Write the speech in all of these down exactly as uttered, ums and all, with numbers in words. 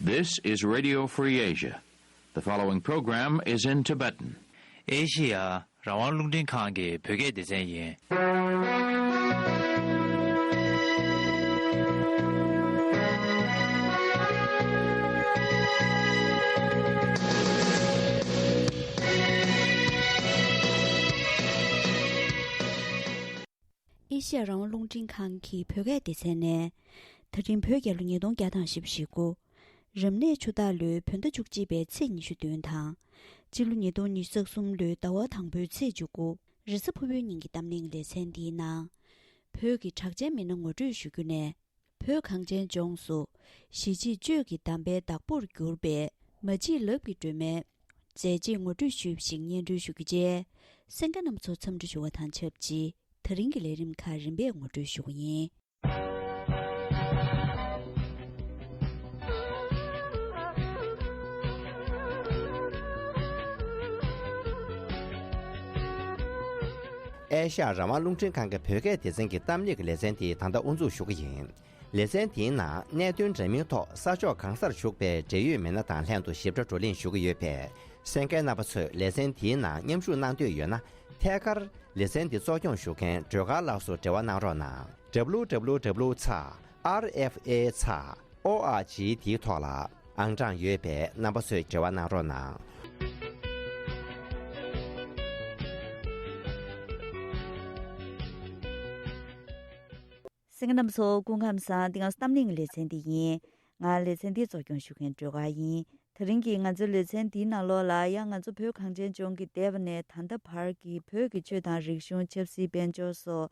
This is Radio Free Asia. The following program is in Tibetan. ཨེ་ཤི་ཡ་རང་དབང་རླུང་འཕྲིན་ཁང་གི་བོད་སྐད་སྡེ་ཚན་ཡིན། ཨེ་ཤི་ཡ་རང་དབང་རླུང་འཕྲིན་ཁང་གི་བོད་སྐད་སྡེ་ཚན་ནས། ད་རིང་བོད་རྒྱལ་ལོ་ཉིས་སྟོང་བརྒྱ་དང་བཞི་བཅུ་ཞེ་དགུ། རབ་གནས་ཆུ་སྟག་ལོའི་བོད་ཟླ་བཅུ་གཅིག་པའི་ཚེས་ཉི་ཤུ་བདུན་དང་། སྤྱི་ལོ་ཉིས་སྟོང་ཉི་ཤུ་རྩ་གསུམ་ལོའི་ཟླ་བ་དང་པོའི་ཚེས་བཅུ་དགུ། རེས་གཟའ་ཕུར་བུའི་ཉིན་གྱི་གཏམ་གླེང་ལེ་ཚན་འདིའི་ནང་། བོད་ཀྱི་གྲགས་ཅན་མི་སྣ་ངོ་སྤྲོད་ཞུ་རྒྱུ་ནས། བོད་གངས་ཅན་ལྗོངས་སུ་གཞིས་བྱེས་གཅོད་ཀྱི་བདམས་པའི་བདག་པོར་གྱུར་པའི་མ་གཅིག་ལབ་ཀྱི་སྒྲོལ་མའི་མཛད་རྗེས་ངོ་སྤྲོད་ཞུས་པ་ཞིག་སྙན་སྒྲོན་ཞུ་རྒྱུ་བཅས། གསན་མཁན་རྣམ་ཚོ་འཚམས་འདྲི་ཞུ་བ་དང་ཆབས་ཅིག་ད་རིང་གི་ལས་རིམ་ཁག་རིམ་པས་ངོ་སྤྲོད་ཞུ་གི་ཡིན། ཨེ་ཤ་ཡ་རང་དབང་རླུང་འཕྲིན་ཁང་གི་བོད་སྐད་སྡེ་ཚན་གྱི་གཏམ་གླེང་གི་ལེ་ཚན་དེ་ད་ལྟ་དབུ་འཛུགས་ཞུ་གི་ཡིན། ལེ་ཚན་དེའི་ནང་གནད་དོན་འདྲ་མིན་ཐོག་ས་ཕྱོགས་གང་སར་བཞུགས་པའི་འབྲེལ་ཡོད་མི་སྣ་དང་ལྷན་དུ་ཞིབ་ཕྲ་བགྲོ་གླེང་ཞུ་གི་ཡོད་པས། གསན་མཁན་རྣམ་པ་ཚོས་ལེ་ཚན་དེའི་ནང་མཉམ་ཞུགས་གནང་འདོད་ཡོད་ན། ཐད་ཀར་ལེ་ཚན་འདི་གཙོ་སྐྱོང་ཞུ་མཁན་སྒྲོལ་དཀར་ལགས་སུ་འབྲེལ་བ་གནང་རོགས་གནང་། W W W ཚེག་R F A ཚེག་O R G དེའི་ཐོག་ལ་ཨང་གྲངས་ཡོད་པས་རྣམ་པ་ཚོས་འབྲེལ་བ་གནང་རོགས་གནང་། གསན་མཁན་རྣམ་པ་ཚོ་སྐུ་ཁམས་བཟང་། འདི་ང་ཚོ་གཏམ་གླེང་གི་ལེ་ཚན་འདི་ཡིན། ང་ལེ་ཚན་འདི་གཙོ་སྐྱོང་ཞུ་མཁན་སྒྲོལ་དཀར་ཡིན། དེ་རིང་གི་ང་ཚོའི་ལེ་ཚན་འདིའི་ནང་ལོགས་ལ་ཡང་ང་ཚོ་བོད་གངས་ཅན་ལྗོངས་ཀྱི་འདས་པ་ནས་ད་ལྟ་བར་གྱི་བོད་ཀྱི་ཆོས་དང་རིག་གཞུང་ཆབ་སྲིད་དཔལ་འབྱོར་སོགས་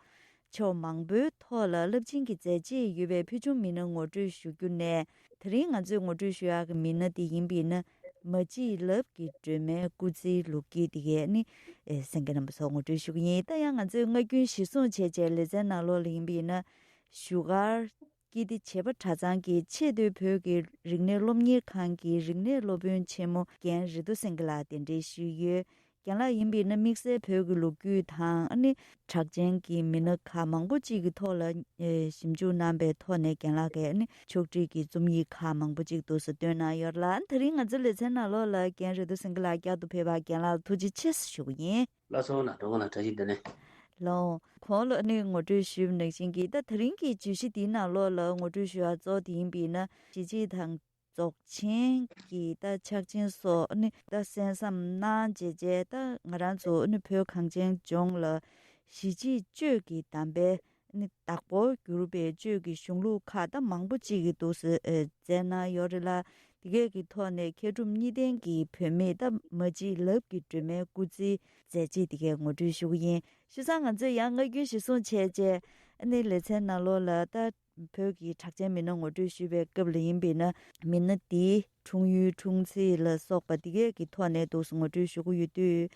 ཕྱོགས་མང་པོའི་ཐོག་ལ་རླབས་ཆེན་གྱི་མཛད་རྗེས་ཡོད་པའི་ཕུལ་བྱུང་མི་སྣ་ངོ་སྤྲོད་ཞུ་རྒྱུ་ནས། དེ་རིང་ང་ཚོས་ངོ་སྤྲོད་ཞུ་ཡག་གི་མི་སྣ་དེ་ཡིན་པས་ན། མ་གཅིག་ལབ་ཀྱི་སྒྲོལ་མའི་སྐུ་ཚེའི་ལོ་རྒྱུས་དེ་གས་ནི། ཨེ་གསན་མཁན་རྣམ་པ་ཚོར་ངོ་སྤྲོད་ཞུ་གི་ཡིན། ད་ཡང་ང་ཚོས་སྔ་རྒྱུན་གཞིར་བཟུང་བྱས་བྱས་ལེ་ཚན་ནང་ལོགས་ལ་ཡིན་པས་ན། བཞུགས་སྒར་ཀིརྟི་བྱེས་པ་གྲྭ་ཚང་གི་ཆེས་མཐོའི་བོད་ཀྱི་རིག་གནས་སློབ་གཉེར་ཁང་གི་རིག་གནས་སློབ་དཔོན་ཆེན་མོ་རྒན་རེ་རྡོ་སེང་གེ་ལགས་གདན་འདྲེན་ཞུས་ཡོད། རྒན་ལགས་ཡིན་པས་ན་དམིགས་བསལ་བོད་ཀྱི་ལོ་རྒྱུས་དང་ཨ་ནི་གྲགས་ཅན་གྱི་མི་སྣ་ཁག་མང་པོ་གཅིག་གི་ཐོག་ལ་ཨེ་ཞིབ་འཇུག་གནང་པའི་ཐོག་ནས་རྒན་ལགས་ཀྱིས་ཨ་ནི་ཕྱོགས་སྒྲིག་གི་རྩོམ་ཡིག་ཁག་མང་པོ་གཅིག་འདུག་སེ་བཏོན་གནང་ཡོད་ལ། དེ་རིང་ང་ཚོའི་ལེ་ཚན་ནང་ལོགས་ལ་རྒན་རེ་རྡོ་སེང་གེ་ལགས་བསྐྱར་དུ་ཕེབས་པར་རྒན་ལགས་ལ་ཐུགས་རྗེ་ཆེ་ཞུ་གི་ཡིན། ལགས་སོ་ལགས། སྒྲོལ་དཀར་ལགས་བཀྲ་ཤིས་བདེ་ལེགས། ལགས། གོང་ལ་ཨ་ནི་ངོ་སྤྲོད་ཞུས་པ་ནང་བཞིན་གྱི་ད་དེ་རིང་གི་བརྗོད་གཞི་འདིའི་ནང་ལོགས་ལ་ངོ་སྤྲོད་ཞུ་ཡག་གཙོ་བོ་དེ་ཡིན་པས་ན། གཞིས་བྱེས་དང་རྫོགས་ཆེན་གྱི་ད་ཕྱག་ཆེན་སོགས་ནི་ད་གསན་བསམ་གནང་བྱས་རྗེས། ད་ང་རང་ཚོ་ནི་བོད་གངས་ཅན་ལྗོངས་ལ་གཞིས་བྱེས་གཅོད་ཀྱི་བདམས་པའི་ནི་བདག་པོར་གྱུར་པའི་གཅོད་ཀྱི་གཞུང་ལུགས་ཁག་ད་མང་པོ་གཅིག་གིས་འདུག་སེ་ཨེ་མཛད་གནང་ཡོད་རེད་ལ། དེ་གས་ཀྱི་ཐོག་ནས་མཁས་གྲུབ་གཉིས་ལྡན་གྱི་བུད་མེད་ད་མ་གཅིག་ལབ་ཀྱི་སྒྲོལ་མའི་སྐུ་ཚེའི་མཛད་རྗེས་དེ་གས་ངོ་སྤྲོད་ཞུ་གི་ཡིན། བྱས་ཙང་ང་ཚོས་ཡང་སྔ་རྒྱུན་གཞིར་བཟུང་བྱས་རྗེས་ཨ་ནི་ལེ་ཚན་ནང་ལོགས་ལ་ད། བོད་ཀྱི་གྲགས་ཅན་མི་སྣ་ངོ་སྤྲོད་ཞུས་པའི་སྐབས་ལ་ཡིན་པས་ན། མི་སྣ་དེའི་འཁྲུངས་ཡུལ་འཁྲུངས་ཚེས་ལ་སོགས་པ་འདི་གས་ཀྱི་ཐོག་ནས་འདུག་སེ་ངོ་སྤྲོད་ཞུ་གི་ཡོད་དུས།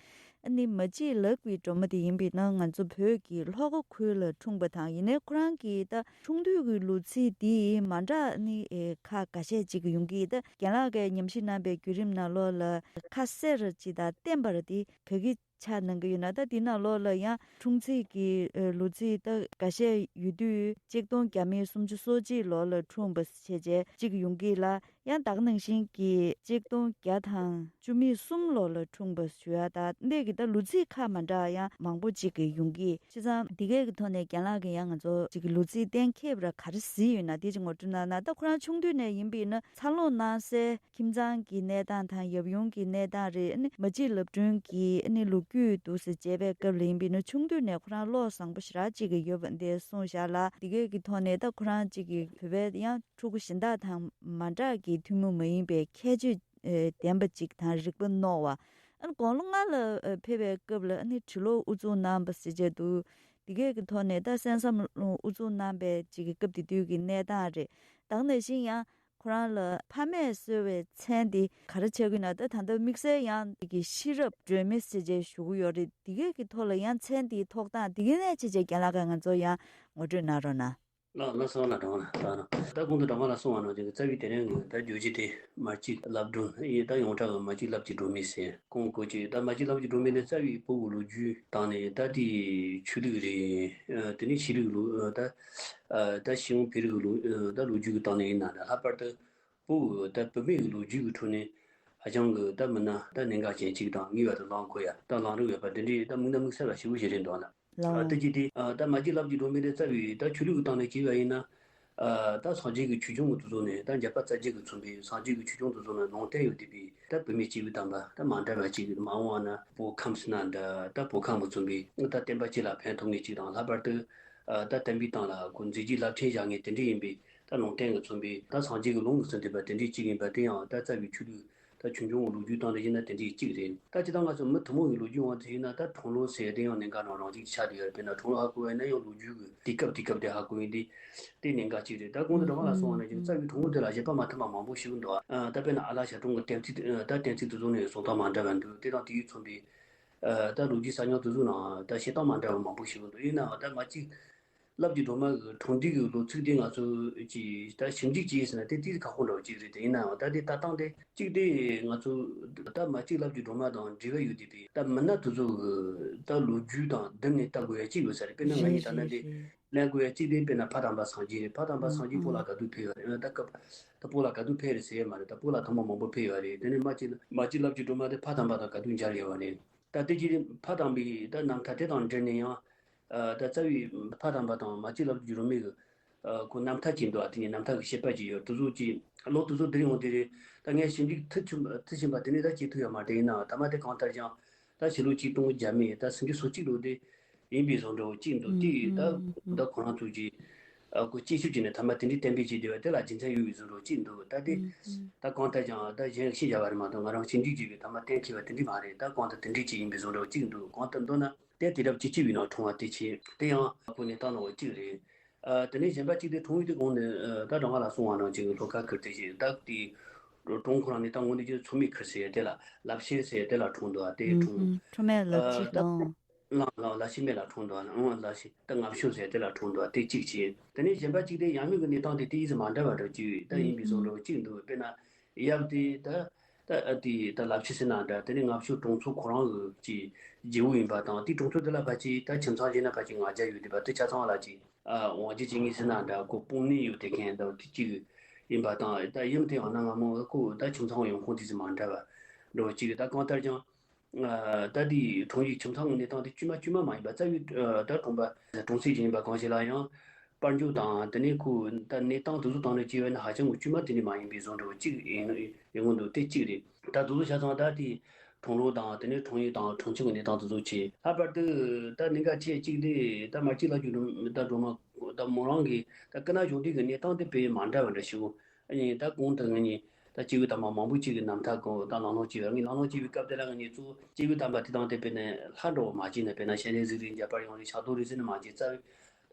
ཨ་ནི་མ་གཅིག་ལབ་ཀྱི་སྒྲོལ་མ་དེ་ཡིན་པས་ན་ང་ཚོ་བོད་ཀྱི་ལྷོ་ཁ་ཁུལ་ལ་འཁྲུངས་པ་དང་། ཡིན་ནའི་ཁོ་རང་གི་ད་འཁྲུངས་དུས་ཀྱི་ལོ་ཚིགས་འདི་མ་འདྲ་ནི་ཨེ་ཁག་འགའ་ཤས་ཅིག་ཡོང་གི། ད་རྒན་ལགས་ཀྱིས་ཉམས་ཞིབ་གནང་པའི་བརྒྱུད་རིམ་ནང་ལོགས་ལ་ཁ་གསལ་ར་ཅིག་དང་བརྟན་པ་ར་དེ་ག་གི་ཆ་གནང་གི་ཡོད་ན། ད་འདི་ནང་ལོགས་ལ་ཡང་འཁྲུངས་ཚེས་ཀྱི་ཨ་ལོ་ཚིགས་ད་འགའ་ཤས་ཡོད་དུས། གཅིག་སྟོང་བརྒྱ་མེད་སུམ་ཅུ་སོ་གཅིག་ལོ་ལ་འཁྲུངས་པ་བྱས་རྗེས་གཅིག་ཡོང་གི་ལ། ཡང་ད་ག་ནང་བཞིན་གྱི་གཅིག་སྟོང་བརྒྱ་དང་བཅུ་མེད་གསུམ་ལོ་ལ་འཁྲུངས་པ་ཞུ་ཡ། ད་འདི་གི་ད་ལོ་ཚིགས་ཁག་མ་འདྲ་ཡང་མང་པོ་གཅིག་གི་ཡོང་གི། བྱས་ཙང་འདི་གས་ཀྱི་ཐོག་ནས་རྒན་ལགས་ཀྱིས་ཡང་ང་ཚོ་གཅིག་གི་ལོ་ཚིགས་གཏན་འཁེལ་བ་ར་ག་རེ་གཟིགས་ཡོད་ན་དེ་ཅིག་ངོ་སྤྲོད་གནང་ན། ད་ཁོ་རང་ཆུང་དུས་ནས་ཡིན་པས་ན་འཚར་ལོངས་གནང་སའི་ཁྱིམ་ཚང་གི་གནས་སྟངས་དང་ཡབ་ཡུམ་གྱི་གནས་སྟངས་རེད། ཨ་ནི་མ་གཅིག་ལབ་སྒྲོན་གྱི་ཨ་ནི་ལོ་རྒྱུས་འདུག་སེ་མཇལ་བའི་སྐབས་ལ་ཡིན་པས་ན། ཆུང་དུས་ནས་ཁོ་རང་བློ་བཟང་པོ་ཞེ་དྲག་ཅིག་གི་ཡོད་པ་འདི་གསུངས་བཞག་ལ། འདི་གས་ཀྱི་ཐོག་ནས་ད་ཁོ་རང་ཅིག་གི་བོད་པའི་ཡང་ཕྲུ་གུ་གཞན་དག་དང་མ་འདྲ་གི་ཐུན་མོང་མ་ཡིན་པའི་ཁྱད་ཆོས་ཨེ་ལྡན་པ་ཅིག་དང་རིག་པ་རྣོ་བ། ཨ་ནི་དགུང་ལོ་ལྔ་ལ་ཨེ་ཕེབས་པའི་སྐབས་ལ་ཨ་ནི་ཁྲི་ལོ་དབུ་བཙུགས་གནང་བ་ཟེར་བྱས་འདུག་འདི་གས་ཀྱི་ཐོག་ནས་ད་གསན་བསམ་དབུ་བཙུགས་གནང་པའི་ཅིག་གི་སྐབས་དེ་དུས་ཀྱི་གནས་སྟངས་རེད། ད་ག་ནང་བཞིན་ཡང་ཁོ་རང་ལ་ཕ་མས་གསོལ་བའི་མཚན་དེ་ག་རེ་ཆགས་ཀྱི་ན། ད་ད་ལྟ་དམིགས་བསལ་ཡང་དེ་གི་ཤེས་རབ་སྒྲོན་མེ་ཟེར་བྱས་ཞུ་གི་ཡོད་རེད། འདི་གས་ཀྱི་ཐོག་ལ་ཡང་མཚན་དེའི་ཐོགས་སྟངས་འདི་གའི་གནས་ཆེ་ཆེ་རྒན་ལགས་ཀྱིས་ང་ཚོ་ཡང་ངོ་སྤྲོད་གནང་རོགས་གནང་། ལགས་ལགས་སོ། ལགས་སྒྲོལ་མ་ལགས། ལགས་ལགས། ད་གོང་དུ་སྒྲོལ་མ་ལགས་གསུངས་པ་ནང་བཞིན་གྱི་རྩ་བའི་དེ་རིང་གི་ད་བརྗོད་གཞི་དེ་མ་གཅིག་ལབ་སྒྲོན་ཡིན། ད་ཡོངས་གྲགས་ཀྱི་མ་གཅིག་ལབ་ཀྱི་སྒྲོན་མེ་ཟེར་ཁོང་བཀོལ་གྱི་ཡོད། ད་མ་གཅིག་ལབ་ཀྱི་སྒྲོན་མེ་ནི་རྩ་བའི་བོད་ཀྱི་ལོ་རྒྱུས་སྟེང་ནས་ད་དེ་ཆོས་ལུགས་རེད། ཨ་དེ་ནས་ཤེས་རིག་ལོ་ཨ་ད་ཨ་ད་ཤེས་ཡོན་བོད་རིག་ལོ་ཨ་ད་ལོ་རྒྱུས་ཀྱི་སྟེང་ནས་ཡིན་ན་འདྲ། ལྷག་པར་དུ་ བོད་ཀྱི་ད་བུད་མེད་ཀྱི་ལོ་རྒྱུས་ཀྱི་ཁྲོད་ནས་ཧ་ཅང་གི་ད་མི་སྣ་ད་གནད་འགག་ཅན་གཅིག་དང་ངེས་པར་དུ་བླངས་དགོས་ཡ་ད་བླངས་རིགས་ཡོད་པ་དེ་འདྲའི་ད་མིག་ན་དམིགས་བསལ་བ་ཞེ་པོ་ཞིག་རེད་འདུག་ལ། ལའོ། ཨ། དེ་རྗེས་དེ་ཨ་ད་མ་གཅིག་ལབ་ཀྱི་འགྲོ་མི་དེ་རྩ་བའི་ད་ཆོས་ལུགས་ཀྱི་སྟེང་ནས་བྱས་པ་ཡིན་ན། ཨ་ད་སངས་རྒྱས་ཀྱི་ཆོས་འབྱུང་གི་དེ་ཚོ་ནས་ད་འཇམ་དཔལ་རྩ་རྒྱུད་ཀྱིས་མཚོན་པའི་སངས་རྒྱས་ཀྱི་ཆོས་འབྱུང་དེ་ཚོ་ནས་ལུང་བསྟན་ཡོད་བསྡད་པའི་ད་བུད་མེད་སྐྱེས་བུ་དམ་པ་ད་མ་འདྲ་བ་གཅིག་མ་འོངས་པ་ན་བོད་ཁམས་ཟེར་ན་འདྲ་ད་བོད་ཁམས་ཀྱིས་མཚོན་པའི་ད་བསྟན་པ་སྤྱི་ལ་ཕན་ཐོགས་ངེས་གཅིག་དང་ལྷག་པར་དུ་ཨ་ད་བསྟན་པའི་སྟེང་ལ་ཁོ་མཛད་རྗེས་རླབས་ཆེན་བཞག་ངེས་དེ་འདྲ་ཡིན་པའི་ད་ལུང་བསྟན་གྱིས་མཚོན་པའི་ད་སངས་རྒྱས་ཀྱི་ལུང་གིས་མཚོན་བསྡད་པ་དེ་འདྲ་གཅིག་ཡིན་པ་དེ་ཡང་ད་རྩ་བའི་ཆོས་ལུགས། ད་ཆོས་འབྱུང་གི་ལོ་རྒྱུས་སྟེང་དུ་ཡིན་ན་དེ་འདྲའི་གཅིག་རེད། ད་ཅི་ལྟར་ང་ཚོ་མི་ཐུན་མོང་གི་ལོ་རྒྱུས་དབང་དུ་ཡིན་ན་ད་དྲུང་ལོ་ཟེར་དེ་ཡང་གནད་འགག་རང་རང་གཅིག་ཆགས་བསྡད་ཡོད་རེད། དཔེར་ན་དྲུང་ལོ་ཧ་གོ་བས་ན་ཡང་ལོ་རྒྱུས་ཀྱི་དུས་སྐབས་དུས་སྐབས་དེ་ཧ་གོ་ཡིན་དེ་དེ་གནད་འགག་གཅིག་རེད། ད་གོང་དུ་དྲང་བ་ལ་སོང་བ་ན་ཅིག་རྩ་བའི་དྲུང་ལོ་དེ་ལ་གཞས་པ་མ་མཐུན་པ་མང་པོ་ཞིག་འདུག་ཨ་ད་དཔེར་ན་ཨ་ལ་ཞབས་དྲུང་གི་གཏན་ཚིགས་ད་གཏན་ཚིགས་དེ་ཚོ་ནས་བཟོ་སྟངས་མ་འདྲ་བ་འདུག་དེ་དང་དེའི་མཚོན་པའི་ཨ་ད་ལོ་རྒྱུས་གསར་རྙིང་དེ་ཚོ་ནང་ད་བཤད་སྟངས་མ་འདྲ་བ་མང་པོ་ཞིག་འདུག་ཡིན་ནའང་ད་མ་གཅིག་ལབ་ཀྱི་སྒྲོལ་མ་གི་འཁྲུངས་འདས་ཀྱི་ལོ་ཚིགས་དེ་ང་ཚོ་གི་ད་ཞིབ་འཇུག་བྱས་ཟིན་ན་དེ་ཏིས་ཁག་པོ་འདྲ་བོ་ཅིག་རེད། དེ་ཡིན་ནའང་ད་དེ་ལྟ་སྟངས་དེ་གཅིག་དེ་ང་ཚོ་ད་མ་གཅིག་ལབ་ཀྱི་སྒྲོལ་མ་དང་འབྲེལ་བ་ཡོད་དེ་པས་ད་མི་སྣ་དེ་ཚོ་གི་ད་ལོ་རྒྱུས་དང་བསྡུར་ནས་ལྟ་དགོས་ཡ་གཅིག་ཡོད་ས་རེད། དཔེར་ན་ང་གཉིས་ད་ན་དེ་ལེན་དགོས་ཡ་གཅིག་དེ་དཔེར་ན་ཕ་དམ་པ་སངས་རྒྱས་རེད། ཕ་དམ་པ་སངས་རྒྱས་བོད་ལ་ག་དུས་ཕེབས་ཡོད་རེད། ད་སྐབས་ད་བོད་ལ་ག་དུས་ཕེབས་རེད་ཟེར་ཡ་མ་རེད། ད་བོད་ལ་ཐེངས་མ་མང་པོ་ཕེབས་ཡོད་རེད། དེ་ནས་མ་གཅིག་མ་གཅིག་ལབ་ཀྱི་སྒྲོལ་མ་དེ་ཕ་དམ་པ་དང་ག་དུས་མཇལ་ཡོད་པ་རེད། ད་ལྟའི་ཀྱི་ཕ་དམ་པའི་ད་རྣམ་ཐར་དེ་དང་འབྲེལ་ནས་ཡང་། ད་རྩ་བའི་ཕ་དམ་པ་དང་མ་གཅིག་ལབ་ཀྱི་སྒྲོལ་མའི་གི་ཁོ་རྣམ་ཐར་གྱི་འདུག་ཨ་དེ་ནས་རྣམ་ཐར་གྱི་བཤད་པ་ཅིག་ཡོད། དེ་ཚོ་ཅིག་ལོ་དེ་ཚོ་དེ་རིང་འོང་དེ་རེད། ད་ངས་ཞིབ་འཇུག་མཐིལ་ཕྱིན་པ་མཐིལ་ཕྱིན་པ་དེ་ནས་ད་བྱེད་ཐུབ་ཡོད་མ་རེད། ཡིན་ནའང་ད་མ་དེ་གང་ལྟར་ཀྱང་ད་ཕྱི་ལོ་ཆིག་སྟོང་བརྒྱ་མེད་ད་སུམ་ཅུ་སོ་གཅིག་ལོ་དེ་ཡིན་པའི་བཟོ་འདྲ་བོ་ཅིག་འདུག་དེ་ད་ད་ཁོ་རང་ཚོ་ཅིག་ཨ་ཁོ་སྐྱེས་ཤུལ་གྱི་ནས་ཐ་མ་དེ་འདྲའི་བསྟན་པའི་ཆེད་དེ་བ་དེ་ལ་རྒྱུ་མཚན་ཡོད་པའི་བཟོ་འདྲ་གཅིག་འདུག་ད་དེ་ད་གང་ལྟར་ཀྱང་ད་གཞན་ཤེས་བྱ་བ་རེད་མ་གཏོགས་ང་རང་ཞིབ་འཇུག་བྱས་པའི་ཐ་མ་གཏན་འཁེལ་བ་དེ་འདྲ་མ་རེད། ད་གང་ལྟར་དེ་འདྲའི་ཅིག་ཡིན་པའི་བཟོ་འདྲ་གཅིག་འདུག་གང་ལྟར་མདོར་ན་དེ་དུས་རབས་བཅུ་གཅིག་པའི་ནང་འཁྲུངས་པ་དེ་བྱས་དེ་ཡང་ཁོ་ནས་བཏང་ནོ་གཅིག་རེད། ཨ་དེ་ནས་གཞན་པ་གཅིག་དེ་འཁྲུངས་ཡུལ་དེ་གོང་ནས་ཨ་ད་རང་ང་ལ་གསུང་བ་ནང་བཞིན་སློབ་ཁ་ཁུར་དེ་བཞིན་ད་དེ་གྲོང་ཁོ་རང་ནས་ད་ངོ་འདི་ཅིག་མཚོ་མོའི་ཁུལ་ཟེར་དེ་ལ་ལབ་ཤེར་ཟེར་དེ་ལ་འཁྲུངས་འདུག་ཨ་དེ་འཁྲུངས་ཁྲོ་མེད་ལབ་ཨ་ཅིག་ད་དང་། ལགས་ལགས་ལ་ཤི་མེད་ལ་འཁྲུངས་འདུག་ཨང་ལ་ཤི་ད་ངབ་ཤོད་ཟེར་དེ་ལ་འཁྲུངས་འདུག་དེ་གཅིག་བྱས། དེ་ནས་གཞན་པ་གཅིག་དེ་ཡབ་མེས་ཀྱི་གནས་སྟངས་དེ་དེ་ཡིས་མ་འདྲ་བ་འདྲ་གཅིག་ད་ཡིན་པའི་བཟོ་འདྲ་གཅིག་འདུག་དཔེར་ན་ཡབ་དེ་ད་ད་ཨ་དེ་ད་ལབ་ཤི་ཟེར་ན་འདྲ། དེ་ནས་ངབ་ཤོད་གྲོང་ཚོ་ཁོ་རང་གི་ཅིག་རྗེ་བོ་ཡིན་པ་དང་དེ་གྲོང་ཚོ་དེ་ལ་ཕལ་ཆེར་ད་ཁྱིམ་ཚང་བྱས་ན་ཕལ་ཆེར་ང་རྒྱལ་ཡོད་དེ་བ་དེ་ཆ་ཚང་ལ་ཅིག་ཨ་དབང་ཆ་ཅིག་ངེས་ཟེར་ན་འདྲ་ཁོ་དཔུང་ནི་ཡོད་དེ་མཁན་འདྲ་དེ་གཅིག་ཡིན་པ་དང་ད་ཡུམ་དེ་ཡང་ན་སྔ་མོ་ཁོ་ད་ཁྱིམ་ཚང་ཡོང་ཁུངས་དེ་ཡིས་མ་འདྲ་བ་འདྲ་གཅིག་ད་གང་ལྟར་ཀྱང་། ད་དེའི་འཁྲུངས་ཡུལ་ཁྱིམ་ཚང་གི་གནས་སྟངས་དེ་དཀྱུས་མ་དཀྱུས་མ་མ་ཡིན་པ་རྩ་བའི་ད་གྲོང་པ་གྲོང་གསེབ་ཅིག་ཡིན་པ་གང་ཞིག་ལ་ཡང་དཔལ་འབྱོར་དང་དེ་ནས་ཁོའི་ད་གནས་སྟངས་དེ་ཚོ་སྟེང་ནས་བྱས་པ་ན་ཧ་ཅང་གི་དཀྱུས་མ་དེ་འདྲ་མ་ཡིན་པའི་བཟོ་འདྲ་བོ་གཅིག་ཡིན་ཡིན་ངོ་འདུག་དེ་གཅིག་རེད། ད་དེ་ཚོ་ཆ་ཚང་ད་དེའི་གྲོང་ལོ་དང་དེ་ནས་འཁྲུངས་ཡུལ་དང་འཁྲུངས་ཁྱིམ་གྱི་གནས་སྟངས་དེ་ཚོ་བྱས། ལྷག་པར་དུ་ད་གནད་འགག་ཆེ་གཅིག་དེ་ད་མ་གཅིག་ལབ་རྒྱུ་ད་སྒྲོལ་མ་ད་མོ་རང་གི་ད་སྐུ་ན་གཞོན་དུས་ཀྱི་གནས་སྟངས་དེ་དཔེ་མ་འདྲ་བ་འདྲ་ཞིག་གོ་ཨ་ནི་ད་གོང་དུ་ངེད་གཉིས་ད་སྐྱེས་བུ་དམ་པ་མང་པོ་ཅིག་གི་རྣམ་ཐར་གོ་ད་ལམ་སློང་བྱས་ཡོད། ངས་ལམ་སློང་བྱས་པའི་སྐབས་དེ་ལ་ངེད་གཉིས་གཙོ་བོ་སྐྱེས་བུ་དམ་པ་དེ་དང་དེ་དཔེར་ན་ལྷ་འདྲ་བོ་མ་བྱས་ན་དཔེར་ན་སྤྱན་རས་གཟིགས་རེད། འཇམ་དཔལ་དབྱངས་རེད། ཕྱག་རྡོར་རེད་ཟེར་ནས་མ་བྱས། རྩ་བའི་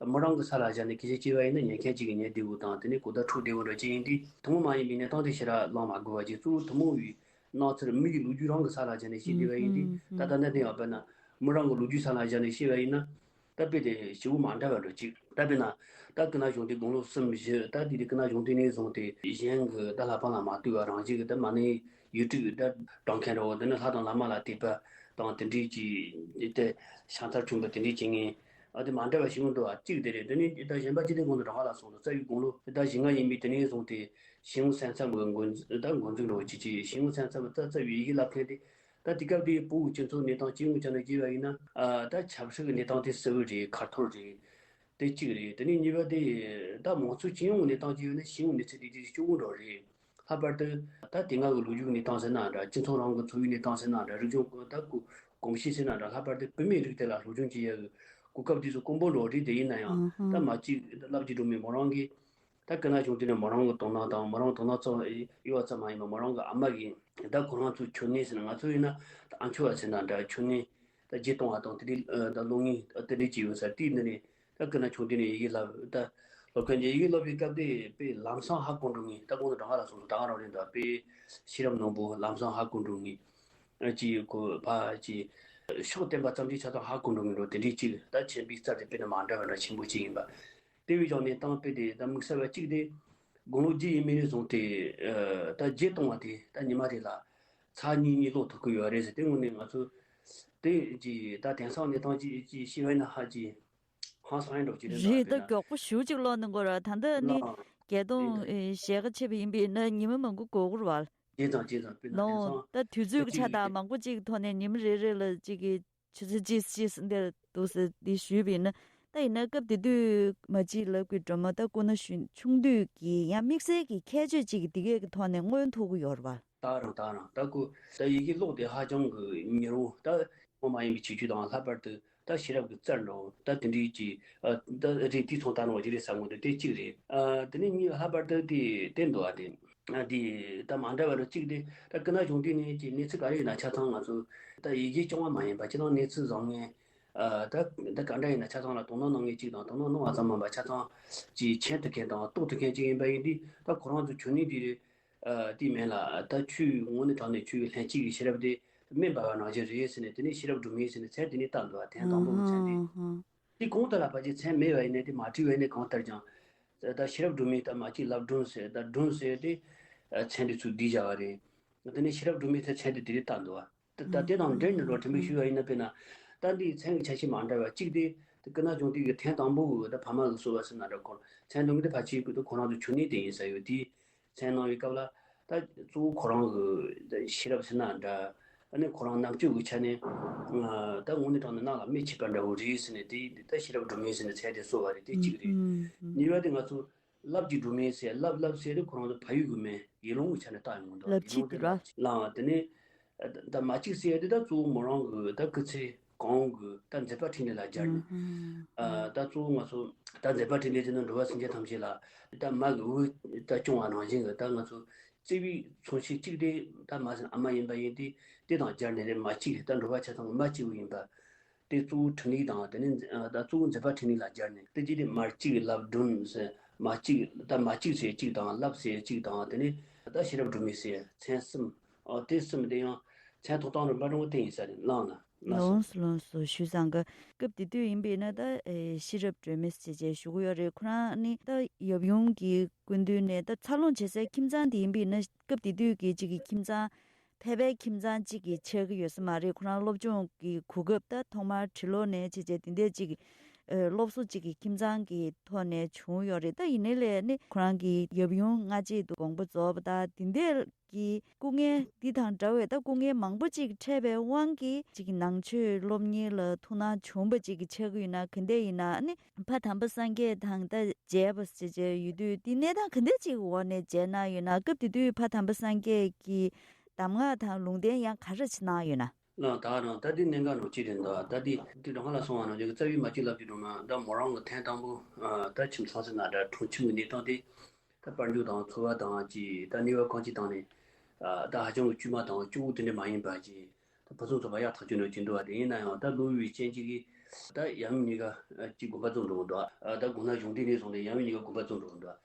ད་མི་རང་གི་ས་ལ་བཞག་ནས་སྐད་ཆ་བྱས་པ་ཡིན་ན་ཉན་མཁན་ཅིག་གི་ཉན་བདེ་བོ་དང་དེ་ནས་གོ་བརྡ་འཕྲོད་བདེ་བོ་འདྲ་ཅིག་ཡིན་དུས་ཐུན་མོང་མ་ཡིན་པའི་གནས་སྟངས་དེ་ཞེ་དྲག་གླེང་མ་དགོས་པ་ཅིག་གཙོ་བོ་ཐུན་མོང་བའི་སྣང་ཚུལ་མི་ཡི་ལོ་རྒྱུས་རང་གི་ས་ལ་བཞག་ནས་བཤད་བདེ་བ་ཡིན་དུས་ད་ལྟ་གནད་དོན་ཡང་དཔེར་ན་མི་རང་གི་ལོ་རྒྱུས་ས་ལ་བཞག་ནས་བཤད་པ་ཡིན་ན། ད་དཔེ་དེ་ཞེ་པོ་མ་འདྲ་བ་འདྲ་ཅིག་ད་དཔེར་ན་ད་སྐུ་ན་གཞོན་དུས་དགུང་ལོ་གསུམ་བཞི་ད་དེ་དུས་སྐུ་ན་གཞོན་དུས་ནས་བཟུང་སྟེ་གཞན་གྱི་ད་ལྷ་པང་ལ་མ་ལྟོས་པ་རང་བཞིན་གྱི་ད་མ་ཎི་ཡིག་དྲུག་ད་བགྲང་མཁན་འདྲ་བོ་དེ་ནི་ལྷ་དང་བླ་མ་ལ་དད་པ་དང་དེ་འདྲའི་ཅིག་དེ་ཕྱག་མཐར་ཕྱིན་པ་དེ་འདྲའི་བྱེད་མཁན་ཨ་དེ་མ་འདྲ་བ་ཞིག་འདུག་ཨ་གཅིག་དེ་རེད། དེ་ནས་ད་གཞན་པ་གཅིག་དེ་གོང་དུ་དྲང་བ་ལ་སོང་དུ་རྩ་བའི་དགུང་ལོ་ད་བཞི་ལྔ་ཡིན་པའི་དེ་ནས་བཟུང་སྟེ་ཤིང་མོ་གསན་མཚམས་ཀྱི་འགོ་འཛུགས་ད་འགོ་འཛུགས་འདྲ་བོ་ཅིག་ཅིག་ཤིང་མོ་གསན་མཚམས་ཀྱི་ད་རྩ་བའི་ཡི་གེ་བསླབ་མཁན་དེ། ད་དེ་སྐབས་དེའི་བོད་ཀྱི་སྤྱི་ཚོགས་གནས་སྟངས་སྤྱི་ཡོངས་ཀྱི་ཆ་ནས་བརྗོད་པ་ཡིན་ན། ཨ་ད་ཆབ་སྲིད་ཀྱི་གནས་སྟངས་དེ་སིལ་བུ་རེད། ཁ་ཐོར་རེད། དེ་གཅིག་རེད། དེ་ནས་གཉིས་པ་དེ་ད་མང་གཙོ་སྤྱི་ཡོངས་ཀྱི་གནས་སྟངས་ཀྱི་ཡོད་ན་ཤེས་ཡོན་གནས་ཚུལ་དེ་དེ་སྐྱོ་བོ་འདྲ་རེད། ལྷག་པར་དུ་ད་དེ་སྔ་གི་ལོ་རྒྱུས་ཀྱི་གནས་སྟངས་ཟེར་ན་འདྲ། སྤྱི་ཚོགས་རང་གི་འཚོ་བའི་གནས་སྟངས་ཟེར་ན་འདྲ། རིག་གཞུང་ད་གོ་གོམས་གཤིས་ཟེར་ན་འདྲ། ལྷག་པར་དུ་བུད་མེད་རིགས་དེ་ལ་སློབ་སྦྱོང་བྱེད་ཡ་གི་གོ་སྐབས་དེ་ཚོ་དཀོན་པོ་འདྲ་རེད། དེ་ཡིན་ན་ཡང་ད་མ་གཅིག་ལབ་ཀྱི་འགྲོ་མི་མོ་རང་གིས། ད་སྐུ་ན་གཞོན་དུས་ནས་མོ་རང་གི་དོ་སྣང་དང་མོ་རང་གི་དོ་སྣང་ཙམ་ཡོད་པ་ཙམ་མ་ཡིན་པར་མོ་རང་གི་ཨ་མ་གིས་ད་ཁོ་རང་ཚོའི་ཁྱོ་ནས་ཟེར་ན་ང་ཚོ་ཡིན་ན་ད་ཨ་མཆོག་ཟེར་ན་འདྲ། ཁྱོ་ནས་ད་བརྗེད་གཏོང་བ་དང་དེ་འདྲའི་ད་བློ་ངན་དེ་འདྲའི་ཅིག་ཡོད་ས་དེའི་འདི་ནས་ད་སྐུ་ན་ཆུང་དུས་ནས་ཡི་གེ་བསླབ་ད་སློབ་མཁན་གྱི་ཡི་གེ་སློབ་པའི་སྐབས་དེ་དཔེ་ལམ་སང་ཧ་གོ་འགྲོ་ངེས། ད་གོང་དུ་དྲང་བ་ལ་སོང་སོང་ད་ག་རང་རེད། ད་དཔེ་ཤེས་རབ་སྣང་བོ་ལམ་སང་ཧ་གོ་འགྲོ་ངེས། ཅིག་གོ་ཕ་ཅིག་ཤོག་བསྟན་པ་ཙམ་གྱི་ཆ་ཚང་ཧ་གོ་འགྲོ་ངེས་འགྲོ་དེ་འདྲའི་ཅིག་ད་ཆེན་པོའི་རྩ་དེ་དཔེ་ནི་མ་འདྲ་བ་འདྲ་ཆེན་པོ་ཅིག་ཡིན་པ། དེ་བས་ཀྱང་གནས་སྟངས་དཔེ་དེ་ད་དམིགས་བསལ་བ་གཅིག་དེ་དགུང་ལོ་བརྒྱད་ཡས་མས་ནས་བཟུང་སྟེ་ད་བརྗེད་གཏོང་བ་དེ་ད་ཉི་མ་རེ་ལ་ཚར་གཉིས་གཉིས་ལོག་ཐུབ་ཀྱི་ཡོད་རེད་ཟེར། དེ་དངོས་གནས་ང་ཚོ་དེ་གྱི་ད་དེང་སང་གནས་སྟངས་ཀྱི་ཀྱི་ཤེས་པ་ཡིན་ན་ཧ་ཅི་ཧང་སང་ཡིན་འགྲོ་ཀྱི་རེད། རེད། ད་ད་དཔེར་ན་མགྱོགས་པོ་ཞེ་པོ་ཅིག་ལོག་ནས་འགོར་བ་ད་ལྟ་ནི་ལགས། བརྒྱད་སྟོང་ཞལ་ཁ་ཕྱེ་བ་ཡིན་པས་ན་ཉི་མ་མང་པོ་འགོར་འགོར་བ། བྱས་ཙང་བྱས་ཙང་དཔེར་ན་དེང་སང་ད་དུས་ཚོད་ཀྱི་ཆ་དང་མང་པོ་ཅིག་ཐོག་ནས་ཉི་མ་རེ་རེ་ལ་ཅིག་གི་ཆུ་ཚོད་གཅིག་གཅིག་འདིར་འདུག་ཟེར་འདི་ཞུས་པ་ཡིན་ན། ད་ཡིན་ན་སྐབས་དེ་དུས་མ་གཅིག་ལབ་ཀྱི་སྒྲོལ་མ་ད་སྐུ་ན་གཞོན་ཆུང་དུས་ཀྱི་ཡང་དམིགས་བསལ་གྱི་ཁྱད་ཆོས་ཅིག་གི་འདི་གས་ཀྱི་ཐོག་ནས་མངོན་ཐུབ་ཀྱི་ཡོད་རེད་པ། ད་རང་ད་རང་ད་ཁོ་ད་ཡི་གེ་ཀློག་དེ་ཧ་ཅང་གི་མྱུར་བོ། ད་ངོ་མ་ཡིན་པའི་ཆེ་ཆུང་དང་ལྷག་པར་དུ་ད་ཤེས་རབ་ཀྱི་རྩལ་འགྲོ་ད་དེ་འདྲའི་ཅིག་ད་རེད། དེ་ཚོང་ལྟ་ནོ་ཅི་རེད་ཟེར་དགོས་འདུག་དེ་གཅིག་རེད། དེ་ནས་གཉིས་ལྷག་པར་དུ་དེ་དེ་འདུག་ཨ། དེ་དེ་ད་མ་འདྲ་བ་རུ་གཅིག་དེ་ད་ཀུན་ན་གཞོན་དུས་ནས་ཀྱི་གནས་ཚུལ་ག་རེ་ཡིན་ན་ཆ་ཚང་ང་ཚོ་ད་ཡི་གེ་སྐྱོང་བ་མ་ཡིན་པ་ཁྱེད་རང་གནས་ཚུལ་བཟང་ངན་ད་ད་ག་འདྲ་ཡིན་ན་ཆ་ཚང་ལ་དོ་སྣང་གནང་མཁན་གཅིག་དང་དོ་སྣང་གནང་བ་ཙམ་མིན་པ་ཆ་ཚང་ཅིག་མཁྱེན་ཐུབ་མཁན་དང་རྟོགས་ཐུབ་མཁན་གཅིག་ཡིན་པ་ཡིན་དུས་ད་ཁོ་རང་ཚོ་ཆོས་ཉིད་དེ་རེད། ཨ། དེའི་མིང་ལ་ད་ཆོས་དངོས་གནས་དྲང་གནས་ཆོས་ཀྱི་ལྷན་སྐྱེས་ཀྱི་ཤེས་རབ་དེ་སྨིན་པ་བ་ནང་བཞིན་རེད་ཟེར་ནས། དེ་ནས་ཤེས་རབ་སྒྲོན་མེ་ཟེར་ནས་མཚན་དེ་ནས་བཏགས་འདུག་དོན་དང་པོ་གི་མཚན་དེ། དེ་གོང་དུ་ལ་ཕལ་ཆེར་མཚན་མེད་པ་ཡིན་ནས་དེ་མ་བྲིས་པ་ཡིན་ནས་གང་ལྟར་ཀྱང་། ད་ཤེས་རབ་སྒྲོན་མེ་ད་མ་གཅིག་ལབ་སྒྲོན་ཟེར་ད་སྒྲོན་ཟེར་དེ་མཚན་དེ་ཚུར་བསྡུས་བཞག་པ་རེད། དེ་ནས་ཤེས་རབ་སྒྲོན་མེ་ཟེར་མཚན་དེ་དེ་རིང་བཏགས་འདུག་ད་ད་དེ་དང་འབྲེལ་ནས་འགྲོ་དྲན་པའི་ཞུ་བ་ཡིན་ན། དཔེར་ན་ད་འདིའི་མཚན་གྱི་ཆ་ཤས་མ་འདྲ་བ་གཅིག་དེ་དེ་ཀུན་ན་གཞོན་དུས་ཀྱི་དོན་དང་པོ་གི་ད་ཕ་མ་གི་གསོ་བ་ཟེར་ན་འདྲ། ཁོ་མཚན་དུ་མི་དེ་ཕལ་ཆེར་གི་ད་ཁོ་རང་ཚོ་ཆོས་ཉིད་དེ་ཡིན་ས་ཡོད་དེ། མཚན་གནང་བའི་སྐབས་ལ་ད་གཙོ་བོ་ཁོ་རང་གི་ཤེས་རབ་ཟེར་ན་འདྲ། ཨ་ནི་ཁོ་རང་རྣམ་དཔྱོད་ཀྱི་ཆ་ནས་ད་དངོས་གནས་དྲང་གནས་ནང་ལ་མེ་མཆེད་པ་འདྲ་བོ་རེད་ཟེར་ནས་དེ་ད་ཤེས་རབ་སྒྲོན་མེ་ཟེར་ནས་མཚན་དེ་གསོལ་བ་རེད། དེ་གཅིག་རེད། གཉིས་པ་དེ་ང་ཚོ་རླབས་ཀྱི་སྒྲོན་མེ་ཟེར། རླབས་རླབས་ཟེར་དེ་ཁོ་རང་ཚོ་ཕ་ཡུལ་གྱི་མིང་ཡུལ་ལུང་གི་ཆ་ནས་བཏགས་ཡོང་གི་འདུག་རླབས་ཆེན་དེ་ར། ལའང་དེ་ནས་ད་མ་གཅིག་ཟེར་དེ་ད་གཙོ་བོ་མོ་རང་གི་ད་སྐུ་ཚེ་གང་གི་ད་མཛད་པ་འཕྲིན་ལས་ལ་སྦྱར་ནས། ཨ། ད་གཙོ་བོ་ང་ཚོ་ད་མཛད་པ་འཕྲིན་ལས་དེ་ནི་འགྲོ་བ་སེམས་ཅན་ཐམས་ཅད་ལ་ད་མ་གི་འོད་ད་སྐྱོང་བ་ནང་བཞིན་གྱི་ད་ང་ཚོ་བརྩེ་བའི་མཚོན་བྱེད་གཅིག་དེ་ད་མ་ཟེར་ཨ་མ་ཡིན་པ་ཡིན་ཏེ། དེ་དང་སྦྱར་ནས་རེད། མ་གཅིག་ད་འགྲོ་བ་ཆ་ཚང་མ་གཅིག་པུ་ཡིན་པ་དེ་གཙོ་བོ་འཕྲིན་ལས་དང་། དེ་ནས་ད་གཙོ་བོ་མཛད་པ་འཕྲིན་ལས་ལ་སྦྱར་ནས་དེ་གཅིག་དེ་མ་གཅིག་ལབ་སྒྲོན་ཟེར། མ་གཅིག་ད་མ་གཅིག་ཟེར་གཅིག་དང་། ལབ་ཟེར་གཅིག་དང་། དེ་ནས་ད་ཤེས་རབ་སྒྲོན་མེ་ཟེར་མཚན་གསུམ། ཨོ། དེ་གསུམ་དེ་ཡང་མཚན་ཐོགས་སྟངས་རིམ་པ་རིམ་པ་དེ་ཡིན་ས་རེད། ལགས་ན། ལགས་སོ། ལོངས་སུ་ལོངས་སུ་ཞུས་ཙང་གི། སྐབས་དེ་དུས་ཡིན་པས་ན་ད་ཨེ་ཤེས་རབ་སྒྲོན་མེ་ཟེར་བྱས་ཞུ་གི་ཡོད་རེད། ཁོ་རང་ནི་ད་ཡབ་ཡུམ་གྱི་སྐུ་མདུན་ནས་ད་འཚར་ལོངས་བྱེད་སའི་ཁྱིམ་ཚང་དེ་ཡིན་པས་ན། སྐབས་དེ་དུས་ཀྱི་གཅིག་གི་ཁྱིམ་ཚང་ཕལ་པའི་ཁྱིམ་ཚང་གཅིག་གི་ཆགས་ཀྱི་ཡོད་ས་མ་རེད། ཁོ་རང་སློབ་སྦྱོང་གི་གོ་སྐབས་ད་ཐོག་མར་འབྲི་ཀློག་ནས་བྱས་བྱས་དེ་འདྲས་གཅིག་གི་ཨེ་སློབ་གསོ་གཅིག་གི་ཁྱིམ་ཚང་གི་ཐོག་ནས་བྱུང་ཡོད་རེད། ད་ཡིན་ནའི་ལས་ནི་ཁོ་རང་གི་ཡབ་ཡུམ་སྔ་རྗེས་དུ་དགོངས་པ་རྫོགས་པ་ད་དེ་འདྲས་ཀྱི་སྐུ་ངལ་འདི་དང་འདྲ་བའི་ད་སྐུ་ངལ་མང་པོ་ཅིག་འཕྲད་པའི་དབང་གིས་ཅིག་ནང་ཆོས་སློབ་གཉེར་ལ་ཐུགས་སྣང་བྱུང་བ་ཅིག་གི་ཆགས་ཀྱི་ཡོད་ན། ག་འདྲས་ཡིན་ན་ནི་ཕ་དམ་པ་སངས་རྒྱས་དང་ད་མཇལ་བ་ཅིག་བྱས་ཡོད་དུས་འདི་གནས་སྟངས་ག་འདྲས་ཅིག་འོག་ནས་མཇལ་གནང་ཡོད་ན། སྐབས་དེ་དུས་ཕ་དམ་པ་སངས་རྒྱས་ཀྱི་གདམས་ངག་དང་ལུང་བསྟན་ཡང་ག་རེ་ཅིག་གནང་ཡོད་ན། ལགས། ད་རང་ད་འདི་གནད་འགག་ནང་གཅིག་རེད་འདུག་ད་འདི་འདི་དང་ལ་སོང་བ་ནང་བཞིན་གྱི་རྩ་བའི་མ་གཅིག་ལབ་ཀྱི་འགྲོ་མ་ད་མོ་རང་གི་ཐེངས་དང་པོ་ད་ཁྱིམ་ཚང་ཟེར་ན་འདྲ། གྲོང་ཁྱིམ་གྱི་གནས་སྟངས་དེ། ད་དཔལ་འབྱོར་དང་འཚོ་བ་དང་ཅི་ད་ནུས་པ་གང་ཅི་དང་ནི། ད་ཧ་ཅང་གི་དཀྱུས་མ་དང་སྐྱོ་བོ་དེ་འདྲ་མ་ཡིན་པ་ཅི། ད་ཕུན་སུམ་ཚོགས་པ་ཡག་ཐག་ཆོད་ནས་ཅི་འདུག་བ། དེ་ཡིན་ན་ཡང་ད་ལོ་བའི་རྐྱེན་གཅིག་གིས་ད་ཡབ་མེས་གཉིས་ཀ་ཅི་དགོན་པ་རྫོགས་འགྲོ་གི་འདུག་ད་དགོང་ན་གཞུང་འདི་ནས་བཟུང་ནས་ཡབ་མེས་གཉིས་ཀ་དགོན་པ་རྫོགས་འགྲོ་གི་འདུག་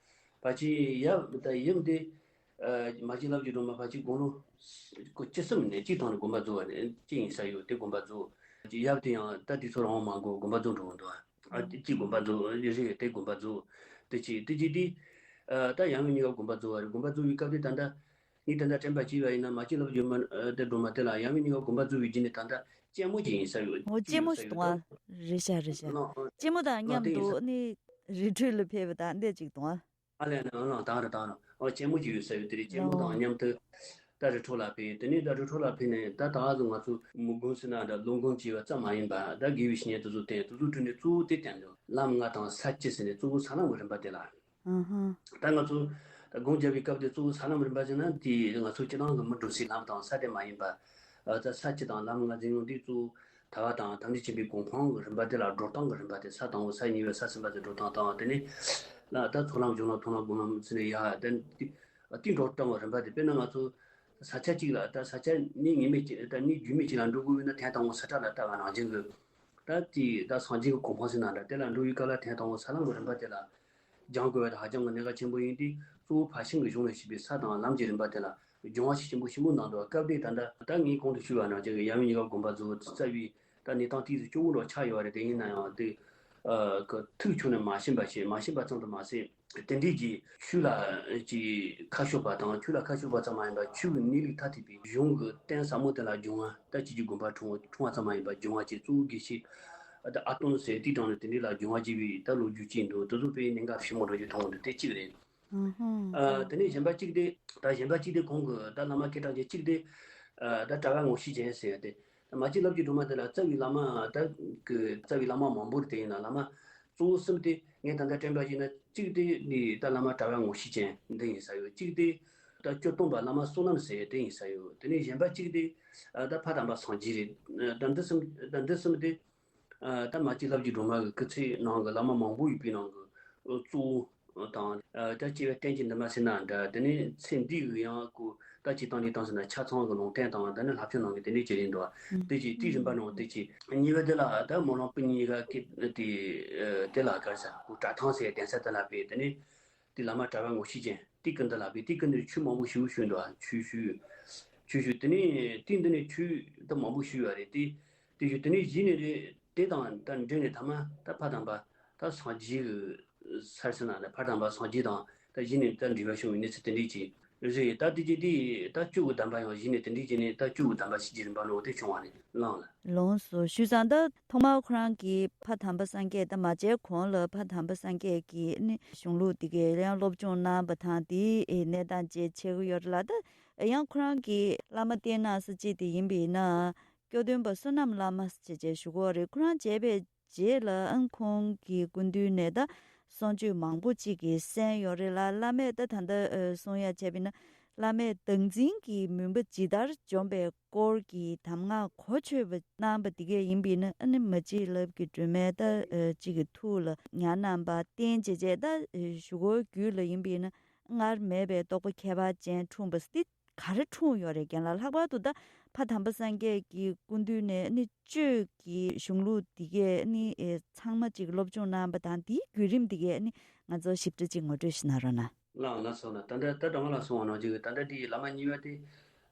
ཕལ་ཆེར་ཡབ་ད་ཡབ་འདི་མ་གཅིག་ལབ་ཀྱི་འགྲོ་མ་ཕལ་ཆེར་དགུང་ལོ་ཁོ་བཅུ་གསུམ་ནས་གཅིག་ཐང་ནས་དགོན་པ་རྫོགས་པ་ནས་གཅིག་ཡིན་ས་ཡོད། དེ་དགོན་པ་རྫོགས། ཡབ་དེ་ཡང་ད་དུས་ཚོད་རིང་པོ་མ་འགོར་དགོན་པ་རྫོགས་འགྲོ་གི་འདུག་ཨ། དེ་གཅིག་དགོན་པ་རྫོགས་རེད། དེ་དགོན་པ་རྫོགས། དེ་གཅིག་དེ་གཅིག་དེ། ཨ། ད་ཡབ་མེས་གཉིས་ཀ་དགོན་པ་རྫོགས་པ་རེད། དགོན་པ་རྫོགས་པའི་སྐབས་དེ་ད་ལྟ་ངས་ད་ལྟ་དྲན་པ་བྱས་པ་ཡིན་ན་མ་གཅིག་ལབ་ཀྱི་འགྲོ་མ་དེ་སྒྲོལ་མ་དེ་ལ་ཡབ་མེས་གཉིས་ཀ་དགོན་པ་རྫོགས་པའི་རྗེས་ནས་ད་ལྟ་གཅེན་མོ་ཅིག་ཡིན་ས་ཡོད། འོ། གཅེན་མོ་ཅིག་ཡོད་ས་ཡོད། ད་རེད་ཤག་རེད་ཤག་ལགས། གཅེན་མོ་དང་མཉམ་དུ་ནི་རི་ཁྲོད་ལ་ཕེབས་པ་དང་འདྲ་ཅིག་འདུག་ཨ། ཨ་ལས་ལས། ཨ་ལགས། ད་རེད་ད་རེད། ཨོ། གཅེན་མོ་ཅིག་ཡོད་ས་ཡོད། དེ་རེད། གཅེན་མོ་དང་མཉམ་དུ་ད་རི་ཁྲོད་ལ་ཕེབས། དེ་ནས་ད་རི་ཁྲོད་ལ་ཕེབས་ནས་ད་ད་ག་ཟེ་ང་ཚོ་མི་དགོན་ཟེར་ན་འདྲ་སློབ་དགོན་བྱས་པ་ཙམ་མ་ཡིན་པ་ད་དགེ་བའི་བཤེས་གཉེན་དེ་ཚོ་བསྟེན། དེ་ཚོ་དྲུང་ནས་གཙོ་བོ་དེ་བསྟེན་འདུག་ལམ་ལྔ་དང་ས་བཅུ་ཟེར་ནས་གཙོ་བོ་ས་ལམ་གྱི་རིམ་པ་དེ་ལ། ཨ་ཧ། ད་ང་ཚོ་ད་སྒོམ་རྒྱབ་པའི་སྐབས་དེ་གཙོ་བོ་ས་ལམ་རིམ་པ་ཟེར་ན་དེ་ང་ཚོ་སྤྱིར་བཏང་གི་མི་འགྲོ་སའི་ལམ་དང་ས་དེ་མ་ཡིན་པ། ཨ། ད་ས་བཅུ་དང་ལམ་ལྔ་ཟེར་ཡོང་དུས་གཙོ་བོ་ཐར་པ་དང་དམ་ཚིག་ཆེན་པོའི་གོ་འཕང་གི་རིམ་པ་དེ་ལ་འགྲོ་སྟངས་ཀྱི་རིམ་པ་དེ། ས་དང་པོ་ས་གཉིས་པ་ས་གསུམ་པ་ཟེར་འགྲོ་སྟངས་དང་། དེ་ནས་ལ་ད་ཚོགས་ལམ་སྦྱོར་ལམ་མཐོང་ལམ་སྒོམ་ལམ་ཟེར་ནས་ཡ་དེ་དེ་འགྲོ་སྟངས་ཀྱི་རིམ་པ་དེ། དཔེར་ན་ང་ཚོ་ས་ཆ་གཅིག་ལ་ད་ས་ཆ་གནས་ངེས་མེད་ཅིག་ད་གནས་རྒྱུས་མེད་ཅིག་ལ་འགྲོ་དགོས་ཡོད་ན་ཐེངས་དང་པོ་ས་ཁྲ་ལ་ལྟ་བ་ནང་བཞིན་གྱི། ད་དེ་ད་སངས་རྒྱས་ཀྱི་གོ་འཕང་ཟེར་ན་འདྲ་དེ་ལ་འགྲོ་བའི་སྐབས་ལ་ཐེངས་དང་པོ་ས་ལམ་གྱི་རིམ་པ་དེ་ལ་སྦྱང་དགོས་པ་དེ་ཧ་ཅང་གི་གནད་འགག་ཆེན་པོ་ཡིན་ཏེ། གཙོ་བོ་ཕར་ཕྱིན་གྱི་གཞུང་ལས་བཤད་པའི་ས་དང་ལམ་གྱི་རིམ་པ་དེ་ལ་སྦྱོང་བ་ཞིག་ཆེན་པོ་ཆེན་པོ་གནང་འདུག་སྐབས་དེ་ད་ལྟ་ད་ངས་གོང་དུ་ཞུས་པ་ནང་བཞིན་གྱི་ཡབ་མེས་གཉིས་ཀ་དགོན་པ་རྫོགས་རྩ་བའི་ད་གནས་སྟངས་དེ་ཚོ་སྐྱོ་བོ་འདྲ་ཆགས་ཡོད་རེད། དེ་ཡིན་ན་ཡང་དེ་ཨ་གི་ཐུགས་ཁྱོན་ནས་མ་ཞེན་པ་བྱས། མ་ཞེན་པ་ཙམ་དུ་མ་ཟད། དེ་འདྲའི་གི་ཆོས་ལ་ཅིག་ཁ་ཕྱོགས་པ་དང་། ཆོས་ལ་ཁ་ཕྱོགས་པ་ཙམ་མ་ཡིན་པར་ཆོས་ཀྱི་གནས་ལུགས་ཐ་དད་པའི་གཞུང་གི་གཏན་ཟབ་མོ་དེ་ལ་སྦྱོང་བ། ད་ཅིག་གི་དགོན་པར་འཁྲུངས་འཁྲུངས་པ་ཙམ་མ་ཡིན་པར་སྦྱོང་བ་བྱས། གཙོ་བོ་དགེ་བཤེས་ད་ཨ་སྟོན་ཟེར་དེའི་གྲས་ནས་དེ་འདྲ་ལ་སྦྱོང་བ་བྱས་པའི་ད་ལོ་རྒྱུས་ཅིག་འདུག་དེ་ཚོ་དཔེ་གནད་འགག་ཆེན་པོ་འདྲ་ཅིག་མཐོང་གི་འདུག་དེ་གཅིག་རེད། ཨ་ཧུམ། ཨ། དེ་ནས་གཞན་པ་གཅིག་དེ། ད་གཞན་པ་གཅིག་དེ་གོང་གི་ད་བླ་མ་སྐད་གྲགས་ཅན་གཅིག་དེ། ཨ། ད་གྲྭ་པ་ངོ་ཤེས་ཅན་ཟེར་ཡ་དེ། ད་མ་གཅིག་ལབ་ཀྱི་སྒྲོལ་མ་དེ་ལ་རྩ་བའི་བླ་མ་ད་གི་རྩ་བའི་བླ་མ་མང་པོ་རེད། དེ་ཡིན་ན་བླ་མ་གཙོ་བོ་གསུམ་དེ་ངས་ད་ལྟ་དྲན་པ་ཡིན་ན། གཅིག་དེ་ནི་ད་བླ་མ་གྲྭ་པ་ངོ་ཤེས་ཅན་འདི་ཡིན་ས་ཡོད། གཅིག་དེ་ད་སྐྱོ་སྟོན་པ་བླ་མ་བསོད་ནམས་ཟེར་ཡ་དེ་ཡིན་ས་ཡོད། དེ་ནས་གཞན་པ་གཅིག་དེ་ཨ་ད་ཕ་དམ་པ་སངས་རྒྱས་རེད། ད་འདི་གསུམ། ད་འདི་གསུམ་དེ། ཨ། ད་མ་གཅིག་ལབ་ཀྱི་སྒྲོལ་མ་གི་སྐུ་ཚེ་ནང་གི་བླ་མ་མང་པོ་ཡོད་པའི་ནང་གི་གཙོ་བོ་དང་། ཨ། ད་སྐྱེ་བའི་རྟེན་གྱི་འདུན་མ་ཟེར་ན་འདྲ། དེ་ནས་ཚེ་འདི་ཡི་ཡང་སྐུ་ད་ཅི་བཏང་ཅི་བཏང་ཟེར་ན་ཆ་ཚང་གི་ལུང་བསྟན་དང་། ད་ནི་བསླབ་བྱ་ནང་གི་དེ་འདྲའི་ཅིག་རེད་འདུག། དེ་ཅིག་དེའི་རིམ་པ་ནང་དེ་ཅིག་གཉིས་པ་དེ་ལ་ད་སྨོན་ལམ་སྤུན་གཉིས་ཀ་སྐད་དེ། ཨ། དེ་ལ་ག་རེ་ཟེར། གྲྭ་ཐང་ཟེར་གདན་ས་དེ་ལ་ཕེབས། དེ་ནས་དེ་བླ་མ་གྲྭ་པ་ངོ་ཤེས་ཅན་དེའི་སྐུ་མདུན་ལ་ཕེབས། དེའི་སྐུ་མདུན་ཆོས་མང་པོ་ཞུ་ཞུས་འདུག། ཆོས་ཞུས། ཆོས་ཞུས། དེ་ནས་དེའི་མདུན་ནས་ཆོས་ད་མང་པོ་ཞུས་པ་རེད། དེ་དེ་ཞུས། དེ་ནས་གཞི་ནས་རེད། དེ་དང་ད་འབྲེལ་ནས་ཐ་མ་ད་ཕ་དམ་པ་ད་སངས་རྒྱས་ཀྱི་སར་ཟེར་ན་ད་ཕ་དམ་པ་སངས་རྒྱས་དང་ད་གཞི་ནས་ད་འབྲེལ་བ་བྱུང་བའི་གནས་ཚུལ་དེ་འདྲས་ཅིག་རེད། ད་དེ་རྗེས་དེ་ད་སྐྱབས་ཀྱི་གདམས་པ་ཡང་གཞི་ནས་དེ་འདྲས་བྱས་ནས། ད་སྐྱབས་ཀྱི་གདམས་པ་ཞི་བྱེད་རིམ་པ་ནོ་དེ་བྱུང་བ་རེད། ལགས་ལ། ལགས་སོ། ཞུས་ཙང་ད་ཐོག་མར་ཁོ་རང་གིས་ཕ་དམ་པ་སངས་རྒྱས། ད་མ་མཇལ་གོང་ལ་ཕ་དམ་པ་སངས་རྒྱས་ཀྱི་ནི་གཞུང་ལུགས་འདི་གའི་ཡང་སློབ་སྦྱོང་གནང་བ་དང་། དེའི་གནས་སྟངས་བཅས་ཆགས་ཀྱི་ཡོད་རེད་ལ། ད་ཡང་ཁོ་རང་གིས་བླ་མ་བསྟན་ནགས་ས་གཅིག་དེ་ཡིན་པས་ན། སྐྱོ་སྟོན་པ་བསོད་ནམས་བླ་མ་ཞེས་བྱས་ཞུ་གི་ཡོད་རེད། ཁོ་རང་མཇལ་བའི་རྗེས་ལ་ཨང་ཁོང་གི་སྐུ་མདུན་ནས་ད་གསུང་ཆོས་མང་པོ་ཅིག་གི་གསན་ཡོད་རེད་ལ། བླ་མས་ད་ད་ལྟ་གསུང་ཡ་བྱས་པས་ན། བླ་མས་བདག་འཛིན་གྱི་མུན་པ་ཇི་ལྟར་འཇོམས་པའི་སྐོར་གྱི་གདམས་ངག་གོ་ཆོད་པ་གནང་བ་འདི་གས་ཡིན་པས་ན། ཨ་ནི་མ་གཅིག་ལབ་ཀྱི་སྒྲོལ་མས་ད་གཅིག་གི་ཐུགས་ལ་ཉར་གནང་བ་བརྟེན་བྱས་བྱས། ད་ཞུ་སྒོའི་རྒྱུད་ལ་ཡིན་པས་ན་སྔར་མེད་པའི་རྟོགས་པ་ཁྱད་པར་ཅན་འཁྲུངས་པ་འདི་ག་རེ་འཁྲུངས་ཡོད་རེད། རྒན་ལགས། ལྷག་པར་དུ་ད་ཕ་དམ་པ་སངས་རྒྱས་ཀྱི་སྐུ་མདུན་ནས་ནི་གཅོད་ཀྱི་གཞུང་ལུགས་འདི་གས་ནི་ཚང་མ་ཅིག་སློབ་སྦྱོང་གནང་བ་དང་། འདིའི་བརྒྱུད་རིམ་འདི་གས་ནི་ང་ཚོ་ཞིབ་ཕྲ་ཅིག་ངོ་སྤྲོད་ཞིག་གནང་རོགས་གནང་། ལགས། ལགས་སོ། ལགས། ད་ལྟ་ད་ང་ལ་གསུངས་པ་ནང་བཞིན་ད་ལྟ་དེའི་བླ་མ་གཉིས་པ་དེ།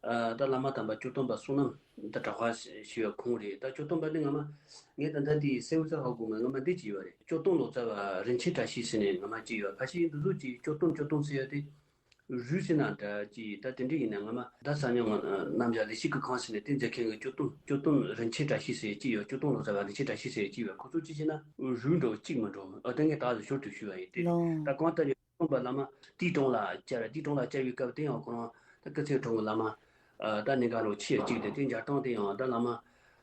ཨ། ད་བླ་མ་དམ་པ་སྐྱོ་སྟོན་པ་བསོད་ནམས་ད་གྲྭ་པ་ཞུ་བའི་ཁོངས་རེད། ད་སྐྱོ་སྟོན་པ་ནི་ང་མ་ངས་ད་ལྟ་དེའི་གསལ་པོ་ཙམ་ཧ་གོ་མེད། ང་མ་འདི་ཅིག་ཡོད་རེད། སྐྱོ་སྟོན་ལོ་ཙཱ་བ་རིན་ཆེན་བཀྲ་ཤིས་ཟེར་ནས་ང་མ་ཅིག་ཡོད། ཕལ་ཆེར་འདི་ཚོ་ཅིག་སྐྱོ་སྟོན་སྐྱོ་སྟོན་ཟེར་ཡ་དེ་རུས་ཟེར་ན་འདྲ། ཅིག་ད་དེ་འདྲ་ཡིན་ན་ང་མ་ད་ས་ཉམས་རྣམ་གཞག་ལས་ཤིག་གི་ཁང་ཟེར་ནས་དེ་མཛད་མཁན་གྱི་སྐྱོ་སྟོན་སྐྱོ་སྟོན་རིན་ཆེན་བཀྲ་ཤིས་ཟེར་ཅིག་ཡོད། སྐྱོ་སྟོན་ལོ་ཙཱ་བ་རིན་ཆེན་བཀྲ་ཤིས་ཟེར་ཅིག་ཡོད། ཁོ་ཚོ་ཅིག་བྱས་ན་རུས་འདྲ་བོ་གཅིག་མི་འདྲ་བོ། ཨ། ད་ངས་ད་གཟོད་ཞོར་དུ་ཞུས་པ་ཡིན། དེ་རེད། ད་གང་ལྟར་ཡང་སྟོན་པ་བླ་མ་དེའི་དྲུང་ལ་བཅར། དེའི་དྲུང་ལ་བཅར་བའི་སྐབས་དེ་ཡང་ཁོ་རང་ད་སྐུ་ཚེ་གྲོང་གི་བླ་མ། ཨ། ད་གནས་འགའ་རོ་ཆེ་གཅིག་དེ། དེ་མཇལ་སྟངས་དེ་ཡང་ད་བླ་མ།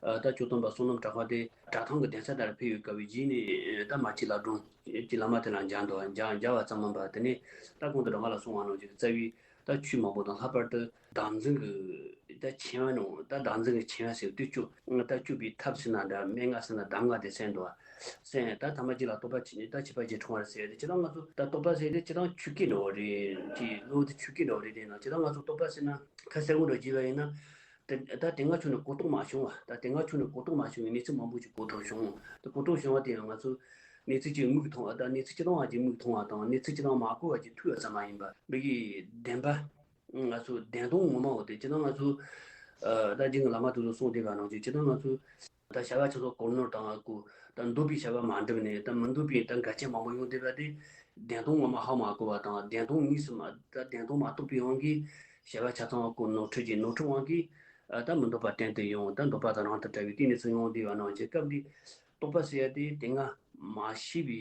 ཨ། ད་སྐྱོ་སྟོན་པ་བསོད་ནམས་གྲགས་པ་དེ་གྲྭ་ཐང་གི་གདན་ས་དེར་ཕེབས་ཡོད་སྐབས་རྗེས་ནས་ད་མ་གཅིག་ལ་སྒྲུང་གི་བླ་མ་དེ་ལ་མཇལ་འདུག། མཇལ་མཇལ་བ་ཙམ་མིན་པར། དེ་ནས་ད་གོང་དུ་སྒྲོལ་མ་ལགས་གསུངས་པ་ནང་བཞིན་རྩ་བའི་ད་ཆོས་མང་པོ་དང་། ལྷག་པར་དུ་བདག་འཛིན་གྱི་ད་ཆེ་བ་ནང་། ད་བདག་འཛིན་གྱི་ཆེ་བ་ཟེར་དུས་ཅོ། ད་གཅོད་པའི་ཐབས་ཟེར་ན་འདྲ། མན་ངག་ཟེར་ན་གདམས་ངག་དེ་གསན་འདུག། གསན། ད་ཐ་མ་གཅིག་ལ་རྟོགས་པ་ཆེ་ད་ཁྱད་པར་ཅན་འཁྲུངས་པ་རེད་ཟེར་ཏེ། སྤྱིར་བཏང་ང་ཚོ་ད་རྟོགས་པ་ཟེར་ཏེ་སྤྱིར་བཏང་ཆོས་སྐད་འདྲ་བོ་རེད། ཅིག་ལོ་དེ་ཆོས་སྐད་འདྲ་བོ་རེད། དེ་ན་སྤྱིར་བཏང་ང་ཚོ་རྟོགས་པ་ཟེར་ན་ཁ་གསལ་པོ་འདྲ་བརྗོད་པ་ཡིན་ན། དེ་ད་དེ་སྔ་ཕྱོགས་ནས་གོ་རྟོགས་མ་བྱུང་བ། ད་དེ་སྔ་ཕྱོགས་ནས་གོ་རྟོགས་མ་བྱུང་བའི་གནས་ཚུལ་མང་པོ་ཞིག་གོ་རྟོགས་བྱུང་། དེ་གོ་རྟོགས་བྱུང་བ་དེ་ཡང་ང་ཚོ་གནས་ཚུལ་གཅིག་མིག་མཐོང་བ་དང་། གནས་ཚུལ་སྤྱིར་བཏང་བ་གཅིག་མིག་མཐོང་བ་དང་། གནས་ཚུལ་སྤྱིར་བཏང་མ་གོ་བ་གཅིག་ཐོས་པ་ཙམ་མ་ཡིན་པར། མི་གི་བདེན་པ། ང་ཚོ་བདེན་སྟོང་ངོ་མ་འོ་དེ་སྤྱིར་བཏང་ང་ཚོ། ཨ། ད་རྗེས་ཀྱི་བླ་མ་དེ་ཚོ་གསུངས་བསྡད་པ་ནང་བཞིན་སྤྱིར་བཏང་ང་ཚོ་ད་བྱ་བ་ཆ་ཚང་གོ་ནོར་དང་གོ། ད་འདོད་པའི་བྱ་བ་མ་འགྲུབ་ནས་ད་མི་འདོད་པའི་ད་འགལ་རྐྱེན་མང་པོ་ཡོང་བསྡད་པ་དེ། བདེན་སྟོང་ངོ་མ་ཧ་མ་གོ་བ་དང་། བདེན་སྟོང་དངོས་སུ་མ། ད་བདེན་སྟོང་མ་རྟོགས་པའི་དབང་གིས་བྱ་བ་ཆ་ཚང་གོ་ནོར་འཁྲུལ་གྱི་ནོར་འཁྲུལ་དབང་གིས། ཨ། ད་མི་འདོད་པ་བརྟན་དུ་ཡོང་། ད་འདོད་པ་དང་རང་དུ་བྲལ་བའི་དེ་ནས་ཚུར་ཡོང་བསྡད་པ་ནང་བཞིན། སྐབས་འདིའི་རྟོགས་པ་ཟེར་ཡ་དེ་དེ་སྔ་མ་ཤེས་པའི་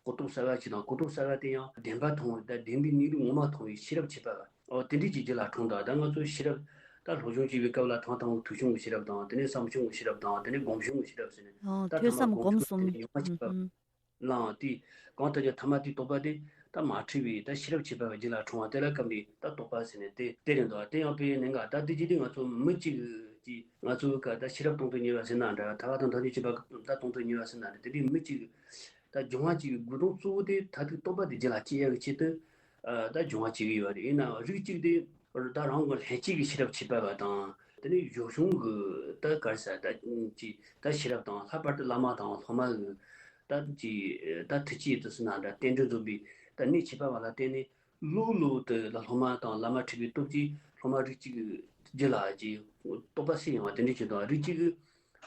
གོ་རྟོགས་གསར་བ་ཞིག་དང་། གོ་རྟོགས་གསར་བ་དེ་ཡང་བདེན་པ་མཐོང་བའི། ད་བདེན་པའི་གནས་ལུགས་ངོ་མ་མཐོང་བའི་ཤེས་རབ་ཁྱད་པར་བ། ཨོ། དེ་འདྲས་ཀྱི་རྒྱུད་ལ་འཁྲུངས་དང་། ད་ང་ཚོ་ཤེས་རབ། ད་སློབ་སྦྱོང་བྱེད་པའི་སྐབས་ལ་ཐང་ཐང་ཐོས་བྱུང་གི་ཤེས་རབ་དང་། དེ་ནས་བསམ་བྱུང་གི་ཤེས་རབ་དང་། དེ་ནས་སྒོམ་བྱུང་གི་ཤེས་རབ་ཟེར་ནས། ཨོ། ད་ཐོས་ཐ་མ་བསམ་སྒོམ་སྒོམ་གསུམ། ཐུབ་པའི་ཉུང་བ་ཁྱད་པར་བ། ཨུ། ལའང་དེ་གང་ལྟར་ཀྱང་ཐ་མ་དེའི་རྟོགས་པ་དེ་ད་མ་འཁྲུལ་བའི་ད་ཤེས་རབ་ཁྱད་པར་བའི་རྒྱུད་ལ་འཁྲུངས་པ་དེ་ལ་སྐབས་འདིའི་ད་རྟོགས་པ་ཟེར་ནས་དེ་དེ་རེད་འདུག། དེ་ཡང་དཔེ་ནས་འགའ། ད་དེ་ཅི་སྟེ་ང་ཚོ་མི་གཅིག་གིས། ང་ཚོའི་སྐབས་ད་ཤེས་རབ་སྟོང་དུ་ཉེ་བ་ཟེར་ན་འདྲ། ཐར་པ་དང་ཐམས་ཅད་མཁྱེན་པ་ད་སྟོང་དུ་ཉེ་བ་ཟེར་ན་འདྲ། དེ་འདྲའི་མི་གཅིག་གིས། ད་སྦྱོང་བ་གཅིག་གི་དགོས་དོན་གཙོ་བོ་དེ་མཐར་ཐུག་རྟོགས་པ་དེ་རྒྱུད་ལ་སྐྱེ་ཡག་གི་ཆེད་དུ། ཨ། ད་སྦྱོང་བ་བྱེད་ཀྱི་ཡོད་རེད། ཡིན་ནའང་རིགས་གཅིག་དེ་ད་རང་གི་ལྷན་སྐྱེས་ཀྱི་ཤེས་རབ་ཁྱད་པར་བ་དང་། དེ་ནས་སྦྱོར་བྱུང་གི་ད་ག་རེ་ཟེར། ད་ཅིག་ད་ཤེས་རབ་དང་། ལྷག་པར་དུ་བླ་མ་དང་སློབ་མ་གི་ད་ཅིག་ད་ཐུགས་བསྐྱེད་དུ་ཟེར་ན་འདྲ། རྟེན་འབྲེལ་འཛོམས་པའི་ད་གནད་ཁྱད་པར་བ་ལ་བརྟེན་ནས། ལོག་ལོག་ཏུ་ལ་སློབ་མ་དང་བླ་མ་འཁྲིལ་བའི་སྟོབས་ཀྱིས་སློབ་མ་རིགས་གཅིག་གི་རྒྱུད་ལ་ཅིག་རྟོགས་པ་སད་ཡོང་བ་དེ་འདྲ་ཞིག་དང་། རིགས་གཅིག་གིས་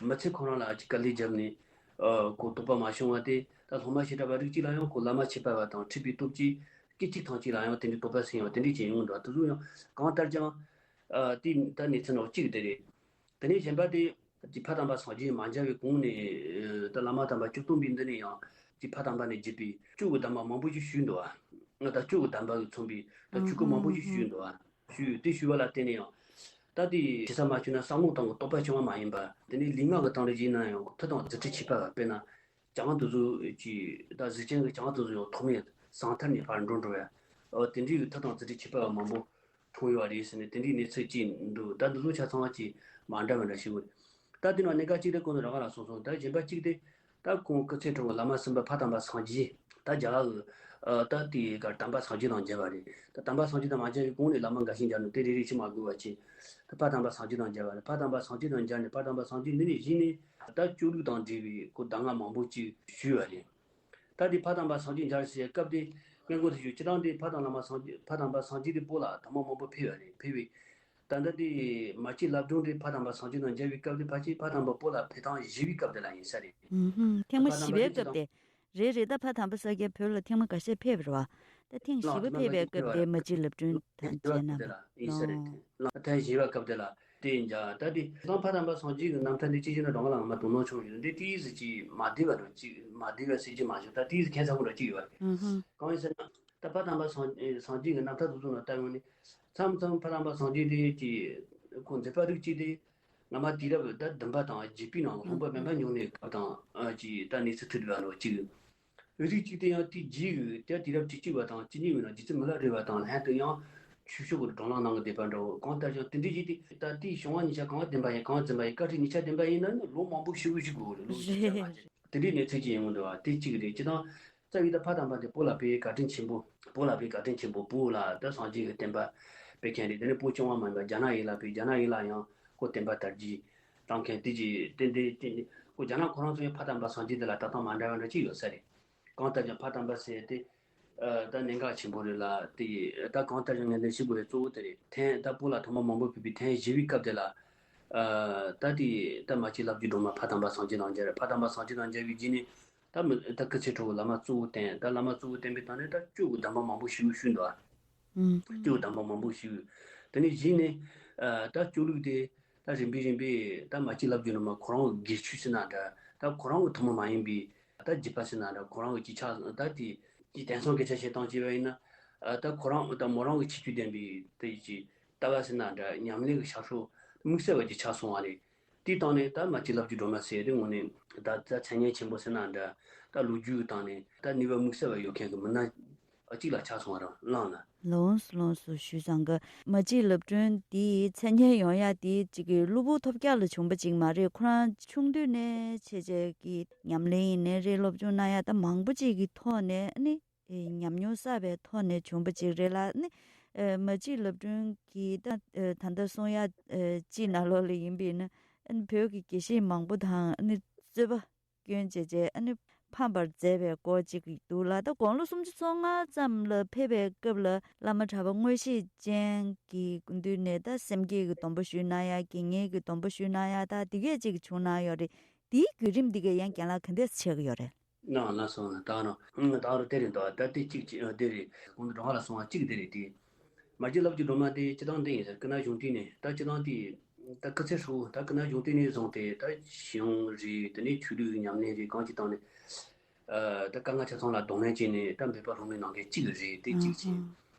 མི་ཚེ་ཁོ་རང་ལ་ཅིག་དཀའ་ལས་བརྒྱབ་ནས། ཨ། ཁོ་རྟོགས་པ་མ་བྱུང་བ་དེ། ད་སློབ་མ་བྱེ་བྲག་པ་རིགས་གཅིག་ལ་ཡང་ཁོ་བླ་མ་ཁྱད་པར་བ་དང་འཁྲིལ་བའི་སྟོབས་ཀྱིས་སྐད་ཅིག་ཐང་ཅིག་ལ་ཡང་དེ་འདྲའི་རྟོགས་པ་སད་ཡོང་བ་དེ་འདྲ་ཞིག་ཡོང་འདུག། དེ་ཚོ་ཡང་གང་ལྟར་ཀྱང་། ཨ། དེ་ད་གནས་ཚུལ་ནང་གཅིག་དེ་རེད། དེ་ནས་གཞན་པ་དེ། ཅིག་ཕ་དམ་པ་སངས་རྒྱས་མ་མཇལ་བའི་གོང་ནས། ད་བླ་མ་དམ་པ་སྐྱོ་སྟོན་པའི་མདུན་ནས་ཡང་ཅིག་ཕ་དམ་པ་ནས་བརྒྱུད་པའི་གཅོད་ཀྱི་གདམས་པ་མང་པོ་ཞིག་ཞུས་འདུག་པ། ང་ད་སྤྱོད་གི་དམ་པ་གི་མཚོན་པའི་ད་ཆོས་སྐུ་མང་པོ་ཞིག་ཞུས་འདུག་ཨ། ཞུས་དེ་ཞུས་པ་ལ་བརྟེན་ནས་ཡང་། ད་དེ་ཞེ་ས་མ་ཞུས་ན་བསམ་བློ་བཏང་གི་རྟོགས་པ་བྱུང་བ་མ་ཡིན་པ། དེ་ནས་ལུས་ངག་གི་སྟེང་ལ་ཡིན་ན་ཡང་མཐུ་དང་རྫུ་འཕྲུལ་ཁྱད་པར་བ། དཔེར་ན། གྱང་དེ་ཚོ་གི་ད་གཟུགས་ཅན་གྱི་གྱང་དེ་ཚོ་ཡང་ཐོགས་མེད་ཟང་ཐལ་ནས་ཕར་འགྲོ་འགྲོ་ཡ། ཨོ་དེ་འདྲའི་གི་མཐུ་དང་རྫུ་འཕྲུལ་ཁྱད་པར་བ་མང་པོ་མཐོང་ཡོད་རེད་ཟེར་ནས་དེ་འདྲའི་གནས་ཚུལ་ཅིག་འདུག་ད་འདི་ཚོ་ཆ་ཚང་བ་ཅིག་མ་འདྲ་བ་འདྲ་ཞིག་ཡོད། ད་དེ་ནང་གནད་འགག་གཅིག་དེ་གོང་དུ་རང་ག་ལ་གསུངས་སོང་། ད་གཞན་པ་གཅིག་དེ། ད་ཁོང་སྐུ་ཚེ་ཁྲོ་བོ་བླ་མ་གསུམ་པ་ཕ་དམ་པ་སངས་རྒྱས། ད་རྒྱ་གར་གྱི་ཨ་ད་དེའི་གར་དམ་པ་སངས་རྒྱས་དང་མཇལ་བ་རེད། ད་དམ་པ་སངས་རྒྱས་དང་མ་མཇལ་བའི་གོང་ནས་བླ་མ་འགའ་ཤས་མཇལ་ནས་དེ་རེ་རེ་ཞིག་མ་དགོས་པ་བྱས། ད་ཕ་དམ་པ་སངས་རྒྱས་དང་མཇལ་བ་རེད། ཕ་དམ་པ་སངས་རྒྱས་དང་མཇལ་ནས་ཕ་དམ་པ་སངས་རྒྱས་འདི་ནས་གཞི་ནས་ད་སྤྱོད་ལུགས་དང་འབྲེལ་བའི་གོ་གདམས་ངག་མང་པོ་ཅིག་ཞུས་པ་རེད། ད་དེ་ཕ་དམ་པ་སངས་རྒྱས་མཇལ་ཟེར་སྐབས་དེ་སྔོན་འགོ་དུ་ཞུས་སྤྱིར་བཏང་དེ་ཕ་དང་བླ་མ་སངས་རྒྱས་ཕ་དམ་པ་སངས་རྒྱས་དེ་བོད་ལ་ཐོག་མ་མང་པོ་ཕེབས་པ་རེད། ཕེབས་པའི། ད་ལྟ་དེ་མ་གཅིག་བླ་བྲང་དེ་ཕ་དམ་པ་སངས་རྒྱས་དང་མཇལ་བའི་སྐབས་དེ་ཕལ་ཆེར་ཕ་དམ་པ་བོད་ལ་ཕེབས་སྟངས་བཞི་པའི་སྐབས་དེ་ལ་ཡིན་ས་རེད། ཨུམ་ཧུམ། ཐེངས་མ་ད་ཕ་དམ་པ་བཞི་པའི་དེ་སྐབས་ཅི་དེ། རེད་རེད། ད་ཕ་དམ་པ་སངས་རྒྱས་བོད་ལ་ཐེངས་མ་འགའ་ཤས་ཕེབས་པ་རེད་བ། ད་ཐེངས་བཞི་པ་ལགས་ཕེབས་པའི་སྐབས་དེ་མ་གཅིག་བླ་བྲང་དང་མཇལ་གནང་བ། ལགས། ཐེངས་བཞི་པའི་སྐབས་དེ་ལ་ཡིན་ས་རེད། ལགས། ཐེངས་བཞི་པའི་སྐབས་དེ་ལ་དེ་ཡིན་ཀྱང་ད་དེ་ད་ཕ་དམ་པ་སངས་རྒྱས་ཀྱི་རྣམ་ཐར་འདི་ཅི་ཞིག་ན་གྲོང་ལ་ང་མ་དུང་ནོར་ཆུང་ཡོད་འདི་ཏིས་ཅིག་མ་བདེ་བ་འགྲོ་ཅིག་མ་བདེ་བ་ཟེར་གྱི་མ་བྱུང་། ད་ཏིས་ཁྱད་མཚར་པོ་འདྲ་ཅིག་ཡོད་རེད། ཨུ་ཧུ། གང་ཡིན་ཟེར་ན། ད་ཕ་དམ་པ་སངས་སངས་རྒྱས་ཀྱི་རྣམ་ཐར་དེ་ཚོ་ནང་ལྟ་ཡོང་ནས། མཚམས་མཚམས་ཕ་དམ་པ་སངས་རྒྱས་དེ་ཀྱི་ཁོང་མཛད་པ་རིགས་གཅིག་དེ། སྔ་མ་དུས་རབས་ད་བདུན་པ་དང་བརྒྱད་པའི་ནང་ལོགས་ལུང་པ་སྨན་པ་འབྱུང་གནས་སྐབས་དང་ཨ་ཀྱི་ད་གནས་ཚུལ་ཐུག་བསྡད་པ་ལོ་གཅིག་རིགས་གཅིག་དེ་ཡང་དེ་རྗེས་ཀྱི་ད་དུས་རབས་བཅུ་གཅིག་པ་དང་བཅུ་གཉིས་པའི་ནང་རྗེ་བཙུན་མི་ལ་རས་པ་དང་ལྷན་དུ་ཡང་ཆོས་ཕྱོགས་ཀྱི་སྒྲོག་ལམ་གནང་གི་བསྡད་པ་འདྲ་བོ། གང་ལྟར་ཀྱང་དེ་འདྲའི་རྗེས་དེ་ད་དེའི་བྱུང་བ་གཉིས་ཆ་གང་བདེན་པ་ཡིན་གང་འཛིན་པ་ཡིན་བཀའ་ཁྲིད་གཉིས་ཆ་བདེན་པ་ཡིན་ན་ནི་ལོ་མང་པོ་ཞེ་པོ་ཞིག་དགོས་རེད། ལོ་བཅུ་ཆ་མ་ཆ་དེ་འདྲའི་གནས་ཚུལ་ཅིག་ཡིན་དགོས་འདུག་བ། དེ་གཅིག་རེད། སྤྱིར་བཏང་རྩ་བའི་ད་ཕ་དམ་པ་དེ་བོད་ལ་ཕེབས་བཀའ་དྲིན་ཆེན་པོ། བོད་ལ་ཕེབས་བཀའ་དྲིན་ཆེན་པོ། བོད་ལ་ད་སངས་རྒྱས་ཀྱི་བསྟན་པ་སྤེལ་མཁན་རེད། དེ་ནས་བོད་སྐྱོང་བ་མ་ཡིན་པ་རྒྱ་ནག་ཡུལ་ལ་ཕེབས། རྒྱ་ནག་ཡུལ་ལ་ཡང་ཁོ་བསྟན་པ་དར་རྒྱས་བཏང་མཁན་དེ་གྱི་རྟེན་འབྲེལ་རྟེན་འབྲེལ་ཁོ་རྒྱ་ནག་ཁོ་རང་ཚོ་ཡང་ཕ་དམ་པ་སངས་རྒྱས་དེ་ལ་ལྟ་སྟངས་མ་འདྲ་བ་འདྲ་ཅིག་ཡོད་ས་རེད། གང་ལྟར་ཀྱང་ཕ་དམ་པ་ཟེར་ཏེ། ད་གནད་འགག་ཆེན་པོ་རེད་ལ་དེ་ད་གང་ལྟར་ཀྱང་ངས་འདི་ཞུ་དགོས་པའི་གཙོ་བོ་དེ་རེད། ཐེངས་ད་བོད་ལ་ཐོག་མ་མང་པོ་ཕེབས་པའི་ཐེངས་བཞི་པའི་སྐབས་དེ་ལ། ད་དེ་ད་མ་གཅིག་བླ་བརྒྱུད་སྒྲོལ་མ་ཕ་དམ་པ་སངས་རྒྱས་དང་མཇལ་རེད། ཕ་དམ་པ་སངས་རྒྱས་དང་མཇལ་བའི་རྗེས་ནས། ད་མི་ད་སྐུ་ཚེ་ཁྲོ་བོ་བླ་མ་གཙོ་བོ་བསྟེན། ད་བླ་མ་གཙོ་བོ་བསྟེན་པའི་སྟེང་ནས་ད་སྤྱོད་དགོས་གདམས་པ་མང་པོ་ཞིག་ཞུས་འདུག་ཨ། ཨུམ། སྤྱོད་དགོས་གདམས་པ་མང་པོ་ཞིག་དེ་ནས་གཞི་ནས་ད་སྤྱོད་ལུགས་དེ་ད་རིམ་པས་རིམ་པས་ད་མ་གཅིག་བླ་བརྒྱུད་སྒྲོལ་མ་ཁོ་རང་གི་སྒེར་ཆོས་ཟེར་ན་འདྲ། ད་ཁོ་རང་གི་ཐུན་མོང་མ་ཡིན་པའི་ད་རྒྱུད་པ་ཟེར་ན་འདྲ། ཁོ་རང་གི་རྒྱུད་ཆགས་ད་དེ་དེ་དེང་སང་སྐད་ཆ་བཤད་སྟངས་བྱས་པ་ཡིན་ན། ད་ཁོ་རང་ད་མོ་རང་གི་ཁྱད་ཆོས་ལྡན་པའི་དེ་ཀྱི་ལྟ་བ་ཟེར་ན་འདྲ། ཉམས་ལེན་གྱི་ཤར་ཕྱོགས་དམིགས་བསལ་བ་ཅིག་ཆགས་སོང་བ་རེད། དེའི་སྟེང་ནས་ད་མ་གཅིག་བླ་བརྒྱུད་སྒྲོལ་མ་ཟེར་དེ་དངོས་གནས་ད་ད་མཚན་སྙན་ཆེན་པོ་ཟེར་ན་འདྲ། ད་ལོ་རྒྱུས་ཀྱི་སྟེང་ནས་ད་ནུས་པ་དམིགས་བསལ་བ་ཡོད་མཁན་གྱི་མི་སྣ་གཅིག་ལ་ཆགས་སོང་བ་རང་བླངས་ལ། ལོངས་སུ་ལོངས་སུ་ཞུས་ཙང་གི་མ་གཅིག་བླ་བྲང་འདིའི་མཚན་སྙན་ཡོང་ཡ་དེ་གཅིག་གི་གློ་བུར་ཐོལ་རྒྱག་ལ་བྱུང་པ་གཅིག་མ་རེད། ཁོ་རང་ཆུང་དུས་ནས་བྱས་རྗེས་ཀྱི་ཉམས་ལེན་ཡིན་ནའི་རེད། སློབ་སྦྱོང་གནང་ཡ་ད་མང་པོ་གཅིག་གི་ཐོག་ནས་ཨ་ནི། ཨེ། ཉམས་མྱོང་བསགས་པའི་ཐོག་ནས་བྱུང་བ་ཅིག་རེད་ལ་ནི། ཨེ། མ་གཅིག་བླ་བྲང་གི་ད་ཨེ་ད་ལྟ་གསུང་ཡ་ཨེ་ཅིག་ནང་ལོགས་ལ་ཡིན་པས་ན། ཨ་ནི་བོད་ཀྱི་དགེ་བཤེས་མང་པོ་དང་ཨ་ནི་རྩོད་པ་སྐྱོན་བྱས་བྱས་ཨ་ནི་ཕམ་པར་མཛད་པའི་སྐོར་ཅིག་འདུག་ལ། ད་དགུང་ལོ་སུམ་ཅུ་སོ་ལྔ་ཙམ་ལ་ཕེབས་པའི་སྐབས་ལ་བླ་མ་གྲྭ་པ་མངོན་ཤེས་ཅན་གྱི་མདུན་ནས་ད་སེམས་བསྐྱེད་ཀྱི་སྡོམ་པ་ཞུས་གནང་ཡ། དགེ་བསྙེན་གྱི་སྡོམ་པ་ཞུས་གནང་ཡ་ད་དེ་གས་ཅིག་བྱུང་གནང་ཡོད་རེད། དེའི་བརྒྱུད་རིམ་འདི་གས་ཡང་རྒན་ལགས་ག་འདྲས་ཆགས་ཀྱི་ཡོད་རེད། ན་ན་སོང་ན་ད་རུང་ད་རུང་དེ་རེད་འདུག་ད་དེ་གཅིག་ཅིག་དེ་རེད། གོང་དུ་འགྲོ་བ་ལ་སོང་བ་གཅིག་དེ་རེད་དེ། མ་གཅིག་བླ་བརྒྱུད་སྒྲོལ་མ་དེ་སྤྱིར་བཏང་དེ་ཡིན་ཟེར་སྐུ་ན་གཞོན་དུས་ནས་ད་སྤྱིར་བཏང་དེ་ད་སྐུ་ཚེ་ཧྲིལ་བོ་ད་སྐུ་ན་གཞོན་དུས་ནས་བཟུང་སྟེ་ད་ཞི་ཡོན་རེད། དེ་ནས་ཆོས་ལུགས་ཉམས་ལེན་རེད། གང་ཅིག་བཏང་ནས་ད་དཀའ་ངལ་ཆ་ཚང་ལ་གདོང་ལེན་བྱས་ནས་ད་འབད་པ་ལྷུག་མའི་ནང་གི་གཅིག་རེད། དེ་གཅིག་བྱས།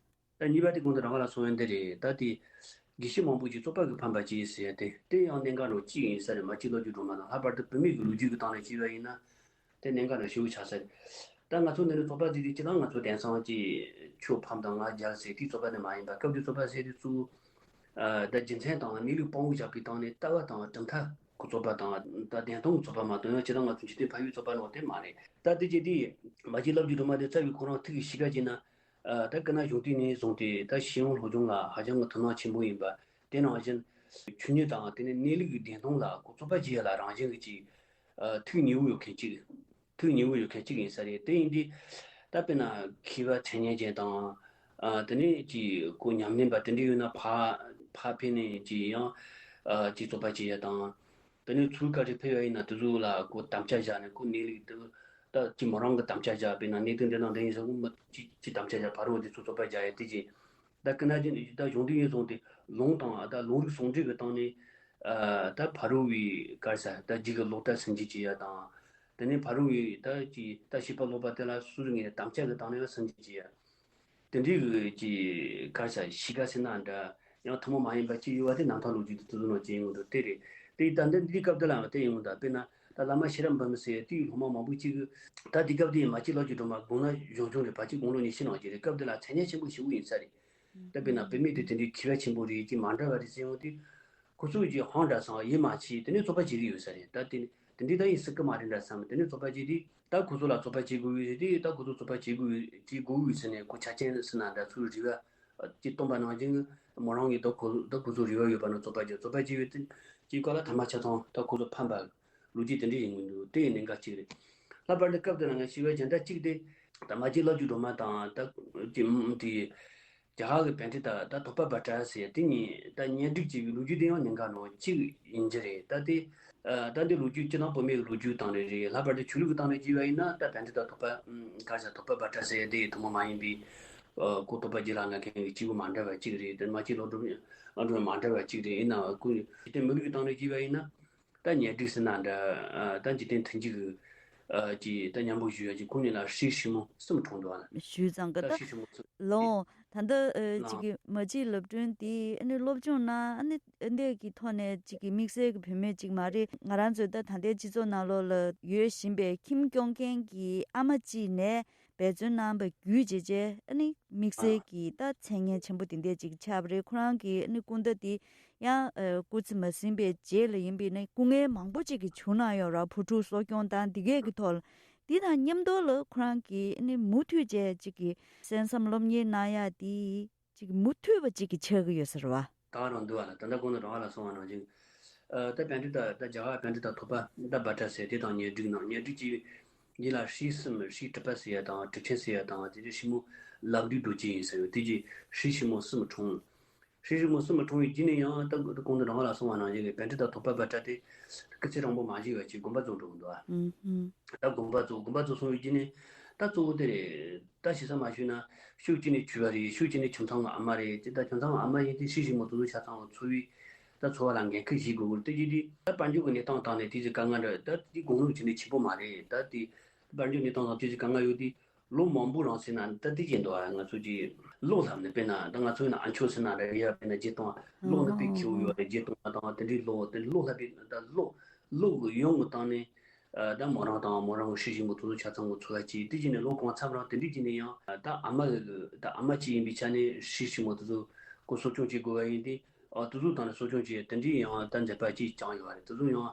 ད་གཉིས་པ་དེ་གོང་དུ་རང་ག་ལ་གསུང་ཡོན་དེ་རེད། ད་དེ་དགེ་བཤེས་མང་པོ་ཅིག་རྩོད་པ་གི་ཕམ་པ་ཅིག་ཟེར་ཏེ་དེ་ཡང་གནད་འགག་འགྲོ་གཅིག་ཡིན་ས་རེད། མ་གཅིག་བླ་བརྒྱུད་སྒྲོལ་མ་དང་ལྷག་པར་དུ་བུད་མེད་ཀྱི་ལོ་རྒྱུས་ཀྱི་སྟེང་ནས་བྱས་པ་ཡིན་ན་དེ་གནད་འགག་འགྲོ་ཞེ་པོ་ཆགས་ས་རེད། ད་ང་ཚོ་འདི་ནས་རྩོད་པ་བརྩིས་ཏེ་སྤྱིར་བཏང་ང་ཚོ་དེང་སང་ཅིག་ཆོས་ཕམ་དང་ང་རྒྱལ་ཟེར་དེའི་རྩོད་པ་དེ་མ་ཡིན་པ་སྐབས་དེའི་རྩོད་པ་ཟེར་དེ་གཙོ་བོ་ད་རྒྱུ་མཚན་དང་གནས་ལུགས་དཔང་པོ་བཞག་པའི་སྟེང་ནས་ལྟ་བ་དང་གྲུབ་མཐའ་གི་རྩོད་པ་དང་ད་བདེན་སྟོང་གི་རྩོད་པ་མ་གཏོགས་ཡང་སྤྱིར་བཏང་ང་ཚོ་འཇིག་རྟེན་ཕལ་པའི་རྩོད་པ་ནང་དེ་མ་རེད། ད་དེ་རྗེས་དེ་མ་གཅིག་བླ་བརྒྱུད་སྒྲོལ་མ་དེ་རྩ་བའི་ཁོ་རང་ཐུགས་ཀྱི་གཤིས་ཀ་ཅིག་ན། ད་སྐུ་ན་གཞོན་དུས་ནས་བཟུང་སྟེ་ད་ཤེས་ཡོན་སློབ་སྦྱོང་ལ་ཧ་ཅང་གི་དོ་སྣང་ཆེན་པོ་ཡིན་པ། དེ་ནང་བཞིན་ཆོས་ཉིད་དང་དེ་ནས་གནས་ལུགས་ཀྱི་བདེན་སྟོང་ལ་གོ་རྩོད་པ་བྱེད་ཡ་ལ་རང་བཞིན་གྱི་ཅིག་ཐུགས་མཉེས་པོ་ཡོད་མཁན་ཅིག་ཐུགས་མཉེས་པོ་ཡོད་མཁན་ཅིག་ཡིན་ས་རེད། དེ་ཡིན་དུས་ད་དཔེར་ན་མཁས་པ་མཚན་སྙན་ཅན་དང་། དེ་ནས་ཅིག་གོ་ཉམས་ལེན་པ་དེ་འདྲ་ཡོད་ན་ཕར་ཕར་ཕེབས་ནས་ཅིག་ཡང་ཅིག་རྩོད་པ་བྱེད་ཡ་དང་། དེ་ནས་ཚུར་བཀའ་ཁྲིད་ཕེབས་ཡ་ཡིན་ན་དེ་ཚོ་ལ་གོ་དམ་བཅའ་བཞག་ནས་གོ་གནས་ལུགས་དེ་ད་ཅི་མོ་རང་གི་དམ་བཅའ་བཞག་དཔེར་ན་གནད་དོན་འདི་དང་འདི་ཡིན་ཟེར་གོ་མི་ཅི་ཅི་དམ་བཅའ་བཞག་ཕ་རོལ་དེ་ཚོ་རྩོད་པ་རྒྱག་ཡ་དེ་ཅི། ད་སྐུ་ན་ཅི་ད་གཞུང་དུས་ཡིན་སོང་སྟེ་ལུང་དང་ད་ལུང་རིགས་ཟུང་འབྲེལ་གྱི་སྟེང་ནས་ད་ཕ་རོལ་པོའི་ག་རེ་ཟེར་ད་རྒྱུད་ཀྱི་ལོག་ལྟ་སུན་འབྱིན་བྱེད་ཡ་དང་། དེ་ནས་ཕ་རོལ་པོའི་ད་ཅི་ད་བྱིས་པ་ལོག་པ་དེ་ལ་སུ་ཟིག་ངས་དམ་བཅའ་གི་སྟེང་ནས་སུན་འབྱིན་བྱེད་ཡ། དེ་འདྲའི་གི་ཅིག་ག་རེ་ཟེར་གཤིས་ཀ་ཟེར་ན་འདྲ། ཡང་ཐུན་མོང་མ་ཡིན་པ་ཅིག་ཡོད་པ་དེ་རྣམ་ཐར་ལོ་རྒྱུས་དེ་དེ་ཚོ་ནང་བྱས་ཡོང་འདུག་དེ་རེད། དེ་ད་འདི་འདི་སྐབས་དེ་ལ་བལྟས་ཡོང་ད་དཔེར་ན་ད་བླ་མ་ཤེས་རབ་འབུམ་མི་ཟེར་དེའི་སློབ་མ་མང་པོ་ཅིག་གིས་ད་དེ་སྐབས་དེ་མ་གཅིག་ལོ་རྒྱུས་སྒྲོལ་མ་དགུང་ལོ་གཞོན་གཞོན་རེད། ཕལ་ཆེར་དགུང་ལོ་ཉི་ཤུ་ནང་བཞིན་རེད། སྐབས་དེ་ལ་མཚན་སྙན་ཆེན་པོ་ཞེ་པོ་ཡིན་ས་རེད། ད་དཔེར་ན་བུད་མེད་དེ་དེ་འདྲའི་མཁས་པ་ཆེན་པོ་རེད། ཅིག་མ་འདྲ་བ་རེད་ཟེར་ཡོང་དུས། ཁོ་ཚོས་ཀྱི་ཧང་འདྲ་སང་ཡིད་མ་ཆེས་དེ་ནས་བཙོག་པ་བྱེད་ཀྱི་ཡོད་ས་རེད། ད་དེ་དེ་འདྲའི་ད་ཡིན་སྲིད་ཀྱི་མ་རེད་འདྲ་བསམ། དེ་ནས་བཙོག་པ་བྱེད་དུས་ད་ཁོ་ཚོ་ལ་བཙོག་པ་བྱེད་དགོས་ཡོད་དེ། ད་ཁོ་ཚོ་བཙོག་པ་བྱེད་དགོས་ཡོད་བྱེད་དགོས་ཡོད་ཟེར་ནས་ཁོ་ཆ་རྐྱེན་ཟེར་ན་འདྲ་ཚོའི་རེ་བ་ཅིག་བཏོན་པ་ནང་བཞིན་མོ་རང་གིས་ད་ཁོ་ད་ཁོ་ཚོ་རེ་བ་ཡོད་པ་ནང་བཙོག་པ་བྱེད་བཙོག་པ་བྱེད་ཡོད་དེ་ཅིག་ག་ལ་ཐ་མ་ཆ་ཚང་ད་ཁོ་ཚོ་ཕམ་པ་ལོ་རྒྱུས་དེ་འདྲ་ཡིན་གྱི་འདུག་དེ་ཡིན་ནས་འགའ་གཅིག་རེད། ལྷག་པར་དུ་སྐབས་དེ་ལ་ང་ཞིག་པའི་སྦྱིན་བདག་གཅིག་དེ་ད་མ་གཅིག་ལོ་རྒྱུས་སྒྲོལ་མ་དང་ད་ཅིག་དེ། རྒྱ་གར་གྱི་པཎྜི་ཏ་ད་ཐོགས་པ་བྷ་དྲ་ཟེར་དེ་གཉིས་ད་གཉེན་སྒྲིག་བྱས་པའི་ལོ་རྒྱུས་དེ་ཡང་ཉེན་ཁ་ནང་གཅིག་ཡིན་གྱི་རེད། ད་དེ་ད་འདི་ལོ་རྒྱུས་སྤྱི་བཏང་བུད་མེད་ཀྱི་ལོ་རྒྱུས་སྟེང་ནས་རེད། ལྷག་པར་དུ་ཆོས་ལུགས་ཀྱི་སྟེང་ནས་བྱས་པ་ཡིན་ན་ད་པཎྜི་ཏ་ཐོགས་པ་ག་རེ་ཟེར་ཐོགས་པ་བྷ་དྲ་ཟེར་དེ་ཐུན་མོང་མ་ཡིན་པའི་ཁོ་ཐོགས་པ་བརྒྱུད་ལ་ང་མཁན་གྱི་སྐྱེས་བུ་མ་འདྲ་བ་གཅིག་རེད། དེ་མ་གཅིག་ལོ་སྒྲོལ་ལོ་སྒྲོལ་མ་འདྲ་བ་གཅིག་རེད། ཡིན་ནའང་ཁོ་འཇིག་རྟེན་མི་ལུགས་ཀྱི་སྟེང་ནས་བྱས་པ་ཡིན་ན། ད་གཉེན་སྒྲིག་ཟེར་ན་འདྲ། ད་འཇིག་རྟེན་མཐུན་འཇིག་གི་ཅིག་ད་མཉམ་པོ་བཞུགས་ཡ་ཅིག་ཁོང་གཉིས་ལ་ཧྲིལ་ཧྲིལ་མོ་གསུམ་འཁྲུངས་འདུག་ཨ་ལ། ཞུས་ཙང་གི་ད་ད་ཧྲིལ་ཧྲིལ་མོ་གསུམ་ལོ་ད་ལྟ་ཅིག་གི་མ་གཅིག་ལབ་སྒྲོན་དེ་ཨ་ནི་སློབ་སྦྱོང་ན་ཨ་ནི་འདས་ཀྱི་ཐོག་ནས་ཅིག་གི་དམིགས་བསལ་གྱི་བུད་མེད་ཅིག་མ་རེད། ང་རང་ཚོའི་ད་ད་ལྟའི་སྤྱི་ཚོགས་ནང་ལོགས་ལ་ཡོད་བཞིན་པའི་ཁྱིམ་སྐྱོང་མཁན་གྱི་ཨ་མ་གཅིག་ནས། འབད་བརྩོན་གནང་བ་བརྒྱུད་བྱས་རྗེས་ཨ་ནི་དམིགས་བསལ་གྱི་ད་མཚན་སྙན་ཆེན་པོ་དེ་འདྲས་ཅིག་ཆགས་པ་རེད། ཁོ་རང་གི་ཨ་ནི་སྐུ་ཟླ་དེ་ཡང་ཨ་སྐུ་ཚེ་མ་ཟིན་པའི་རྗེས་ལ་ཡིན་པས་ན་སྐུ་ངལ་མང་པོ་ཅིག་གིས་བྱུང་གནང་ཡོད་ར། བུ་ཕྲུག་གསོ་སྐྱོང་དང་འདི་གས་ཀྱི་ཐོག་ལ་འདི་དང་མཉམ་དུ་ལ་ཁོ་རང་གི་ཨ་ནི་མུ་མཐུད་བྱས་ཅིག་གི་གསན་བསམ་སློབ་གཉེར་གནང་ཡག་དེ་ཅིག་མུ་མཐུད་པ་ཅིག་གི་ཆགས་ཀྱི་ཡོད་ས་རེད་བ། ད་རང་འདུག་བ་ལ་ད་ལྟ་གོང་དུ་རང་ལ་གསུངས་པ་ནང་བཞིན། ཨ་ད་པཎྜི་ཏ་ད་རྒྱ་གར་པཎྜི་ཏ་ཐོགས་པ་ད་བྷ་དྲ་ཟེར་དེ་དང་གཉེན་སྒྲིག་གནང་། གཉེན་སྒྲིག་བྱས་རྗེས་ལ་ཧྲིལ་གསུམ་ཧྲིལ་གྲུབ་པ་ཟེར་ཡ་དང་གྲུབ་ཆེན་ཟེར་ཡ་དང་དེ་ནས་ཧྲིལ་མོ་ལབ་འདུས་རྡོ་རྗེ་ཡིན་ཟེར་བའི་དེ་རྗེས་ཧྲིལ་ཧྲིལ་མོ་གསུམ་འཁྲུངས། ཧྲིལ་ཧྲིལ་མོ་གསུམ་འཁྲུངས་པའི་རྗེས་ནས་ཡང་ད་གོང་དུ་རང་ལ་གསུངས་པ་ནང་བཞིན་གྱི་པཎྜི་ཏ་ཐོགས་པ་བྷ་དྲ་དེ་སྐུ་ཚེ་རིང་པོ་མ་བཞེས་པ་ཅིག་དགོན་པ་རྫོགས་འགྲོ་གི་འདུག་ཨ། ད་དགོན་པ་རྫོགས་དགོན་པ་རྫོགས་སོང་བའི་རྗེས་ནས་ད་གཙོ་བོ་དེ་རེད། ད་ཞེ་ས་མ་ཞུས་ན་ཤུགས་གཅིག་ནས་ཆོས་པ་རེད། ཤུགས་གཅིག་ནས་ཁྱིམ་ཚང་གི་ཨ་མ་རེད། ཅི་ད་ཁྱིམ་ཚང་གི་ཨ་མ་ཡིན་དེ་ཧྲིལ་ཧྲིལ་མོ་དེ་ཚོ་ཆ་ཚང་བ་འཚོ་བའི་ད་འཚོ་བ་ལ་འགན་འཁུར་བཞེས་དགོས་ཀྱི་རེད། དེ་རྗེས་དེ་ད་དཔལ་འབྱོར་གྱི་གནས་སྟངས་སྟེང་ནས་དེ་ཚོའི་དཀའ་ངལ་འདྲ་ད་དེ་དགུང་ལོ་གཅིག་ནས་ཆེན་པོ་མ་རེད། ད་དེ་དཔལ་འབྱོར་གནས་སྟངས་དང་དེ་ཚོའི་དཀའ་ངལ་ཡོད་དེ་ལོ་མང་པོ་རིང་ཟིན་ན་ད་དེ་བཞིན་དུ་ཨ་ང་ཚོ་གི་ལོ་ལྷག་ནས་དཔེར་ན་ད་ང་ཚོ་ཡིན་ན་ཨ་མཆོག་ཟིན་ན་འདྲ་ཡ་དཔེར་ན་བརྒྱད་སྟོང་ལོ་ནི་དཔེ་ཁེའུ་ཡོད་རེད། བརྒྱད་སྟོང་དང་དེ་འདྲའི་ལོ་དེ་ལོ་ལྷག་པའི་ད་ལོ་ལོ་གི་ཡོང་གི་སྟེང་ནས། ཨ་ད་མོ་རང་དང་མོ་རང་གི་ཧྲིལ་ཞི་མོ་དེ་ཚོ་ཆ་ཚང་གི་འཚོ་བ་སྐྱེལ། དེ་བྱས་ནས་ལོ་གང་འཚམ་རང་དེ་འདྲ་བྱས་ནས་ཡང་ད་ཨ་མ་གི་ད་ཨ་མ་གཅིག་ཡིན་པའི་ཆ་ནས་ཧྲིལ་ཞི་མོ་དེ་ཚོ་ཁོ་གསོ་སྐྱོང་བྱེད་དགོས་པ་ཡིན་ཏེ། ཨ་དེ་ཚོ་དང་ནི་གསོ་སྐྱོང་བྱེད་དེ་འདྲའི་ཡང་ད་མཛད་པ་གཅིག་བསྐྱངས་ཡོད་རེད། དེ་ཚོ་ཡང་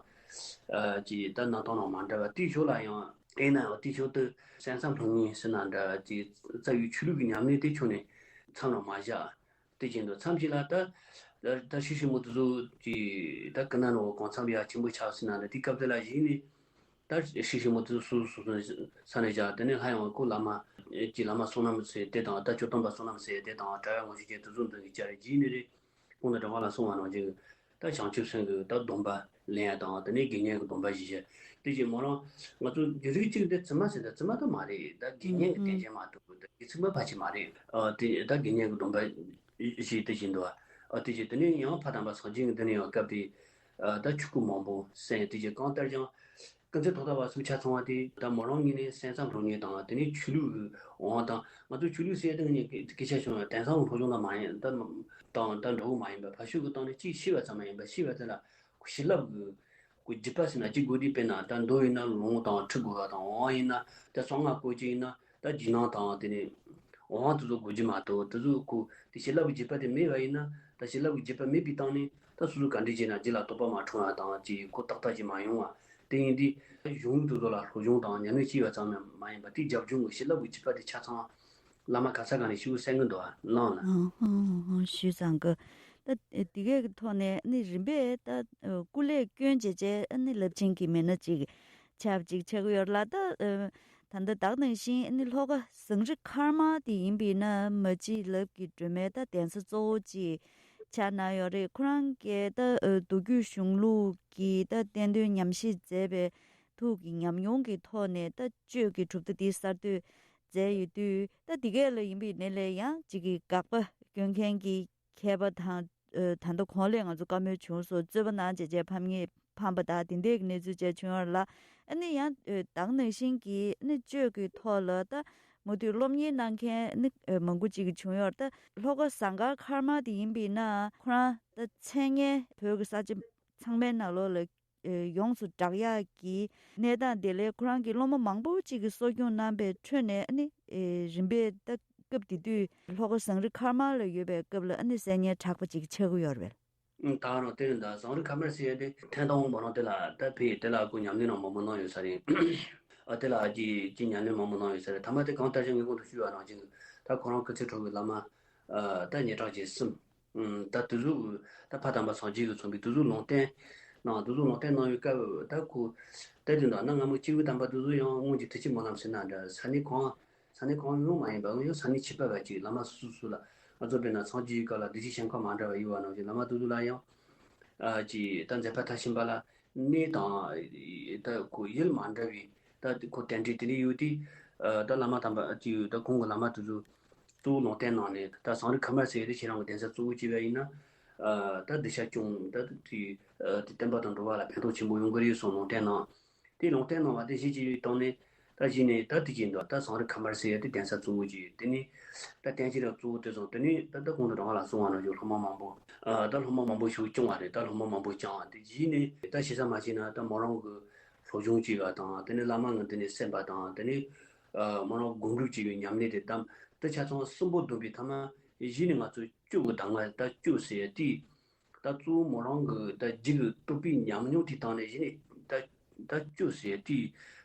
ཨ་ཅིག་ད་གནང་སྟངས་རང་མ་འདྲ་བ་དེའི་ཕྱོགས་ལ་ཡང་ཨེ་ན་ཡང་དེའི་ཕྱོགས་དུ་གསན་བསམ་སློབ་གཉེར་ཟེར་ན་འདྲ་ཅིག་རྩ་བའི་ཆོས་ལུགས་ཀྱི་ཉམས་ལེན་དེ་ཕྱོགས་ནས་མཚམས་རང་མ་བཞག་དེ་བཞིན་དུ་མཚམས་ཅིག་ལ་ད་ད་ཧྲིལ་ཞི་མོ་དེ་ཚོ་གི་ད་ཀི་ན་ནོ་གང་འཚམ་ཡ་ཆེན་པོ་ཆགས་ཟིན་ན་ད་དེ་སྐབས་དེ་ལ་གཞི་ནས་ད་ཧྲིལ་ཞི་མོ་དེ་ཚོ་སོ་སོ་སོ་ས་ནས་བཞག་དེ་ནས་སླར་ཡང་ཁོ་བླ་མ་གི་བླ་མ་བསོད་ནམས་ཟེར་དེ་དང་ད་ཇོ་དམ་པ་བསོད་ནམས་ཟེར་དེ་དང་གྲྭ་བ་ངོ་ཤེས་ཅན་དེ་ཚོ་འདོན་གི་བཅར་གཞི་ནས་རེད། ཁོང་དང་གྲྭ་བ་ལ་གསུང་བ་ནང་བཞིན་ད་བྱང་ཆུབ་སེམས་ཀྱི་ད་སྡོམ་པ་ལེན་ཡ་དང་དེ་ནས་དགེ་བསྙེན་གྱི་སྡོམ་པ་བཞེས་བྱས་དེ་བཞིན་མོ་རང་ང་ཚོ་རྒྱུད་རིགས་གཅིག་འདི་བཙུན་མ་ཟེར་ད་བཙུན་མ་ད་མ་རེད། ད་དགེ་བསྙེན་གྱི་རྟེན་ཅན་མ་གཏོགས་ད་དགེ་ཚུལ་མ་ཕལ་ཆེར་མ་རེད། ཨ་དེ་ད་དགེ་བསྙེན་གྱི་སྡོམ་པ་བཞེས་དེ་བཞིན་དུ་ཨ་དེ་བཞིན་དེ་ནས་ཡང་ཕ་དམ་པ་སངས་རྒྱས་ཀྱི་འདི་ནས་ཡང་སྐབས་དེ་ཨ་ད་ཆོས་སྐུ་མང་པོ་གསན། དེ་བཞིན་གང་ལྟར་ཀྱང་ཀུན་མཁྱེན་ཐོག་མཐའ་བར་གསུམ་ཆ་ཚང་བ་དེ་ད་མོ་རང་ངོས་ནས་གསན་བསམ་སློབ་གཉེར་དང་དེ་ནས་ཆོས་ལུགས་ཀྱི་དབང་དང་ང་ཚོ་ཆོས་ལུགས་ཟེར་དེ་ངས་སྐད་ཆ་བྱུང་ཡང་དེང་སང་སློབ་སྦྱོང་དང་མ་ཡིན་ད་དང་ད་འགྲོ་གི་མ་ཡིན་པ་ཕ་ཤུལ་གྱི་སྟེང་ནས་གཅིག་ཤེས་པ་ཙམ་མ་ཡིན་པ་ཤེས་པ་དེ་ལ་བྱིན་རླབས་ཀྱི་ཀུན་རྒྱུད་པ་ཟེར་ན་གཅིག་དགོས་དུས་དཔེར་ན་ད་མདོ་ཡིན་ན་ལུང་དང་ཁྲིད་དགོས་པ་དང་དབང་ཡིན་ན་ད་གསང་སྔགས་སྐོར་གཅིག་ཡིན་ན་ད་རྗེས་གནང་དང་དེ་ནས་དབང་དེ་ཚོ་དགོས་རྒྱུ་མ་གཏོགས་དེ་ཚོ་ཁོ་དེ་བྱིན་རླབས་ཀྱི་རྒྱུད་པ་དེ་མེད་པ་ཡིན་ན་ད་བྱིན་རླབས་ཀྱི་རྒྱུད་པ་མེད་པའི་སྟེང་ནས་ད་སོ་སོ་ག་འདྲ་བྱས་ན་རྗེས་ལ་དོགས་པ་མ་འཁྲུངས་པ་དང་ཅིག་ཁོ་ཏག་ཏག་ཅིག་མ་ཡོང་བ་དེ་ཡིན་དུས་གཞུང་དེ་ཚོ་ལ་སློབ་སྦྱོང་དང་ཉམས་ལེན་བྱས་པ་ཙམ་མ་ཡིན་པ་དེ་རྒྱབ་ལྗོངས་ཀྱི་བྱིན་རླབས་ཀྱི་རྒྱུད་པ་དེ་ཆ་ཚང་བླ་མ་ག་ས་ག་ནས་ཤུགས་གསན་གི་འདུག་ཨ་གནང་ལ། ཨང་ཨང་ཨང་ཞུས་ཙང་གི་ད་དེ་གའི་གི་ཐོག་ནས་ནི་རིམ་པས་ད་སྐུ་ལས་བསྐྱོན་བྱས་བྱས་ནི་རླབས་ཆེན་གྱི་མི་སྣ་ཅིག་ཆགས་ཅིག་ཆགས་ཀྱི་ཡོད་ལ། ད་ད་ལྟ་དག་ནང་བཞིན་ནི་ལྷོ་ཁ་ཟངས་རི་མཁར་དམར་དེ་ཡིན་པས་ན་མ་གཅིག་ལབ་ཀྱི་སྒྲོལ་མའི་ད་གདན་ས་གཙོ་བོ་ཅིག་ཆགས་གནང་ཡོད་རེད། ཁོ་རང་གིས་ད་མདོ་རྒྱུད་གཞུང་ལུགས་ཀྱི་ད་བསྟན་དོན་ཉམས་བཞེས་མཛད་པའི་ཐུགས་ཀྱི་ཉམས་མྱོང་གི་ཐོག་ནས་ད་གཅོད་ཀྱི་གྲུབ་མཐའ་འདི་གསར་གཏོད་མཛད་ཡོད་དུས། ད་འདི་གས་ལ་ཡིན་པའི་ནས་ལས་ཡང་གཅིག་གི་དགག་པ་སྐྱོན་མཁན་གྱི་མཁས་པ་དང་ད་ལྟ་གོང་ལས་ང་ཚོ་བཀའ་མོལ་བྱུང་སོང་། རྩོད་པ་གནང་བྱས་བྱས་ཕམ་ཉེས་ཕམ་པ་དང་དེ་འདྲའི་གནས་ཚུལ་བཅས་བྱུང་ཡོད་ལ། ཨ་ནི་ཡང་དག་ནང་བཞིན་གྱི་ཨ་ནི་གཅོད་ཀྱི་ཐོག་ལ་ད་ མུ་མཐུད་སློབ་གཉེར་གནང་མཁན་ནི་མང་པོ་ཅིག་བྱུང་ཡོད་རེད། ད་ལྷོ་ཁ་ཟངས་དཀར་མཁར་དམར་དེ་ཡིན་པས་ན་ཁོ་རང་ད་མཚན་སྙན་བོད་ཀྱི་ས་ཆ་ཚང་མའི་ནང་ལོགས་ལ་ཡོངས་སུ་གྲགས་ཡག་གི་གནས་སྟངས་དེ་ལས་ཁོ་རང་གི་སློབ་མ་མང་པོ་ཅིག་གིས་གསོ་སྐྱོང་གནང་པའི་ཁྲོད་ནས་ཨ་ནི་རིམ་པས་ད་སྐབས་དེ་དུས་ལྷོ་ཁ་ཟངས་རི་མཁར་དམར་ལ་ཡོད་པའི་སྐབས་ལ་ཨ་ནི་གསར་རྙིང་གྲགས་པ་ཅིག་ཆགས་ཀྱི་ཡོད་རེད་པས། ད་རང་དེ་རིང་ད་ཟངས་རི་མཁར་དམར་ཟེར་ཡ་དེ་ཐེངས་དང་པོ་མོ་རང་དེ་ལ་ད་ཕེ་དེ་ལ་ཁོ་ཉམས་ལེན་རང་མང་པོ་གནང་ཡོད་ས་རེད། ཨ་དེ་ལ་ཀྱི་ཀྱི་ཉམས་ལེན་མང་པོ་གནང་ཡོད་ས་རེད། ཐ་མ་དེ་གང་ལྟར་ཀྱང་ངས་གོང་དུ་ཞུས་པ་ནང་བཞིན་ད་ཁོ་རང་སྐུ་ཚེ་ཁྲོད་ཀྱི་བླ་མ་ཨ་ད་སྙན་གྲགས་ཅན་གསུམ། ཨུམ། ད་དེ་ཚོ་ད་ཕ་དམ་པ་སངས་རྒྱས་ཀྱིས་མཚོན་པའི་དེ་ཚོ་ལུང་བསྟན་གནང་། དེ་ཚོ་ལུང་བསྟན་གནང་བའི་སྐབས་ད་ཁོ་ད་དེ་འདྲ་ན་སྔ་མོ་སྐྱེས་བུ་དམ་པ་དེ་ཚོ་ཡང་སྔོན་གྱི་ཐུགས་ཀྱི་སྨོན་ལམ་ཟེར་ན་འདྲ་ས་གནས་གང་ས་གནས་གང་ཡོང་མ་ཡིན་པ་ཡང་ས་གནས་ཁྱད་པར་བ་ཅིག་བླ་མ་སོ་སོ་སོ་ལ་ང་ཚོ་དཔེར་ན་སངས་རྒྱས་ཀྱི་སྐབས་ལ་གདུལ་བྱའི་ཞིང་ཁམས་མ་འདྲ་བ་ཡོད་པ་ནང་བཞིན་བླ་མ་དེ་ཚོ་ལ་ཡང་ཨ་ཅིག་ད་མཛད་པ་མཐར་ཕྱིན་པ་ལ་གནས་དང་ད་ཁོ་ཡུལ་མ་འདྲ་བའི་ད་ཁོ་རྟེན་འབྲེལ་དེ་འདྲ་ཡོད་དུས་ད་བླ་མ་དམ་པ་ཅིག་ད་ཁོང་གི་བླ་མ་དེ་ཚོ་གཙོ་བོ་ལུང་བསྟན་གནང་ནས་ད་ཟངས་རི་མཁར་དམར་ཟེར་ཡ་དེ་ཁྱེད་རང་གི་གདན་ས་གཙོ་བོ་བྱས་པ་ཡིན་ན། ཨ་ད་གདུལ་བྱ་སྐྱོང་ད་དེ་དེ་བསྟན་པ་དང་འགྲོ་བ་ལ་ཕན་ཐོགས་ཆེན་པོ་ཡོང་གི་རེད་གསུངས་ལུང་བསྟན་གནང་། དེ་ལུང་བསྟན་གནང་བ་དེ་གཞི་བྱས་པའི་སྟེང་ནས་ད་གཞི་ནས་ད་དེ་བཞིན་དུ་ད་ཟངས་རི་མཁར་དམར་ཟེར་ཡ་དེ་གདན་ས་གཙོ་བོ་བྱས། དེ་ནས་ད་བསྟན་བཅོས་རང་གཙོ་བོ་དེ་སོང་། དེ་ནས་ད་ད་གོང་དུ་རང་ལ་གསུངས་པ་ནང་བཞིན་སློབ་མ་མང་པོ་ཨ་ད་སློབ་མ་མང་པོ་ཞིག་བསྐྱངས་པ་རེད། ད་སློབ་མ་མང་པོ་བསྐྱངས་དེ་གཞི་ནས་ད་ཞེ་ས་མ་བྱས་ན་ད་མོ་རང་གི་སློབ་སྦྱོང་བྱས་པ་དང་དེ་ནས་བླ་མ་ངི་དེ་ནས་གསན་པ་དང་དེ་ནས་ཨ་མོ་རང་སྒོམ་སྒྲུབ་བྱས་པའི་ཉམས་ལེན་དེ་དམ་དེ་ཆ་ཚང་གསུམ་པོ་བསྡོམས་པའི་ཐ་མ་གཞི་ནས་ང་ཚོ་སྤྱོད་ཀྱི་གདམས་ངག་ད་སྤྱོད་ཟེར་ཡ་དེ་ད་གཙོ་བོ་མོ་རང་གི་ད་རྒྱུད་ཀྱི་རྟོགས་པའི་ཉམས་མྱོང་དེ་སྟེང་ནས་གཞི་ནས་ད་ད་སྤྱོད་ཟེར་ཡ་དེ་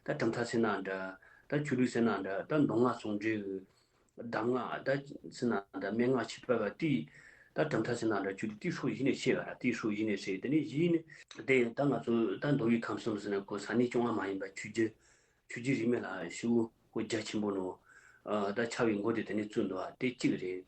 ད་གྲུབ་མཐའ་ཟེར་ན་འདྲ། ད་ཆོས་ལུགས་ཟེར་ན་འདྲ། ད་མདོ་སྔགས་ཟུང་འབྲེལ་གྱི་གདམས་ངག་ད་ཟེར་ན་འདྲ། མན་ངག་ཆོས་པ་བ་དེ་ད་གྲུབ་མཐའ་ཟེར་ན་འདྲ། ཆོས་ལུགས་དེ་སྲོག་གཞི་ནས་ཤེས་པ་ར། དེ་སྲོག་གཞི་ནས་ཤེས། དེ་ནས་གཞི་ནས་དེ་ད་ང་ཚོ་ད་མདོ་དབུས་ཁམས་གསུམ་ཟེར་ན་ཁོ་ས་གནས་སྐྱོང་བ་མ་ཡིན་པ་ཆོས་བརྒྱུད་ཆོས་བརྒྱུད་རིས་མེད་ལ་ཞེ་པོ་ཁོ་རྒྱ་ཆེན་པོ་ནོ། ཨ་ད་ཆགས་པའི་མགོ་དེ་དེ་ནས་བཙུགས་འདུག་བ། དེ་གཅིག་རེད།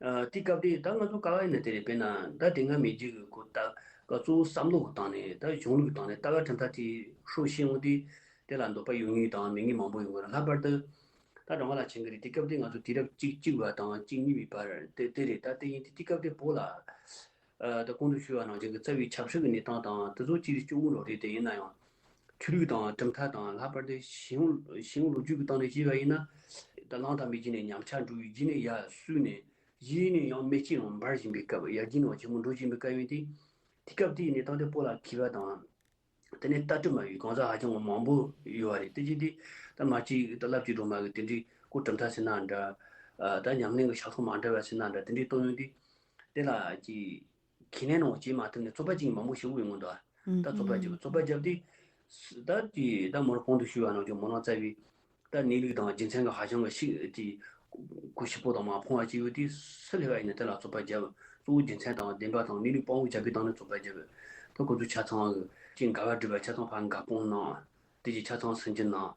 ཨ་དེ་སྐབས་དེ་ད་ང་ཚོ་ག་བ་ཡིན་ན་དེ་རེད། དཔེར་ན་ད་དེ་སྔ་མེད་རྒྱུ་གི་ཁོ་ད་ག་གཙོ་བོ་བསམ་བློ་གི་སྟེང་ནས་ད་གཞུང་ལུགས་སྟེང་ནས་ལྟ་བ་གྲུབ་མཐའ་དེ་ཧྲོ་ཤེས་འོང་དུས་དེ་ལ་འདོད་པ་ཡོད་ངེས་དང་མེད་ངེས་མང་པོ་ཡོང་གི་རེད། ལྷག་པར་དུ་ད་རང་ལ་མཁྱེན་གི་རེད། དེ་སྐབས་དེ་ང་ཚོ་དུས་རབས་གཅིག་གཅིག་པ་དང་གཅིག་གཉིས་པའི་བར་དེ་དེ་རེད། ད་དེ་ཡིན་དུས་དེ་སྐབས་དེ་བོད་ལ་ཨ་ད་གོང་དུ་ཞུས་པ་ནང་བཞིན་གྱི་རྩ་བའི་ཆབ་སྲིད་ཀྱི་གནས་སྟངས་དང་དེ་ཚོ་ཅིག་སྐྱོ་བོ་རོ་རེད། དེ་ཡིན་ན་ཡང་ཆོས་ལུགས་དང་གྲུབ་མཐའ་དང་ལྷག་པར་དུ་ཞི་བ་ཞི་བ་ལོ་རྒྱུས་ཀྱི་སྟེང་ནས་བཤད་པ་ཡིན་ན། ད་གླང་དར་མའི་རྗེས་ནས་ཉམས་ཆག་འགྲོ་བའི་རྗེས་ནས་ཡར་བསུས་ནས་གཞི་ནས་ཡང་མེ་ལྕེ་ཡང་འབར་བཞིན་པའི་སྐབས། ཡར་རྒྱས་ནས་ཆེན་པོ་འགྲོ་བཞིན་པའི་སྐབས་ཡིན་ཏེ། དེ་སྐབས་དེའི་གནས་སྟངས་དེ་བོད་ལ་མཁས་པ་དང་། དེ་ནས་ལྟ་གྲུབ་སྨྲ་བའི་གང་ཟག་ཧ་ཅང་མང་པོ་ཡོད་པ་རེད། དེ་བཞིན་དེ་ད་མ་གཅིག་ད་རླབས་ཀྱི་སྒྲོན་མ་གི་དེ་འདྲའི་སྐོར་གྲུབ་མཐའ་ཟེར་ན་འདྲ། ཨ་ད་ཉམས་ལེན་གྱི་ཕྱག་ཐོག་མ་འདྲ་བ་ཟེར་ན་འདྲ། དེ་འདྲའི་གཏོང་ཡོང་དུས་དེ་ལ་ཀྱི་ཁས་ལེན་ནང་བྱེད་མ་ཐུབ་ནས་རྩོད་པ་གཅིག་མང་པོ་ཞིག་ཡོང་གི་འདུག་ཨ། ད་རྩོད་པ་རྒྱབ། རྩོད་པ་རྒྱབ་དུས་ད་ཀྱི་ད་མོར་གོང་དུ་ཞུས་པ་ནང་བཞིན་མོ་རང་རྩ་བའི་ད་གནས་ལུགས་དང་རྒྱུ་མཚན་གྱི་ཧ་ཅང་གི་ཤིག་ཀྱི་གོ་ཞིབ་པོ་དང་མ་ཕོངས་པ་ཅིག་ཡོད་དུས་སུ་སླེབས་པ་ཡིན་ན་དེ་ལ་རྩོད་པ་རྒྱབ། གཙོ་བོ་རྒྱུ་མཚན་དང་བདེན་པ་དང་གནས་ལུགས་དཔང་པོ་རྒྱབ་པའི་སྟེང་ནས་རྩོད་པ་རྒྱབ། ད་ཁོ་ཚོ་ཆ་ཚང་གི་ཅིག་འགལ་བ་སྒྲུབ་པ་ཆ་ཚང་ཕར་འགལ་སྤོང་གནང་། དེ་རྗེས་ཆ་ཚང་སུན་འབྱིན་གནང་།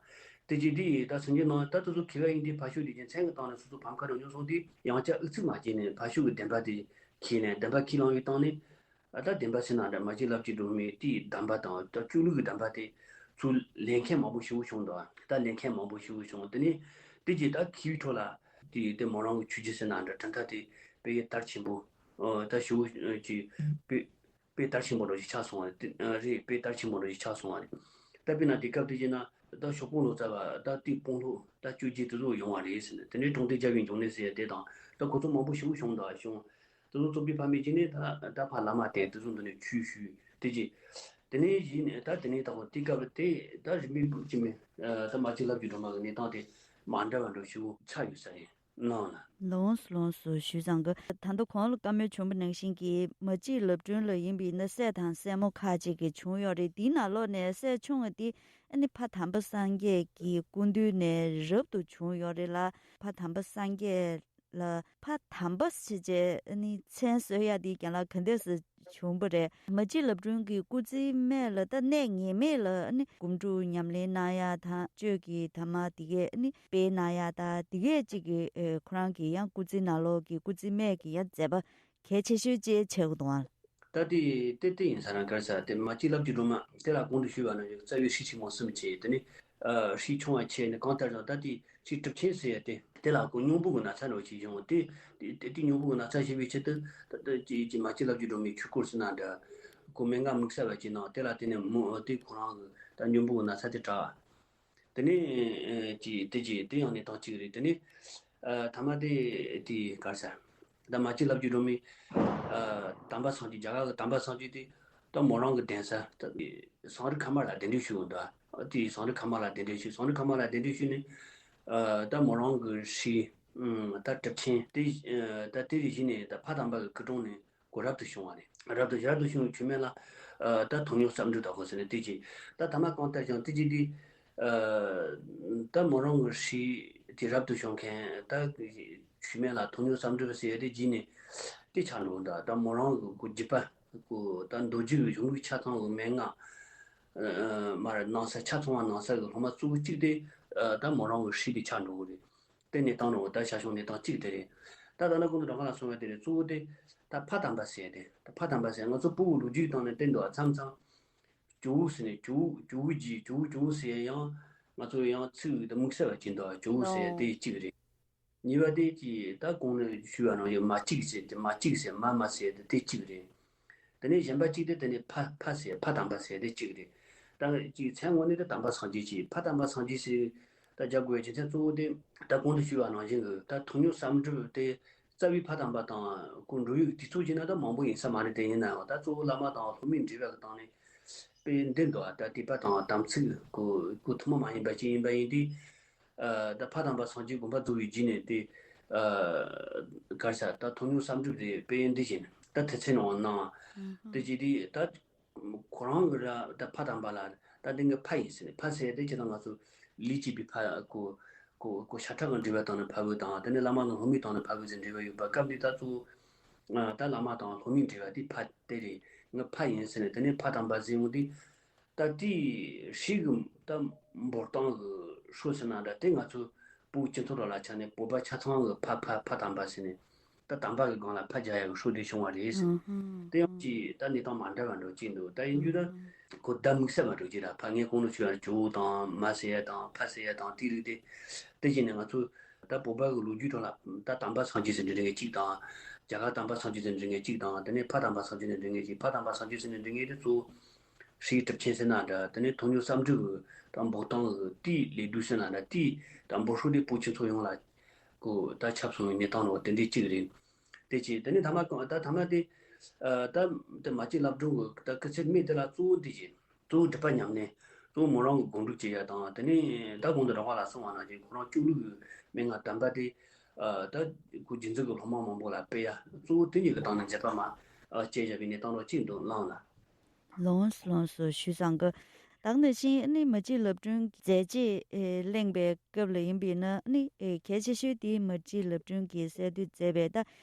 དེ་རྗེས་དེ་ཡིས་ད་སུན་འབྱིན་གནང་། ད་དེ་ཚོ་མཁས་པ་ཡིན་དུས་ཕར་ཕྱོགས་དེ་རྒྱུ་མཚན་གྱི་སྟེང་ནས་སོ་སོ་ཕམ་ཁ་རུ་འཇོག་སོང་དུས་ཡང་བསྐྱར་ཨུ་ཚུགས་མ་བྱས་ནས་ཕར་ཕྱོགས་ཀྱི་བདེན་པ་དེ་ཁས་ལེན། བདེན་པ་ཁས་བླངས་པའི་སྟེང་ནས་ཨ་ད་བདེན་པ་ཟེར་ན་འདྲ། མ་གཅིག་ལབ་གཅིག་སྒྲོན་མེ་དེའི་བདེན་པ་དང་ད་སྤྱོད་ལུགས་ཀྱི་བདེན་པ་དེ་ཚུར་ལེན་མཁན་མང་པོ་ཞེ་པོ་བྱུང་འདུག་ད་ལེན་མཁན་མང་པོ་ཞེ་པོ་བྱུང་། དེ་ནས་དེ་རྗེས་ད་མཁས་པའི་ཁྲོད་ལ་དེ་དེ་མོ་རང་གི་ཆོས་བརྒྱུད་ཟེར་ན་འདྲ། གྲུབ་མཐའ་དེ་དཔེ་དར་ཆེན་པོ་ད་ཞེ་པོ་ཅིག་དཔེ་དཔེ་དར་ཆེན་པོ་འདྲ་ཞིག་ཆགས་སོང་བ་རེད། དེ་རེད། དཔེ་དར་ཆེན་པོ་འདྲ་ཞིག་ཆགས་སོང་བ་རེད། ད་དཔེར་ན་དེ་སྐབས་དེ་བྱས་ན་ད་ཞོགས་པ་ལོ་ཙཱ་བ་ད་དེའི་དཔུང་ལྷོ་ད་བཅོ་བརྒྱད་དེ་ཚོ་ཡོང་བ་རེད་ཟེར་ནས། དེ་ནས་གྲོང་སྡེ་རྒྱལ་བའི་འབྱུང་གནས་ཟེར་ཡ་དེ་དང་ད་ཁོ་ཚོ་མང་པོ་ཞེ་པོ་བྱུང་འདུག་ཨ། བྱུང་། དེ་ཚོ་རྩོད་པའི་ཕ་མེས་ཀྱི་ནས་ད་ད་ཕར་བླ་མ་བསྟེན། དེ་ཚོ་འདི་ནས་ཆོས་ཞུས། དེ་རྗེས་དེ་ནས་གཞི་ནས་ད་དེ་ནས་ད་ཁོ་དེ་སྐབས་དེ་ད་རིམ་པས་ཅི་མིན་ད་མ་གཅིག་ལབ་ཀྱི་སྒྲོན་མ་གི་གནས་སྟངས་དེ་མ་འདྲ་བ་འདྲ་ཞེ་པོ་ཆགས་ཡོད་ས་རེད། ནང་ལ། ལོངས་སུ་ལོངས་སུ་ཞུས་ཙང་གི་ད་ལྟ་གོང་ལ་བཀའ་མོལ་བྱུང་བ་ནང་བཞིན་གྱི་མ་གཅིག་ལབ་སྒྲོན་ལ་ཡིན་པའི་ན་སྲས་དང་སྲས་མོ་ཁག་ཅིག་གི་བྱུང་ཡོད་རེད། དེའི་ནང་ལོགས་ནས་སྲས་ཆུང་བ་དེ་ཨ་ནི་ཕ་དམ་པ་སངས་རྒྱས་ཀྱི་སྐུ་མདུན་ནས་རབ་ཏུ་བྱུང་ཡོད་རེད་ལ། ཕ་དམ་པ་སངས་རྒྱས་ལ་ཕ་དམ་པ་ཞེས་བྱས་ཨ་ནི་མཚན་གསོལ་ཡ་དེ་རྒན་ལགས་ག་འདྲས་སེ་བྱུང་བ་རེད། མ་གཅིག་ལབ་སྒྲོན་གྱི་སྐུ་ཚེའི་སྨད་ལ་ད་གནས་ངེས་མེད་ལ་ཨ་ནི་སྒོམ་སྒྲུབ་ཉམས་ལེན་གནང་ཡ་དང་གཅོད་ཀྱི་ཐ་མ་དེ་གས་ཨ་ནི་སྤེལ་གནང་ཡ་དང་དེ་གས་ཅིག་གི་ཨེ་ཁོ་རང་གི་ཡང་སྐུ་ཚེའི་ནང་ལོགས་ཀྱི་སྐུ་ཚེའི་སྨད་ཀྱི་ཡང་མཛད་པ་གལ་ཆེ་ཤོས་ཅིག་ཆགས་ཀྱི་འདུག་ཨང་། ད་དེ་དེ་དེ་ཡིན་ས་རང་གར་ས་དེ་མ་གཅིག་ལབ་ཀྱི་སྒྲོན་མ་དེ་ལ་གོང་དུ་ཞུས་པ་ནང་བཞིན་རྩ་བའི་ཧྲིལ་ཆེན་མོ་གསུམ་བྱས། དེ་ནི་ཨ་ཧྲིལ་ཆུང་བ་བྱས་ནས་གང་ལྟར་ཀྱང་ད་དེ་ཧྲིལ་གྲུབ་ཆེན་ཟེར་ཡ་དེ་དེ་ལ་ཁོ་སྙིང་པོ་གི་ན་ཚ་འདྲ་བོ་ཞིག་བྱུང་། དེ་དེ་དེ་སྙིང་པོ་གི་ན་ཚ་ཞེས་པའི་ཆེད་དུ་ད་ད་ཅི་ཅི་མ་གཅིག་ལབ་ཀྱི་སྒྲོན་མའི་ཆོས་སྐོར་ཟེར་ན་འདྲ། ཁོ་མན་ངག་དམིགས་བསལ་བ་ཅིག་གནང་། དེ་ལ་བརྟེན་ནས་མོ་དེ་ཁོ་རང་གི་ད་སྙིང་པོ་གི་ན་ཚ་དེ་དྲག་དེ་ནས་ཀྱི་དེ་ཀྱི་དེ་ཡང་གནས་སྟངས་གཅིག་རེད། དེ་ནས་ཐ་མ་དེ་དེ་ག་རེ་ཟེར། ད་མ་གཅིག་ལབ་ཀྱི་སྒྲོན་མེ། དམ་པ་སངས་རྒྱས། རྒྱ་གར་གྱི་དམ་པ་སངས་རྒྱས་དེ་ད་མོ་རང་གི་གདན་ས་ད་སེང་རི་ཁ་མ་ལ་གདན་འདྲེན་ཞུས་འདུག་དེ་སེང་རི་ཁ་མ་ལ་གདན་འདྲེན་ཞུས། སེང་རི་ཁ་མ་ལ་གདན་འདྲེན་ཞུས་ནས་ད་མོ་རང་གི་སྲས་ད་གྲུབ་ཆེན་དེ་ད་དེ་རིང་གཞི་ནས་ད་ཕ་དམ་པ་གི་སྐུ་དྲུང་ནས་ཁོ་རབ་ཏུ་བྱུང་བ་རེད། རབ་ཏུ་རབ་ཏུ་བྱུང་བའི་མཆོད་མེ་ལ་ད་མཐོང་སྙོམས་བསམ་གྲུབ་དང་ཁོ་ཟེར་ནས་དེ་ཅི་ད་ཐ་མ་གང་ལྟར་ཀྱང་དེ་ཅི་དེ་ད་མོ་རང་གི་སྲས་དེ་རབ་ཏུ་བྱུང་མཁན་ད་མཆོད་མེ་ལ་མཐོང་སྙོམས་བསམ་གྲུབ་ཟེར་ཡ་དེ་རྗེས་ནས་དེ་ཆགས་འགྲོ་འདུག་ད་མོ་རང་གི་ཁོ་རྒྱུད་པ་ཁོ་ད་མདོ་རྒྱུད་ཀྱི་གཞུང་ལུགས་ཆ་ཚང་གི་མན་ངག་མར་ནང་གསེས་ཆ་ཚང་བ་ནང་གསེས་ཀྱི་སློབ་མ་གཙོ་བོ་གཅིག་དེ་ད་མོ་རང་གི་སྲས་དེ་ཆགས་འགྲོ་གི་རེད། དེ་གནས་སྟངས་རེད། ད་ཞར་བྱུང་གནས་སྟངས་གཅིག་དེ་རེད། ད་ད་ནི་གོང་དུ་དྲང་ག་ལ་གསུངས་པ་དེ་རེད། གཙོ་བོ་དེ་ད་ཕ་དམ་པ་ཟེར་ཏེ། ད་ཕ་དམ་པ་ཟེར་ང་ཚོ་ཕྲུ་གུ་ལོ་རྒྱུས་སྟེང་ནས་བསྟན་འདུག་མཚམས་མཚམས་ཇོ་བོ་ཟེར་ནས་ཇོ་བོ་ཇོ་བོ་རྗེ་ཇོ་བོ་ཇོ་བོ་ཟེར་ཡང་ང་ཚོ་ཡང་ཚིག་དེ་དམིགས་བསལ་བ་ཅིག་འདུག་ཇོ་བོ་ཟེར་དེ་གཅིག་རེད། གཉིས་པ་དེ་གཅིག་ད་གོང་ནས་ཞུས་པ་ནང་བཞིན་མ་གཅིག་ཟེར་ཏེ་མ་གཅིག་ཟེར་མ་མ་ཟེར་ཏེ་དེ་གཅིག་རེད། དེ་ནས་གཞན་པ་གཅིག་དེ་དེ་ནས་ཕ་ཕ་ཟེར་ཕ་དམ་པ་ཟེར་དེ་གཅིག་རེད། ད་གཅིག་མཚན་དངོས་གནས་དེ་དམ་པ་སངས་རྒྱས་ཀྱི་ཕ་དམ་པ་སངས་རྒྱས་ཟེར་ད་རྒྱག་དགོས་པའི་རྒྱུ་མཚན་གཙོ་བོ་དེ་ད་གོང་དུ་ཞུས་པ་ནང་བཞིན་གྱི་ད་མཐོང་སྙོམས་བསམ་གྲུབ་དེ་རྩ་བའི་ཕ་དམ་པ་དང་ཁོ་འགྲོ་བའི་དུས་ཚོད་ཀྱི་ནང་ད་མང་པོ་ཡིན་ས་མ་རེད། དེ་ཡིན་ན་ཡང་ད་གཙོ་བོ་བླ་མ་དང་སློབ་མའི་འབྲེལ་བ་གི་སྟེང་ནས་དཔེ་འདི་འདུག་ད་དད་པ་དང་དམ་ཚིག་ཁོ་ཁོ་ཐུན་མོང་མ་ཡིན་པ་ཅིག་ཡིན་པ་ཡིན་དུས། ད་ཕ་དམ་པ་སངས་རྒྱས་དགོངས་པ་རྫོགས་པའི་རྗེས་ནས་དེ་གར་ས་ད་མཐོང་སྙོམས་བསམ་གྲུབ་དེ་དཔེ་འདི་བཞིན་ད་དེ་ཚེ་ནང་ནང་དེ་བྱས་དུས་ད་ཁོ་རང་གི་ར་ད་ཕ་དམ་པ་ལ་ད་འདི་ངའི་ཕ་ཡིན་ཟེར་ནས། ཕ་ཟེར་དེ་ཁྱེད་དང་ང་ཚོ་ལུས་གཅིག་པའི་ཕ་གོ་གོ་གོ་ཤ་ཁྲག་གི་འབྲེལ་བ་དང་ནི་ཕ་བུ་དང་དེ་ནས་བླ་མ་དང་སློབ་མའི་དང་ནི་ཕ་བུ་ཟེར་འབྲེལ་བ་ཡོད་པ་སྐབས་འདི་ད་གཙོ་བོ་ད་བླ་མ་དང་སློབ་མའི་འབྲེལ་བ་དེ་ཕ་དེ་རེད། ངའི་ཕ་ཡིན་ཟེར་ནས་དེ་ནས་ཕ་དམ་པ་ཟེར་འོང་དུས། ད་དེའི་ཧྲིལ་གྱི་ད་འབོར་སྟངས་ཀྱི་ཧྲིལ་ཟེར་ན་འདྲ་དེ་ང་ཚོ་བོད་སྤྱི་ཚོགས་ལ་ཆ་ནས་བོད་པ་ཆ་ཚང་གི་ཕ་ཕ་ཕ་དམ་པ་ཟེར་ནས་ད་དམ་པ་གི་སྒང་ལ་ཕ་རྒྱག་ཡག་གི་ཧྲིལ་དེ་བྱུང་བ་རེད་ཟེར། དེ་ཡང་ཅིག་ད་གནས་སྟངས་མ་འདྲ་བ་འགྲོ་གི་འདུག་ད་ཡིན་རྒྱུ་ད་ཁོ་ད་དམིགས་བསལ་མ་འགྲོ་གི་ར་ཕ་ངས་གོང་དུ་ཞུས་པ་ཇོ་བོ་དང་མ་ཟེར་ཡ་དང་ཕ་ཟེར་ཡ་དང་དེའི་རིགས་དེ་དེ་བཞིན་ནས་ང་ཚོ་ད་བོད་པ་གི་ལོ་རྒྱུས་ཐོག་ལ་ད་དམ་པ་སངས་རྒྱས་ཟེར་འབྲི་མཁན་གཅིག་དང་རྒྱ་གར་དམ་པ་སངས་རྒྱས་ཟེར་འབྲི་མཁན་གཅིག་དང་དེ་ནས་ཕ་དམ་པ་སངས་རྒྱས་ཟེར་འབྲི་མཁན་གཅིག་ཕ་དམ་པ་སངས་རྒྱས་ཟེར་འབྲི་མཁན་དེ་གཙོ་བོ། ཧྲིལ་གྲུབ་ཆེན་ཟེར་ན་འདྲ། དེ་ནས་མཐོང་སྙོམས་བསམ་གྲུབ་ཀྱི་དང་འབོར་སྟངས་ཀྱི་དེའི་ལས་དུས་ཟེར་ན་འདྲ། དེའི་དང་འབོར་ཧྲིལ་དེ་བོད་སྤྱི་ཚོགས་ཡོངས་ལ་གོ་ད་ཁྱབ་སོང་བའི་གནས་སྟངས་ནང་དེ་འདྲའི་གཅིག་རེད། དེ་ཅི་དེ་ནས་ཐ་མ་གང་ད་ཐ་མ་དེ་ད་དེ་མ་གཅིག་ལབ་སྒྲུང་གི་ད་སྐུ་ཚེ་སྨད་དེ་ལ་གཙོ་བོ་དེ་ཅི་གཙོ་བོ་སྒྲུབ་པ་ཉམས་ལེན། གཙོ་བོ་མོ་རང་གི་སྒོམ་སྒྲུབ་བྱེད་ཡ་དང་དེ་ནས་ད་གོང་དུ་རང་དབང་ལ་གསུངས་པ་ནང་བཞིན་ཁོ་རང་སྤྱོད་ལུགས་ཀྱི་མན་ངག་དམ་པ་དེ་ད་ཁོ་རྗེས་འཛིན་གྱི་སློབ་མ་མང་པོ་ལ་སྤེལ་ཡ་གཙོ་བོ་དེ་གཉིས་ཀྱི་སྟེང་ནས་མཛད་པ་མ་སྤྱད་བཞག་པའི་གནས་སྟངས་ལ་གཅིག་འདུག་ལངས་ལ། ལོངས་སུ་ལོངས་སུ་ཞུས་ཙང་གི། ད་ག་ནང་བཞིན་ཨ་ནི་མ་གཅིག་ལབ་སྒྲུང་མཛད་རྗེས་ཨེ་གླེང་བའི་སྐབས་ལ་ཡིན་པས་ན་ཨ་ནི་ཨེ་གལ་ཆེ་ཤོས་དེ་མ་གཅིག་ལབ་སྒྲུང་གིས་གསལ་སྟོན་མཛད་པའི་ད་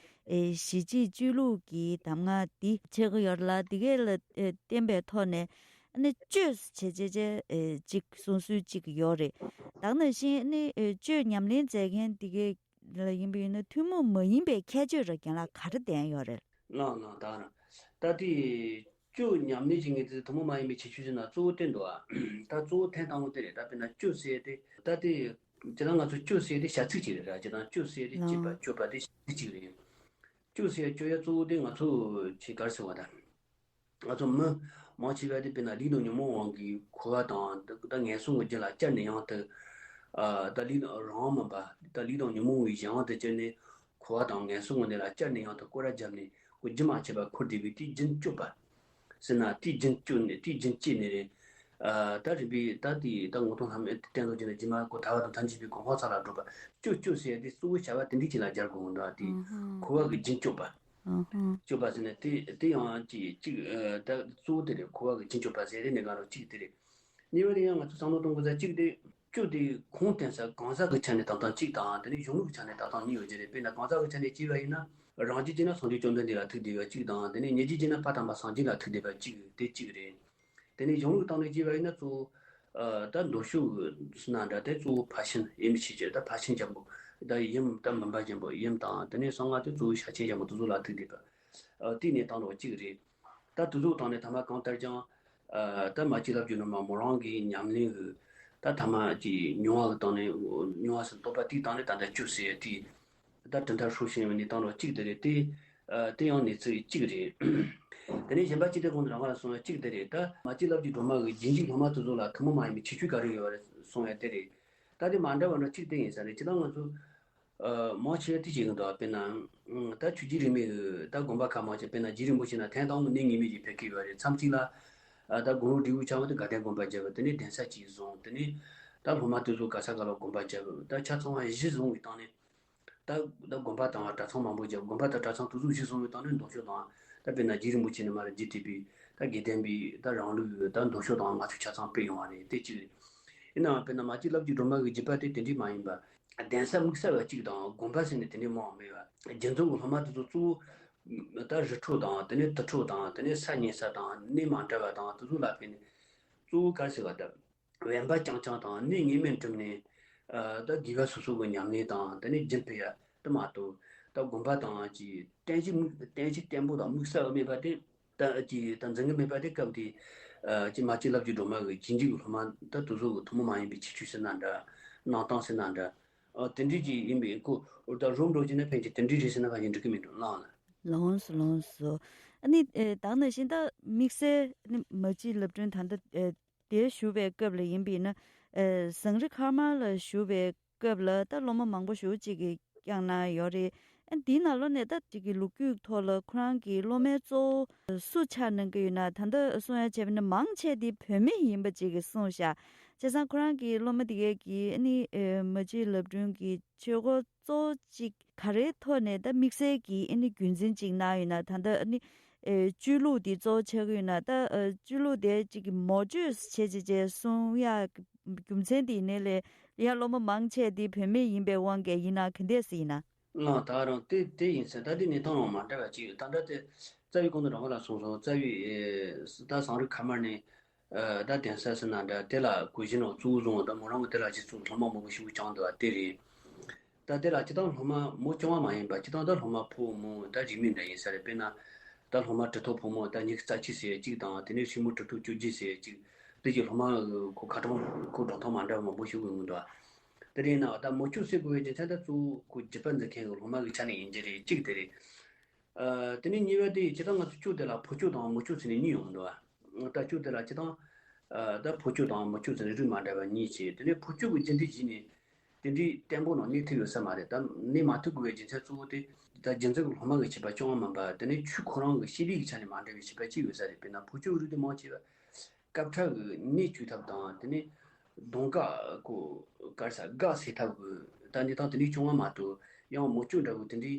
ཨེ་གཞིས་བྱེས་སྤྱོད་ལུགས་ཀྱི་གདམས་ངག་འདི་ཆགས་ཀྱི་ཡོད་རེད་ལ། འདི་གས་ལ་ཨེ་བརྟེན་པའི་ཐོག་ནས་ཨ་ནི་སྤྱོད་བྱེད་བྱེད་བྱེད་ཨེ་གཅིག་གསུང་སྲོལ་གཅིག་ཡོད་རེད། ད་ག་ནང་བཞིན་ཨ་ནི་ཨེ་སྤྱོད་ཉམས་ལེན་མཛད་མཁན་འདི་གས་ལ་ཡིན་པས་ན་ཐུན་མོང་མ་ཡིན་པའི་ཁྱད་ཆོས་ར་རྒན་ལགས་ག་རེ་ལྡན་ཡོད་རེད། ལགས་ལགས་ད་ར། ད་དེ་སྤྱོད་ཉམས་ལེན་བྱེད་མཁན་དེ་ཐུན་མོང་མ་ཡིན་པའི་ཁྱད་ཆོས་ཟེར་ན་གཙོ་བོ་བསྟན་འདུག་ཨ། ད་གཙོ་བོ་ཐེངས་དང་པོ་དེ་རེད། ད་དཔེར་ན་སྤྱོད་ཟེར་དེ་ད་དེ་ཇི་ལྟར་ང་ཚོ་སྤྱོད་ཟེར་དེ་བྱ་ཚིག་ཅིག་རེད་ར། ཇི་ལྟར་སྤྱོད་ཟེར་དེ་སྤྱད་པ་ལགས། སྤྱོད་པ་དེ་བྱ་ཚིག་ཅིག་རེད། སྤྱོད་ཟེར་སྤྱོད་ཡ་གཙོ་བོ་དེ་ང་ཚོ་ཅིག་ག་རེ་ཟེར་བ་ད། ང་ཚོ་མི་མང་ཆེ་བ་དེ་དཔེར་ན་ལུས་དང་ཉོན་མོངས་དབང་གིས་འཁོར་བ་དང་ད་ངན་སོང་གི་རྒྱུ་ལ་སྐྱར་ནས་ཡང་དུ་ད་ལུས་དང་རང་དབང་མིན་པ་ད་ལུས་དང་ཉོན་མོངས་པའི་གཞན་དབང་དུ་གྱུར་ནས་འཁོར་བ་དང་ངན་སོང་གི་གནས་ལ་སྐྱར་ནས་ཡང་དུ་སྐོར་ར་བརྒྱབ་ནས་ཁོ་རྒྱུན་མ་ཆད་པར་འཁོར་བསྡད་པའི་དེའི་རྒྱུན་གཅོད་པ་ཟེར་ན་དེའི་རྒྱུན་གཅོད་ནས་དེའི་རྒྱུན་བཅད་ནས་རེད། ད་རིམ་པས་ད་དེ་ད་ངོ་གདོང་ལྷམ་བསྟན་ཐོག་ཅིག་ན་རྗེས་མ་ཁོ་ཐར་པ་དང་ཐམས་ཅད་མཁྱེན་པའི་གོ་འཕང་ས་ལ་བགྲོད་པ་སྤྱོད་སྤྱོད་ཟེར་ཡ་དེ་གཙོ་བོ་བྱ་བ་དེ་འདྲ་ཅིག་ལ་སྦྱར་དགོས་འདུག་དེ་འཁོར་བ་གི་རྒྱུན་གཅོད་པ། སྤྱོད་པ་ཟེར་ནས་དེ་དེ་ཡང་ཅིག་ཅིག་ད་གཙོ་བོ་དེ་རེད། འཁོར་བ་གི་རྒྱུན་གཅོད་པ་ཟེར་རེད། གནས་གང་རུང་གཅིག་དེ་རེད། གཉིས་པ་དེ་ཡང་ང་ཚོ་བསམ་བློ་གཏོང་དགོས་ས་གཅིག་དེ་སྤྱོད་དེ་ཁུངས་བསྟན་ས་གང་ཟག་གི་ཆ་ནས་ལྟ་སྟངས་གཅིག་དང་དེ་ནས་གཞུང་ལུགས་ཀྱི་ཆ་ནས་ལྟ་སྟངས་གཉིས་ཡོད་ཀྱི་རེད། དཔེར་ན་གང་ཟག་གི་ཆ་ནས་བྱས་པ་ཡིན་ན་རང་རྒྱུད་ཀྱི་ན་སངས་རྒྱས་བཅོམ་ལྡན་འདས་ལ་ཐུག་བསྡད་པ་གཅིག་དང་དེ་ནས་ཉེ་རྒྱུད་ཀྱི་ན་ཕ་དམ་པ་སངས་རྒྱས་ལ་ཐུག་བསྡད་པ་གཅིག་དེ་གཅིག་རེད། དེ་ནས་གཞུང་ལུགས་སྟེང་ནས་བྱས་པ་ཡིན་ན་གཙོ་བོ་ད་མདོ་ཕྱོགས་ཀྱི་ཟེར་ན་འདྲ་དེ་གཙོ་བོ་ཕར་ཕྱིན་ཡིན་མི་ཤེས་ཀྱི་ད་ཕར་ཕྱིན་འཇམ་པོ་ད་ཡིན་ད་མུན་པ་འཇམ་པོ་ཡིན་དང་དེ་ནས་གསང་སྔགས་དེ་གཙོ་བོ་ཕྱག་ཆེན་འཇམ་པོ་དེ་ཚོ་ལ་ཐུག་བསྡད་པ། དེའི་གནས་སྟངས་རོགས་གཅིག་རེད། ད་དེ་ཚོ་དང་ནས་ཐ་མ་གང་ལྟར་ཀྱང་ད་མ་གཅིག་ལབ་རྒྱུ་ནོར་མ་མོ་རང་གི་ཉམས་ལེན་གྱི་ད་ཐ་མ་གཅིག་མྱོང་བ་གི་སྟེང་ནས་མྱོང་བ་ཟེར་རྟོགས་པ་དེའི་སྟེང་ནས་ད་ལྟ་བཅུ་ཟེར་དེ། ད་གྲུབ་མཐའ་ཧྲིལ་ཕྱིན་པའི་གནས་སྟངས་རོགས་གཅིག་དེ་རེད་དེ། དེ་ཡང་གནས་ཚུལ་གཅིག་རེད། དེ་ནས་གཞན་པ་གཅིག་དེ་གོང་དུ་རང་དབང་ལ་གསུངས་པ་གཅིག་དེ་རེད། ད་མ་གཅིག་ལབ་རྒྱུ་སྒྲོལ་མ་གི་རྗེས་འཇུག་སློབ་མ་དེ་ཚོ་ལ་ཐུན་མོང་མ་ཡིན་པའི་ཁྱད་ཆོས་ག་རེ་ཡོད་རེད་ སོང་ཡ་དེ་རེད། ད་དེ་མ་འདྲ་བ་ནོ་གཅིག་དེ་ཡིན་ས་རེད། ཇི་ལྟར་ང་ཚོ་མང་ཆེ་བ་དེ་བྱེད་ཀྱི་འདུག་དཔེར་ན་ད་ཆོས་བརྒྱུད་རིས་མེད་ཀྱི་ད་དགོན་པ་ཁག་མང་ཆེ་དཔེར་ན་རྗེ་རིན་པོ་ཆེ་ན་ཐེངས་དང་པོ་ནད་ངེས་མེད་ཀྱི་ཕེབས་ཀྱི་ཡོད་རེད། མཚམས་གཅིག་ལ་ད་དགུང་ལོ་བགྲེས་པོ་ཆགས་པ་དེ་དགའ་ལྡན་དགོན་པ་བརྒྱབ། དེ་ནས་གདན་ས་གཅིག་བཟུང་། དེ་ནས་ད་སློབ་མ་དེ་ཚོ་ག་ས་ག་ལ་དགོན་པ་བརྒྱབ། ད་ཆ་ཚང་བ་གཞི་བཟུང་བའི་སྟེང་ནས། ད་ད་དགོན་པ་དང་གྲྭ་ཚང་མང་པོ་བརྒྱབ། དགོན་པ་དང་གྲྭ་ཚང་དེ་ཚོ་གཞི་བཟུང་བའི་སྟེང་ནས་མདོ་ཕྱོགས་དང་ད་དཔེར་ན་རྗེ་རིན་པོ་ཆེ་ནས་མར་རྗེ་ཐེག་པའི་ད་དགེ་ལྡན་པའི་ད་རང་ལུགས་ད་མདོ་ཕྱོགས་དང་ང་ཚོ་ཆ་ཚང་སྤེལ་ཡོང་བ་རེད། དེ་གཅིག་རེད། ཡིན་ནའང་དཔེར་ན་མ་གཅིག་ལབ་ཀྱི་སྒྲོལ་མ་གི་བརྒྱུད་པ་དེ་དེ་འདྲས་མ་ཡིན་པ། གདན་ས་དམིགས་བསལ་བ་གཅིག་དང་དགོན་པ་ཟེར་ནས་དེ་འདྲས་མང་བ་མེད་པ། རྒྱུན་འཛོམས་ཀྱི་སློབ་མ་དེ་ཚོ་གཙོ་བོ་ད་རི་ཁྲོད་དང་དེ་ནས་དུར་ཁྲོད་དང་དེ་ནས་ས་ཉལ་ས་དང་གནས་མ་འདྲ་བ་དང་དེ་ཚོ་ལ་ཕན་ནས་གཙོ་བོ་ག་རེ་ཟེར་བ་ད། དབེན་པ་རྐྱང་རྐྱང་དང་གནས་ངེས་མེད་འགྲིམས་ནས། ཨ་ད་དགེ་བ་སོ་སོ་གི་ཉམས་ལེན་དང་དེ་ནས་རྒྱུན་སྤེལ་ཡ་དེ་མ་གཏོགས། ད་དགོན་པ་དང་ཅིག་རྟེན་གཞི་དམིགས་རྟེན་གཞི་བརྟན་པོ་དང་དམིགས་བསལ་མེད་པ་དེ། ད་ཅིག་ད་འཛིན་གི་མེད་པ་དེ་སྐབས་དེ། ཨ་ཅིག་མ་གཅིག་ལབ་ཀྱི་སྒྲོལ་མ་གི་རྗེས་འཇུག་གི་སློབ་མ་ད་དེ་ཚོ་གི་ཐུན་མོང་མ་ཡིན་པའི་ཁྱད་ཆོས་ཟེར་ན་འདྲ། གནང་སྟངས་ཟེར་ན་འདྲ། ཨ་དེ་འདྲས་ཅིག་ཡིན་པས་ཁོ་ད་རོབ་འགྲོ་རྒྱུ་ན་ཕན་གྱི་དེ་འདྲས་རེད་ཟེར་ན་ཕན་གྱི་འགྲིག་གི་མི་འདུག་ལགས་ལ། ལགས་སོ་ལགས་སོ། ཨ་ནི་ཨེ་ད་ག་ནང་བཞིན་ད་དམིགས་བསལ་ནི་མ་གཅིག་ལབ་སྒྲོན་ད་ལྟ་ཨེ་དེར་བཞུགས་པའི་སྐབས་ལ་ཡིན་པས་ན། ཨེ་ཟངས་རི་མཁར་དམར་ལ་བཞུགས་པའི་སྐབས་ལ་ད་སློབ་མ་མང་པོ་ཞེ་པོ་ཅིག་གིས་བསྐྱངས་གནང་ཡོད་རེད། ཨ་འདིའི་ནང་ལོགས་ནས་ད་ཅིག་གི་ལོ་རྒྱུས་ཐོག་ལ་ཁོ་རང་གི་སློབ་མའི་གཙོ་བོ་སུ་ཆགས་གནང་གི་ཡོད་ན། ད་ལྟ་གསུང་ཡ་བྱས་པ་ན་མང་ཆེ་དེ་བུད་མེད་ཡིན་པ་ཅིག་གིས་གསུངས་ཤག་བྱས་ཙང་ཁོ་རང་གི་སློབ་མ་དེ་གས་ཀྱིས་ཨ་ནི་ཨེ་མ་གཅིག་ལབ་སྒྲོན་གྱི་ཆོས་སྐོར་གཙོ་བོ་གཅིག་ག་རེའི་ཐོག་ནས་ད་དམིགས་བསལ་གྱི་ཨ་ནི་རྒྱུན་འཛིན་གཅིག་གནང་ཡོད་ན། ད་ལྟ་ཨ་ནི་ཨེ་གཅོད་ལུགས་འདི་གཙོ་བོ་ཆགས་ཀྱི་ཡོད་ན། ད་ཨེ་གཅོད་ལུགས་དེ་གཅིག་གི་མོ་གཅོད་བྱེད་བྱེད་བྱེད་གསུང་ཡ་རྒྱུ་མཚན་དེ་ཡིན་ནའི་ལས་ཡ་སློབ་མ་མང་ཆེ་དེ་བུད་མེད་ཡིན་པའི་དབང་གིས་ཡིན་ན་ག་འདྲས་སེ་ཡིན་ན། ལགས་ད་རང་དེ་དེ་ཡིན་ཟེར། ད་དེ་གནས་སྟངས་རང་མ་འདྲ་བ་ཅིག་ཡོད། ད་ལྟ་དེ་རྩ་བའི་གོང་དུ་རང་ལ་གསུངས་སོང་། རྩ་བའི་ཨེ་ད་ཟངས་རི་མཁར་དམར་ནས། ཨ་ད་གདན་ས་ཟེར་ན་འདྲ་དེ་ལ་གོས་གཞི་ནང་གཙོ་བོ་བཟུང་བ་དང་མོ་རང་གི་དེ་ལ་གཞི་བཙུགས་སློབ་མ་མང་པོ་ཞིག་བསྐྱངས་འདུག་བ་དེ་རེད། ད་དེ་ལ་སྤྱིར་བཏང་སློབ་མ་མོ་རྐྱང་བ་མ་ཡིན་པ་སྤྱིར་བཏང་ད་སློབ་མ་ཕོ་མོ་ད་རིས་མེད་འདྲ་ཡིན་ས་རེད། དཔེར་ན་ད་སློབ་མ་གྲི་ཐོགས་ཕོ་མོ་ད་ཉི་ཤུ་རྩ་གཅིག་ཟེར་གཅིག་དང་དེ་ནས་སྲིང་མོ་གྲི་ཐོགས་བཅོ་བརྒྱད་ཟེར་གཅིག་དེ་གི་སློབ་མ་གི་ཁོ་ཁ་གྲངས་ཁོ་གྲངས་ཐང་མ་འདྲ་བ་མང་པོ་ཞིག་ཡོང་གི་འདུག་དེ་རེད་ན་ད་མོ་གཅོད་ཟེར་དགོས་པའི་རྒྱུ་མཚན་ད་གཙོ་བོ་ཁོ་བརྒྱུད་པ་འཛིན་མཁན་གི་སློབ་མ་གི་ཆ་ནས་ཡིན་གྱི་རེད། གཅིག་དེ་རེད། ཨ་དེ་ནས་གཉིས་པ་དེ་སྤྱིར་བཏང་ང་ཚོ་གཅོད་དེ་ལ་ཕོ་གཅོད་དང་མོ་གཅོད་ཟེར་ནས་གཉིས་ཡོང་འདུག་བ། ད་གཅོད་དེ་ལ་སྤྱིར་བཏང་ཨ་ད་ཕོ་གཅོད་དང་མོ་གཅོད་ཟེར་ནས་རིགས་མ་འདྲ་བ་གཉིས་བྱས། དེ་ནས་ཕོ་གཅོད་ཀྱི་རྒྱུན་དེ་གཞི་ནས་དེ་འདྲའི་བརྟན་པོ་ནང་གནས་ཐུབ་ཡོད་ས་མ་རེད། ད་གནས་མ་ཐུབ་དགོས་པའི་རྒྱུ་མཚན་གཙོ་བོ་དེ་ད་རྒྱུན་འཛིན་གྱི་སློབ་མ་གི་བྱེད་པ་སྐྱོ་བ་མིན་པ། དེ་ནས་ཆོས་ཁོ་རང་གི་ཤེས་རིག་གི་ཆ་ནས་མ་འདྲ་བའི་བྱེད་པ་གཅིག་ཡོད་ས་རེད། དཔེར་ན་ཕོ་གཅོད་རིགས་དེ་མང་ཆེ་བ། སྐབས་འཕྲལ་གྱི་གནས་བཅུག་ཐབས་དང་དེ་ནས་གདོང་དཀར་ཁོ་ག་རེ་ཟ་དགའ་སེལ་ཐབས་ཀྱི་ད་གནས་སྟངས་དེ་འདྲའི་བྱུང་བ་མ་གཏོགས་ཡང་མོ་གཅོད་འདྲ་བོ་དེ་འདྲའི་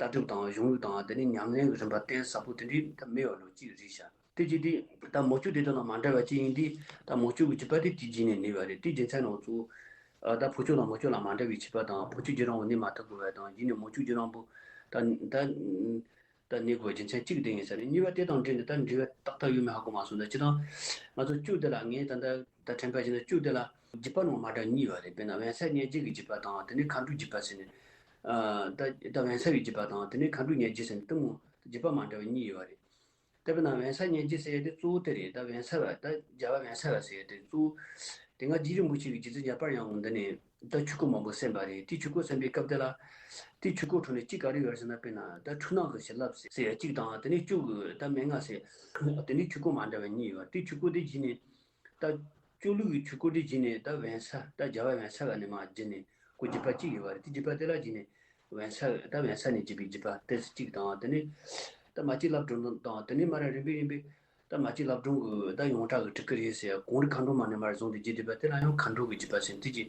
ལྟ་གྲུབ་དང་གཞུང་ལུགས་དང་དེ་ནས་ཉམས་ལེན་གྱི་རིམ་པ་གཏིང་ཟབ་པོ་དེ་འདྲའི་ད་མེད་པ་ལོ་གཅིག་རེད་ཤག་དེ་གཅིག་དེ་ད་མོ་གཅོད་དེ་དག་དང་མ་འདྲ་བ་གཅིག་ཡིན་དུས་ད་མོ་གཅོད་ཀྱི་བརྒྱུད་པ་དེ་དེའི་རྗེས་ནས་གནས་པ་རེད། དེའི་རྒྱུ་མཚན་ནང་གཙོ་བོ་ད་ཕོ་གཅོད་དང་མོ་གཅོད་ལ་མ་འདྲ་བའི་བྱེད་པ་དང་ཕོ་གཅོད་རྒྱུད་རིང་པོ་གནས་མ་ཐུབ་དགོས་པ་དང་རྗེས་ནས་མོ་གཅོད་རྒྱུད་རིང་པོ་ད་ད། ད་གནས་དགོས་རྒྱུ་མཚན་གཅིག་དེ་ཡིན་ས་རེད། གཉིས་པ་དེ་དང་འབྲེལ་ནས་ད་འབྲེལ་བ་ཏག་ཏག་ཡོད་མེད་ཧ་གོ་མ་སོང་། ད་སྤྱིར་བཏང་ང་ཚོ་གཅོད་དེ་ལ་ངས་ད་ལྟ་ད་དྲན་པ་བྱས་ན་གཅོད་དེ་ལ་བརྒྱུད་པ་ནང་མ་འདྲ་གཉིས་ཡོད་རེད། དཔེར་ན་དབེན་ས་ཉལ་རྗེས་ཀྱི་བརྒྱུད་པ་དང་དེ་ནས་མཁའ་འགྲོའི་བརྒྱུད་པ་ཟེར་ནས། ཨ་ད་ད་དབེན་ས་པའི་བརྒྱུད་པ་དང་དེ་ནས་མཁའ་འགྲོའི་ཉལ་རྗེས་ཟེར་ནས་དེ་མོ་བརྒྱུད་པ་མ་འདྲ་བ་གཉིས་ཡོད་རེད། དཔེར་ན་དབེན་ས་ཉལ་རྗེས་ཟེར་ཡ་དེ་གཙོ་བོ་དེ་རེད། ད་དབེན་ས་པ་ད་རྒྱལ་བ་དབེན་ས་པ་ཟེར་ཡ་དེ་གཙོ་བོ་དེ་སྔ་རྗེ་རིན་པོ་ཆེ་གི་རྗེ་བཙུན་རྒྱལ་དཔལ་དབྱངས་འདི་ནས། ད་ཆོས་སྐོར་མང་པོ་གསན་པ་རེད། དེའི་ཆོས་སྐོར་གསན་པའི་སྐབས་དེ་ལ། དེའི་ཆོས་སྐོར་ཁྲོད་ནས་གཅིག་ག་རེ་ཡོད་ཟེར་ན། དཔེར་ན་ད་འཁྲུལ་སྣང་གི་བྱིན་རླབས་ཟེར་ཡ་གཅིག་དང་། དེ་ནས་གཅོད་ཀྱི་ད་མན་ངག་ཟེར། དེ་ནས་ཆོས་སྐོར་མ་འདྲ་བ་གཉིས་ཡོད་པ། དེའི་ཆོས་སྐོར་དེ་བརྒྱུད་ནས། ད་གཅོད་ལུགས་ཀྱི་ཆོས་སྐོར་དེ་བརྒྱུད་ནས་ད་དབེན་ས་ད་རྒྱལ་བ་དབེན་ས་པ་ནས་མར་བརྒྱུད་ནས་ཁོ་བརྒྱུད་པ་གཅིག་ཡོད་པ་རེད། དེ་བརྒྱུད་པ་དེ་ལ་བརྒྱུད་ནས་དབེན་ས་ད་དབེན་ས་ནས་བརྒྱུད་པའི་བརྒྱུད་པ་དེ་གཅིག་དང་། དེ་ནས་ད་མ་གཅིག་ལབ་སྒྲོན་དང་། དེ་ནས་མར་རིམ་པས་རིམ་པས། ད་མ་གཅིག་ལབ་སྒྲོན་གྱི་ད་ཡོངས་གྲགས་ཀྱི་སྤྲུལ་སྐུ་རེད་ཟེར་ཡ་གངས་རི་མཁའ་འགྲོ་མ་ནས་མར་བཟུང་སྟེ་བརྒྱུད་བསྡད་པ་དེ་ལ་ཡང་མཁའ་འགྲོ་གི་བརྒྱུད་པ་ཟེར། དེ་གཅིག་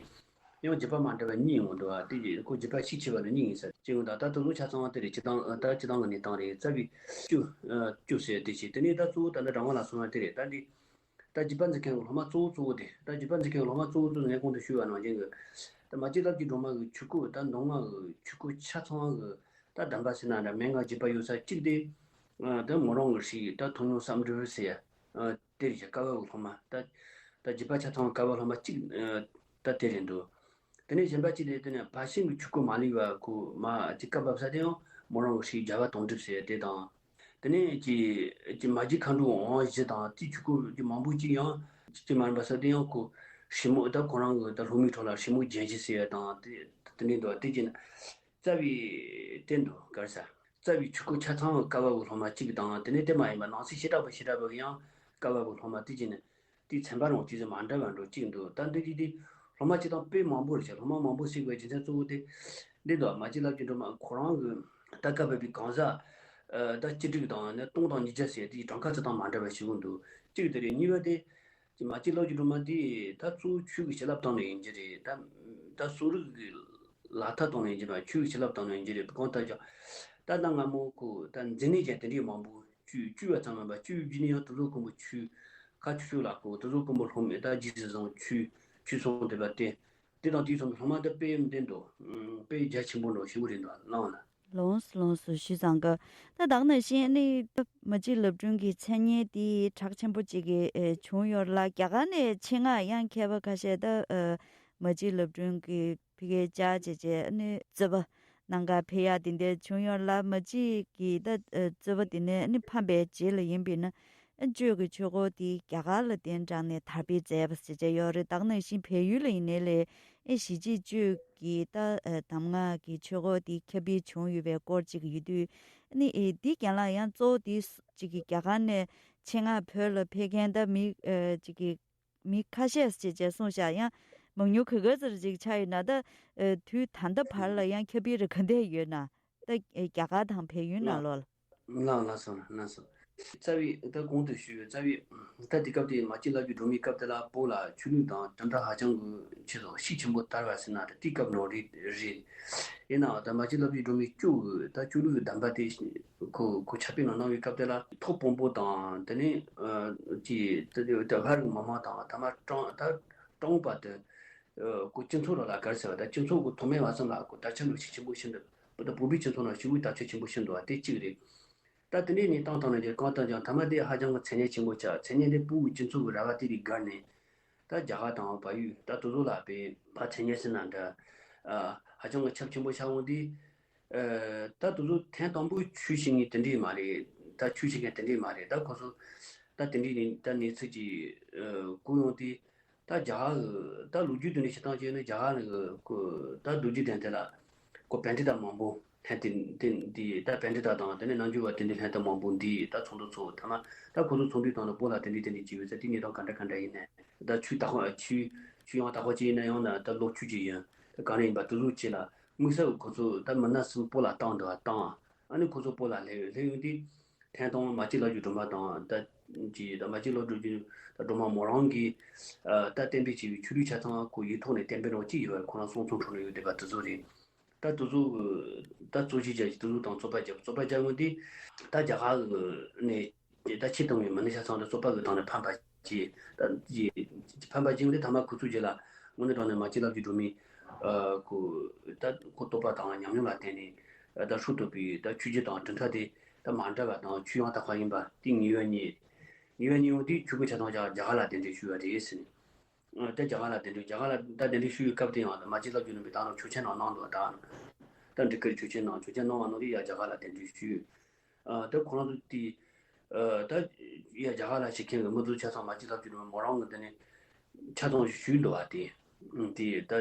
ཡང་བརྒྱུད་པ་མ་འདྲ་བ་གཉིས་ཡོང་འདུག་བ། དེ་གཅིག་ཁོ་བརྒྱུད་པ་ཤས་ཆེ་བ་ནི་གཉིས་ཡིན་ས་ཅིག་ཡོང་། ད་ད་དེ་ཚོ་ཆ་ཚང་བ་དེ་རེད། སྤྱིར་བཏང་ད་སྤྱིར་བཏང་གི་གནས་སྟངས་རེད། རྩ་བའི་གཅོད་གཅོད་ཟེར་དེ་བྱས། དེ་ནས་ད་གཙོ་བོ་ད་ནི་རང་དབང་ལ་སོང་བ་དེ་རེད། ད་འདི་ད་བརྒྱུད་པ་འཛིན་མཁན་གྱི་སློབ་མ་གཙོ་བོ་གཙོ་བོ་དེ། ད་བརྒྱུད་པ་འཛིན་མཁན་གྱི་སློབ་མ་གཙོ་བོ་གཙོ་བོ་ངས་གོང་དུ་ཞུས་པ་ནང་བཞིན་གྱི། ད་མ་གཅིག་ལབ་ཀྱི་སྒྲོལ་མ་གི་ཆོས་སྐོར་ད་མདོ་སྔགས་ཀྱི་ཆོས་སྐོར་ཆ་ཚང་གི་ད་གདམས་པ་ཟེར་ན་འདྲ་མན་ངག་བརྒྱུད་པ་ཡོད་ས་གཅིག་དེ། ཨ་ད་མོ་རང་གི་སྲས་ད་ཐུབ་བསྟན་བསམ་གྲུབ་ཟེར་ཡ། ཨ་དེ་རེད་ཤག་བཀའ་བབས་སློབ་མ་ད། ད་བརྒྱུད་པ་ཆ་ཚང་བཀའ་བབས་སློབ་མ་གཅིག་ཨ་ད་དེ་རེད་འདུག་དེ་ནས་གཞན་པ་གཅིག་དེ་དེ་ནས་ཕར་ཕྱིན་གྱི་ཆོས་སྐོར་མ་ལུས་པ་ཁོ་མ་གཅིག་བཀའ་བབས་ས་དེ་ཡང་མོ་རང་གི་སྲས་རྒྱལ་བ་དོན་གྲུབ་ཟེར་ཡ་དེ་དང་། དེ་ནས་ཀྱི་ཀྱི་མ་གཅིག་མཁའ་འགྲོ་དབང་བཞི་དང་དེའི་ཆོས་སྐོར་གྱི་མང་པོ་གཅིག་ཡང་གཅིག་མ་རིམ་པ་ས་དེ་ཡང་ཁོ་སྲས་མོ་ད་ཁོ་རང་གི་ད་སློབ་མའི་ཁྲོད་ལ་སྲས་མོ་རྒྱན་བཞི་ཟེར་ཡ་དང་དེ་དེ་ནས་འདུག་དེ་གཅིག་ན། རྩ་བའི་དེ་འདུག་ག་རེ་ཟ། རྩ་བའི་ཆོས་སྐོར་ཆ་ཚང་བཀའ་བབས་ཀྱི་སློབ་མ་གཅིག་དང་། དེ་ནས་དེ་མ་ཡིན་པ་ནང་གསེས་བྱེ་བྲག་པ་བྱེ་བྲག་པ་གི་ཡང་བཀའ་བབས་ཀྱི་སློབ་མ་དེ་གཅིག་ནི་དེའི་ཚན་པ་རང་ཅི་ཟེར་མ་འདྲ་བ་འགྲོ་གཅིག་འདུག་ད་འདི་གཅིག་དེ་ སློབ་མ་སྤྱིར་བཏང་དཔེ་མང་པོ་རེད་ཤག་སློབ་མ་མང་པོ་ཟེར་དགོས་རྒྱུ་མཚན་གཙོ་བོ་དེ་འདི་འདུག་མ་གཅིག་ལབ་ཀྱི་འགྲོ་མ་ཁོ་རང་གི་ད་སྐབས་བབས་པའི་གང་ཟག་ད་གཅིག་སྒྲིལ་དང་ནི་སྟོང་དང་ཉིས་བརྒྱ་ཟེར་དེའི་གྲངས་ཀ་ཚོ་དང་མ་འདྲ་བ་ཞིག་འདུག་གཅིག་དེ་རེད། གཉིས་པ་དེ་ཅི་མ་གཅིག་ལབ་ཀྱི་འགྲོ་མ་དེ་ད་གཙོ་བོ་ཆོས་ཀྱི་བྱིན་རླབས་བཏང་ནས་ཡིན་གྱི་རེད། ད་ད་གསོ་རིག་གི་ལག་ཐབས་བཏང་ནས་ཡིན་གྱི་རེད། ཆོས་ཀྱི་བྱིན་རླབས་བཏང་ནས་ཡིན་གྱི་རེད། གང་ལྟར་ཀྱང་ད་ད་སྔ་མོ་ཁོ་ད་མཛེ་ནད་ཅན་དེ་འདྲའི་མང་པོ་བཅོས་བཅོས་པ་ཙམ་མིན་པ་བཅོས་བགྱིས་ནས་ཡང་དེ་ཚོ་ཀུན་པོ་ཆོས་ཁ་ཆུ་ཆུ་ལ་ཁོ་དེ་ཚོ་ཀུན་པོ་ལྷོ་མེད་ད་རྗེས་སུ་བཟུང་ཆོས་ཆོས་སོང་བསྡད་པ་སྟེ། དེ་དང་དེའི་ཚོ་ལྷག་མ་དེ་དཔེ་འདི་འདུག་དཔེ་རྒྱ་ཆེན་པོ་འདུག་ཞེ་པོ་རེད་འདུག་ལའང་ལ། ལོངས་སུ་ལོངས་སུ་ཞུས་ཙང་གི། ད་ད་ག་ནང་བཞིན་ནི་ད་མ་གཅིག་ལབ་སྒྲོན་གྱི་མཚན་སྙན་དེ་གྲགས་ཆེན་པོ་གཅིག་གི་ཨེ་བྱུང་ཡོད་ལ། རྒྱ་གར་ནས་ཆེད་མངགས་ཡང་མཁས་པ་ཁ་ཤས་ད་ཨེ་མ་གཅིག་ལབ་སྒྲོན་གྱི་ཕ་གིའི་ཅག་བྱས་བྱས་ནི་རྩོད་པ་གནང་ག་ཕེབས་ཡག་དེ་འདྲ་བྱུང་ཡོད་ལ། མ་གཅིག་གི་ད་ཨེ་རྩོད་པ་དེ་ནས་ནི་ཕམ་པའི་རྗེས་ལ་ཡིན་པས་ན། ཨ་གཅོད་ཀྱི་ཆོས་སྐོར་དེ་རྒྱ་གར་ལ་གདན་དྲངས་ནས་དར་སྤེལ་མཛད་པ་ཟེར་བྱས་ཡོད་རེད། ད་ག་ནང་བཞིན་བལ་ཡུལ་ལ་ཡིན་ནའི་ལས་ཨེ་གཞིས་བྱེས་གཅོད་ཀྱི་ད་ཨ་གདམས་ངག་གི་ཆོས་སྐོར་དེ་ཁྱབ་སྤེལ་བྱུང་ཡོད་པའི་སྐོར་ཅིག་ཡོད་དུས། ཨ་ནི་ཨེ་དེ་རྐྱེན་ལ་ཡང་གཙོ་བོ་དེ་ཅིག་གི་རྒྱ་གར་ནས་ཆེད་མངགས་བོད་ལ་ཕེབས་མཁན་ད་མི་ཨ་ཅིག་གི་མི་ཁ་ཤས་ཅིག་བྱས་གསུངས་ཤག་ཡང་མང་ཉུང་ག་ག་ཙམ་ཅིག་ཆགས་ཡོད་ན། ད་ཨ་དུས་ད་ལྟ་བར་ལ་ཡང་ཁྱབ་སྤེལ་རེ་ག་འདྲས་ཡོད་ན། ད་ཨེ་རྒྱ་གར་དང་བལ་ཡུལ་ནང་ལོགས་ལ། ལགས་ལགས་སོ་ལགས་སོ། རྩ་བའི་ད་གོང་དུ་ཞུས་ཡོད། རྩ་བའི་ད་དེ་སྐབས་དེ་མ་གཅིག་ལབ་ཀྱི་སྒྲོན་མེའི་སྐབས་དེ་ལ་བོད་ལ་ཆོས་ལུགས་དང་གྲུབ་མཐའ་ཧ་ཅང་གི་ཆེ་སོ་ཤུགས་ཆེན་པོ་དར་བ་ཟེར་ན་ད་དེའི་སྐབས་ནང་རེད་རེད། ཡིན་ནའང་ད་མ་གཅིག་ལབ་ཀྱི་སྒྲོན་མེའི་སྐྱོ་གི་ད་ཆོས་ལུགས་ཀྱི་གདམས་པ་དེ་ཁོ་ཁོ་ཁྱབ་སྤེལ་ནང་གནང་བའི་སྐབས་དེ་ལ་ཐོག་དཔོན་པོ་དང་དེ་ནས་ཀྱི་ད་ལྷ་རིགས་མི་མང་དང་ཐ་མ་ཀྲང་ད་ཀྲང་པ་དེ། ཨ་ཁོ་སྤྱི་ཚོགས་ལ་ལ་གར་ཟེར་བ་དང་སྤྱི་ཚོགས་ཀྱི་ཐོག་མའི་བར་མཚམས་ལ་ཁོ་དར་ཁྱབ་འགྲོ་ཤུགས་ཆེན་པོ་ཕྱིན་འདུག་བོད་དང་བོད་པའི་སྤྱི་ཚོགས་ནང་ཞེ་པོའི་དར་ཁྱབ་ཆེན་པོ་ཕྱིན་འདུག་བ་དེ་གཅིག་རེད། ད་དེ་འདྲའི་གནས་སྟངས་དང་ནི་གང་ལྟར་ཀྱང་ཐ་མ་དེ་ཧ་ཅང་གི་མཚན་སྙན་ཆེན་པོ་ཆགས། མཚན་སྙན་དེ་བོད་ཀྱི་སྤྱི་ཚོགས་ཀྱི་ར་བ་དེ་རིགས་བརྒལ་ནས་ད་རྒྱ་གར་དང་བལ་ཡུལ་ད་དེ་ཚོ་ལ་དཔེ་ཕར་མཚན་སྙན་ཟེར་ན་འདྲ། ཨ་ཧ་ཅང་གི་ཁྱབ་ཆེན་པོ་ཆགས་འོང་དུས། ཨ་ད་དེ་ཚོ་ཐེངས་དང་པོའི་ཆོས་བྱེད་མཁན་དེ་འདྲས་མ་རེད། ད་ཆོས་བྱེད་མཁན་དེ་འདྲས་མ་རེད། ད་ཁོ་ཚོ་ད་དེ་འདྲས་ནི་ད་གནས་ཚུལ་གྱི་ཨ་གོ་ཡོང་དུས། ད་རྒྱ་གར་གི་ད་ལོ་རྒྱུས་དེ་འདྲ་བཤད་སྟངས་བྱས་ན་རྒྱ་གར་གི་ཁོ་ད་རྡོ་རྗེ་གདན་དེ་ལ་ཁོ་པཎྜི་ཏ་མང་པོ་ལྷན་དེ་དེ་འདི་ད་པཎྜི་ཏ་དང་དེ་ནས་རྣལ་འབྱོར་བ་དེ་འདྲ་ལྷན་དུ་མང་པོ་འདི་ད་ཚོགས་འདུ་ཚོགས། ཐ་མ་ད་ཁོ་ཚོ་ཚོགས་འདུའི་སྟེང་ལ་བོད་ལ་དེ་འདྲ་དེ་འདྲ་བྱས་ཡོད་ཟེར། དེ་གནས་སྟངས་ག་འདྲ་ག་འདྲ་ཡིན་ནས་ད་ཆོས་དག་པ་ཆོས་ཆོས་ཡང་དག་པ་ཅིག་ཡིན་ན་ཡང་ན་ད་ལོག་ཆོས་ཅིག་ཡིན་ད་ག་འདྲ་ཡིན་པ་དེ་ཚོ་ཅིག་ལ་དམིགས་བསལ་ཁོ་ཚོ་ད་མི་སྣ་གསུམ་བོད་ལ་བཏང་འདུག་བཏང་། ཨ་ནི་ཁོ་ཚོ་བོད་ལ་སླེབས་སླེབས་ཡོང་དུས། ཐེངས་དང་མ་གཅིག་ལབ་རྒྱུ་སྒྲོལ་མ་དང་ད་ཅི་ད་མ་གཅིག་ལབ་རྒྱུ་ད་སྒྲོལ་མ་མོ་རང་གིས་ཨ་ད་གཏན་འབེབས་བྱས་པའི་ཆོས་ལུགས་ཆ་ཚང་ཁོ་ཡིག་ཐོག་ནས་གཏན་འབེབས་རང་གཅིག་ཡོད་པ་ཁོ་རང་གསུང་རྩོམ་ཁྲོད་ནས་ཡོད་བསྡད་པ་དེ་ཚོ་རེད། ད་དེ་ཚོ་ད་གཙོ་ཆེ་བྱས་དེ་ཚོ་དང་རྩོད་པ་རྒྱབ་རྩོད་པ་རྒྱབ་ཡོང་དུས་ད་རྒྱ་གར་ནས་ད་ཆེད་བཏང་བའི་མི་སྣ་ཆ་ཚང་དེ་རྩོད་པ་གི་སྟེང་ནས་ཕམ་པ་བྱས། ད་ཕམ་པ་བྱས་ཡོང་དུས་ཐ་མ་ཁོ་ཚོ་རྗེས་ལ་དངོས་གནས་དྲང་གནས་མ་གཅིག་ལབ་རྒྱུ་སྒྲོལ་མས་ཨ་ཁོ་ད་ཁོ་རྟོགས་པ་དང་ཉམས་མྱོང་ལ་བརྟེན་ནས་ད་སྲོལ་གཏོད་པའི་ད་ཆོས་བརྒྱུད་དང་གྲུབ་མཐའ་དེ། ད་མ་འདྲ་བ་དང་ཆོས་ཡང་དག་པ་ཡིན་པ་དེ་ངེས་པ་རྙེད། ངེས་པ་རྙེད་ཡོང་དུས་ཆོས་སྐུ་ཆ་ཚང་རྒྱ་རྒྱ་གར་ལ་གདན་འདྲེན་ཞུས་པ་རེད་ཟེར་ནས། ཨ་ད་རྒྱ་གར་ལ་གདན་འདྲེན་རྒྱ་གར་ལ་ད་གདན་འདྲེན་ཞུས་པའི་སྐབས་དེ་ཡང་ད་མ་གཅིག་ལབ་རྒྱུ་སྒྲོལ་མས་ད་ནང་ཆོས་ཆེན་ནང་གནང་འདུག་ད་ད་འབྲི་ཁུལ་ཆོས་ཆེན་ནང་ཆོས་ཆེན་གནང་བ་ནང་དེ་ཡང་རྒྱ་གར་ལ་གདན་འདྲེན་ཞུས། ཨ་ད་ཁོ་རང་ཚོ་དེ་ཨ་ད་ཡང་རྒྱ་གར་ལ་ཕྱིན་མཁན་གྱི་མི་ཚོ་ཆ་ཚང་མ་གཅིག་ལབ་རྒྱུ་སྒྲོལ་མ་མོ་རང་གི་དེ་ནས་ཆ་ཚང་ཞུས་འདུག་བ་དེ། ཨ་དེ་ད་